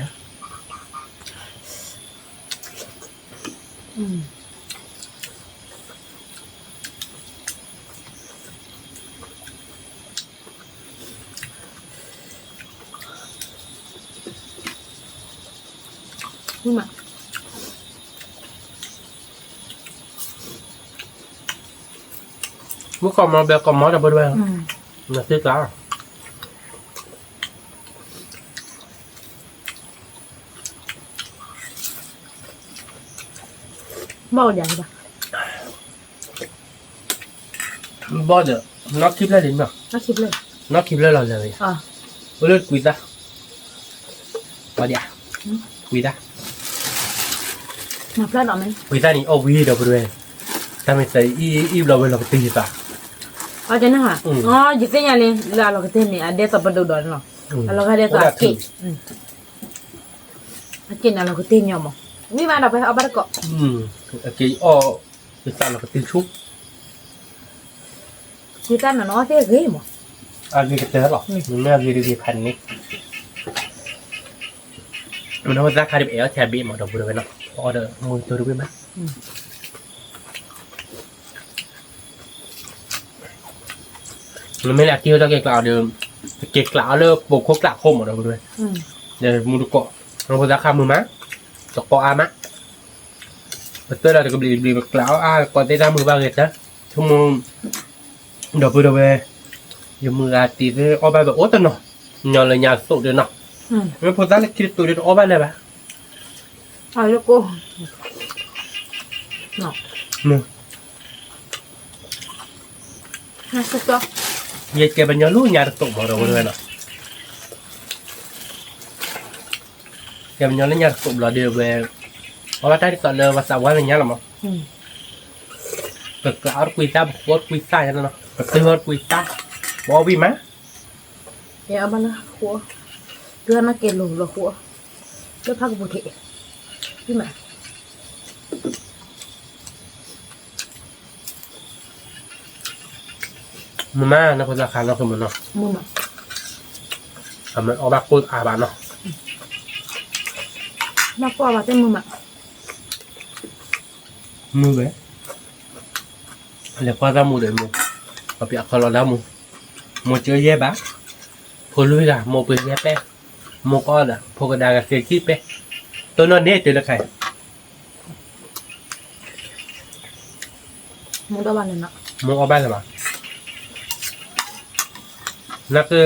ကီၢ်မီၤဘဲကီၢ်မီၤဒီပုၢ်ဝဲၢ်, နသ့ကျါ, ဘၣ်ဒီး, နီၢ်ခံဖျၢၣ်လံ, နီၢ်ခံဖျၢၣ်လီၤလၢာ်, အိၣ်လၢကွံာ်သၣ်, ကွံာ်သၣ်, ကွံာ်သၣ်န့ၣ်အီၣ်ဝံၤဒီပုၢ်ဝဲၢ်, တၢ်မ့ၢ်သးအံၣ်အံၣ်ဘျီဝဲလီၤကတ့ၢ်ယသး, ယသ့ၣ်ညါလံ လၢအလီၤကတ့ၢ်န့ၣ် အဒဲသီပဒိၣ်ဒီးန့ၣ်လီၤ, အလီၤဂာ်ဒဲသီအက့ၣ်, အက့ၣ်န့ၣ်လီၤကတ့ၢ်ညီမး, ဝံၤမးဒီးပှၤအီၣ်ဘၣ်တကိး, အက့ၣ်အီၣ်, ယသးလီၤကတ့ၢ်ဆူ ယသးနီၢ်နီၢ်သ့ၣ်ဂ့ၤမး, အဂ့ၤကတၢၢ်လီၤ, မ့မ့ၢ်အဂ့ၤတဂ့ၤဖးန့ၣ်, မ့ၢ်နဟိသၣ်ခါဒံးပအဲၣ်အီၣ်ထဲအဘ့ၣ်မးဒီပုၢ်ဝဲၢ်နီၤ, အီၣ်ဒီးမူတတိၢ်တဘ့ၣ်ဘၣ်, မ့မ့ၢ်လၢအက့ၢ်ဟိတၢ်က့ၤကျးအီၤဒီး, က့ၤကျးအီၤလၢပိာ်ခိၣ်ကျးခိၣ်မးဒီပုၢ်ဝဲၢ်, ဒီးမူတကိး, နဟိသၣ်ခါမုာ်မး, တကိးအါမး ပသၢဒီးတကဘျံးတဘျံး ပကျးအီၣ်အါ ကိးသ့ၣ်တၢ်မုာ်ဘၣ်ဂ့ၤတၢ်, ဆိကမိၣ်, ဒီပုၢ်ဝဲၢ်, ယမုၢ်ဂၤတံၤသ့ၣ်အီၣ်ဘၣ်သးအိၣ်တနီၤ, ညီလၢညါသိးဒီးနီၤ, မ့ၢ်ဖိသၣ်လၢခံတတူးဒီးတအီၣ်ဘၣ်လၢၤဘၣ်, ယကဲပညီလၢညါတသိးမးဒီပုၢ်ဝဲၢ်နီၤ ကဲပညီလၢညါတသိးဘျီဒီးဝဲ, အီၣ်ဘၣ်တၢ်ဒ်သိးလၢပှၤသးဝါလၢညါလီၤမး, ပကျးအီၣ်တကွံသၣ် ပဃိအီၣ်တကွံသၣ်ညါလီၤ, ပတုၤအီၣ်တကွံသၣ်, ပအီၣ်ဝံၤမး, ယအီၣ်ဘၣ်လၢဃိ, တုၤအီၣ်နၢ်က့ၤလိၤလီၤဃိ, လၢဖးကပူၤထံး, ဝံၤမး မုာ်မး နဖိသၣ်ခါနီၢ်ကမုာ်နီၤ, အမ့ၢ်အီၣ်ဘၣ်ကိၢ်အါဘၣ်နီၤ, ဘၣ်ကွၢ်ဘၣ်တဲမုာ်မး, မုာ်ဝဲ, လဲၤကွၢ်တၢ်မူဒီးမုာ်, ပှၤပျးခီလီၤတၢ်မူ, မိၢ်ကၢယဲၢ်ဘး, ဖိလွံၢ်ဂၤ, မိၢ်ပှ့ၤယဲၢ်ပဲၢ်, မိၢ်ကအီၣ်ဒီး ဖိကဒါကသ့ခံပဲၢ်, တိၢ်နီၣ်န့ၣ်တုၤလၢခါအံၤ မိၢ်အီၣ်ဘၣ်လၢၤဘၣ်, နက,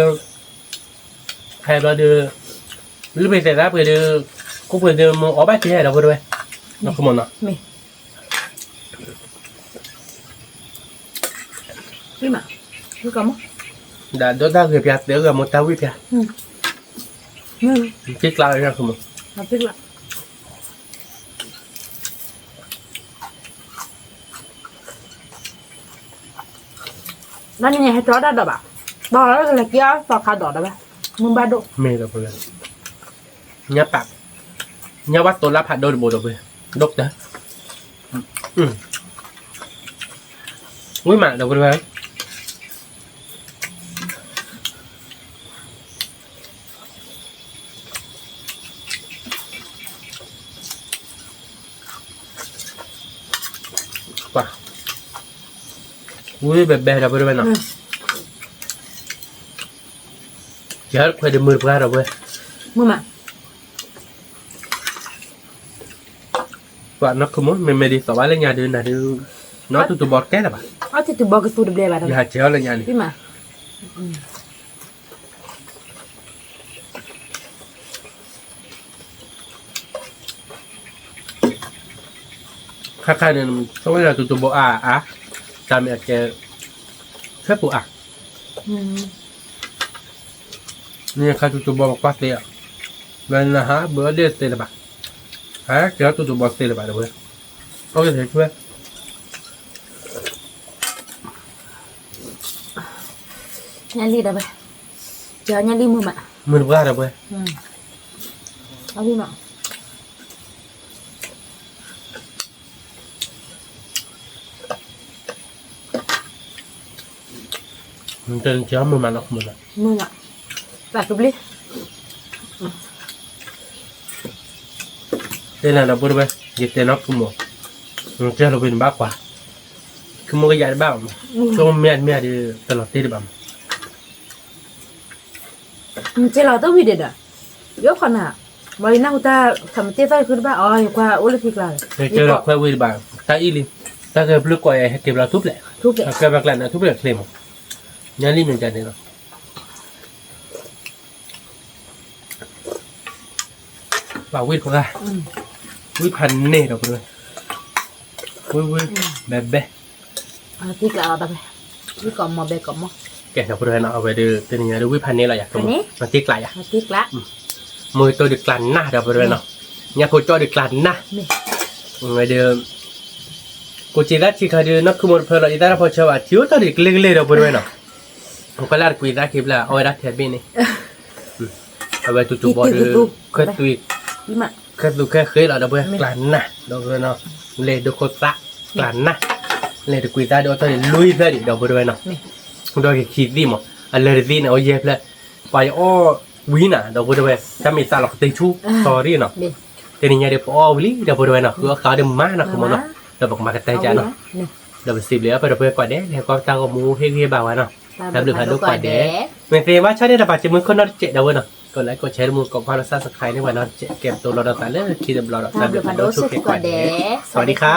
ခဲဘျီဒီး, လုၢ်ပှ့ၤသဲးသၣ်ပှ့ၤဒီး, ကိၣ်ပှ့ၤဒီး မိၢ်အီၣ်ဘၣ်ကဲဒီပုၢ်ဝဲၢ်, နကမိၣ်နီၤ, ဒၣ်ဒိၣ်တၢ်ဂ့ၤပၠး တဲဂၤမိၢ်တၢ်ဝံၣ်ပၠး, က့ကျါလၢနကမိၣ် နန့ၣ်ဟဲထီၣ်တၢ်ဒိးဘၣ်, ဘၣ်လၢကလဲၤက့ၤအီၣ်သီခါဒိးဒီးဝဲ, မုၢ်ဘၣ်ဒိၣ်, မ့ၢ်ဒီးပဝဲ, ညါပာ်, ညါဝဲတိၤလၢဖးဒိၣ်တဘိဒီးပဝဲ, ဒိၣ်ကတၢၢ်, ဝံၣ်မးဒီးပဝဲ ပှၤ, ဝံၣ်ဘဲဘဲဒီးပဝဲနီၤ, ယဟဲတခွဲးဒီးမုာ်တပှၢ်ဒီးပဝဲ, မုာ်မး ပှၤနီၢ်ခိမိၢ် မ့မ့ၢ်ဒ်သိးဘၣ်လၢညါဒုးနၤဒုး, နီၢ်တူၢ်တဘီတဲလၢၤဘၣ်, အီၣ်တူၢ်တဘီကသူတဘျဲဘၣ်ဒီး, ယဟးကဲအီၤလၢညါန့ၣ်, ခါခါန့ၣ် ဆိကမိၣ်တူၢ်တဘီအါအါ, တၢ်မ့ၢ်အကဲ, ဆဲပူၤအါ, န့ၣ်ခါတူၢ်တဘီကွၢ်သ့ဧါ, ဝဲနဟးဘၣ်ဒ့ၣ်သ့လၢၤဘၣ်, ဟဲကဲအီၣ်တူၢ်တဘီသ့လၢၤဘၣ်ဒီးဝဲ, အီၣ်က့ၤသ့ၣ်ထွဲ ညၣ်လံဒီးဝဲ, ကဲညၣ်လံမုာ်မး, မုာ်တပှၢ်ဒီးဝဲ, အဝံၣ်မး, မုာ်မးနီၤ, မုာ်မး, တၢ်ကဘျံး တဲနၤဒီပုၢ်ဝဲၢ်, ယတဲနီၢ်ခိမိၢ်, ကဲလီၤဝံၤနဘၣ်ကွၢ်, ခိမိၢ်ကယၤတဘၣ်ဘၣ်မး, ဆိကမိၣ်မ့ၢ်မ့ၢ်ဒီး တလီၤတ့ၢ်တဘၣ်မး, ကဲလီၤတဝံၤဒီး, ယအိၣ်ခိးနၤ, ဘၣ်ယနၢ်ဟူတၢ်, မတ့ၢ်သီၣ်ယဃုတဘၣ်အီၤ ယကွၢ်အိၣ်လၢထံကျါ, ကဲလီၤခွဲးဝံၤတဘၣ်, တၢ်အံၣ်လံ, တၢ်ကဘျုးကွၢ်အဟဲက့ၤဘျီထူၣ်ဖျဲး, ကဲဘျီကျါန့ၣ် ထူၣ်ဖျဲးချ့မး, ညၣ်လံမ့ၢ်ကန့ၣ်လီၤ ပှၤဝံၣ်တပှၢ်, ဝံၣ်ဖးန့ၢ်ဒီပုၢ်ဝဲၢ်, ဝံၣ်ဝံၣ်, ဘဲဘဲ, ကဲဒီပုၢ်ဝဲၢ်နီၤ အဝဲဒၣ် တနံၤညါဒၣ်ဝံၣ်ဖးန့ၢ်လီၤယၤ, မၤတ့ၢ်ကျးယၤ, မ့ၢ်တိၢ်ဒုးကျးနၢ်ဒီပုၢ်ဝဲၢ်နီၤ, ညၣ်ဖိကၠီဒုးကျးနၢ်, ဝဲဒၣ် ကိးက့ၤသးထံခါဒုး နီၢ်ခိမိၢ်တဖျၢၣ်လီၤ အံသၣ်တၢ်ဖီဆၢဘၣ် ထံအိၣ်တ့ၢ်ဒံးကလဲကလဲဒီပုၢ်ဝဲၢ်နီၤ, ကွၢ်လၢတကွံာ်သးခံဖျၢၣ် အီၣ်ဝဲဒၣ်ထဲဘ့ၣ်န့ၣ်, အဝဲတူၢ်တူၢ်ဘီဒုး, ခဲသူခဲဃ့လီၤဒီပုၢ်ဝဲၢ် ကျးနၢ်ဒီပုၢ်ဝဲၢ်နီၤ, လဲၤဒိခိၣ်သး, ကျးနၢ်, လဲၤတကွံာ်သးဒုးအီၣ်တ့ၢ်ဒံးလွံၢ်သၢဒံးဒီပုၢ်ဝဲၢ်နီၤ, ဒီးကခံသံၣ်မး, အလၢတသံၣ်န့ၣ် အီၣ်ယဲၢ်ဖျၢၣ်, ပှၤယအီၣ်ဝံၤနၤဒီပုၢ်ဝဲၢ် တၢ်မ့ၢ်သးလီၤကတ့ၢ်ဆူ, sorry နီၤ, တနံၤညါဒုးပအီၣ်ဝံၤလံဒီပုၢ်ဝဲၢ်နီၤ ဃုအီၣ်ဃာ်အီၤဒုးမးနီၢ်ခိမိၢ်နီၤ, ဒီးပကမၤကတၢၢ်ကနီၤ, ဒီးပစံးဘျုးအပှၤဒီပုၢ်ဝဲၢ်ကိးဂၤဒဲး လၢဟဲကွၢ်တၢ်ဂီၤမူဟ့ၣ်ဂံၢ်ဟ့ၣ်ဘါဝဲနီၤ, တၢ်ဘျုးဖးဒိၣ်ကိးဂၤဒဲး, မ့ၢ်သ့ဘၣ်ဆၣ်န့ၣ် တပာ်စၢၤမုၢ်ခိၣ်နီတစဲးဒီပုၢ်ဝဲၢ်နီၤ, ကိးlikeကိးshareမူကိးဖီလီၤ subscribe န့ၢ်ပှၤနီၤ, ကဲပတိၤလီၤဒီးသးလၢခံတဘျီဒီး တၢ်ဘျုးဖးဒိၣ်ဆိၣ်ဂ့ၤကိးဂၤဒဲး, စဝၤဒံခါ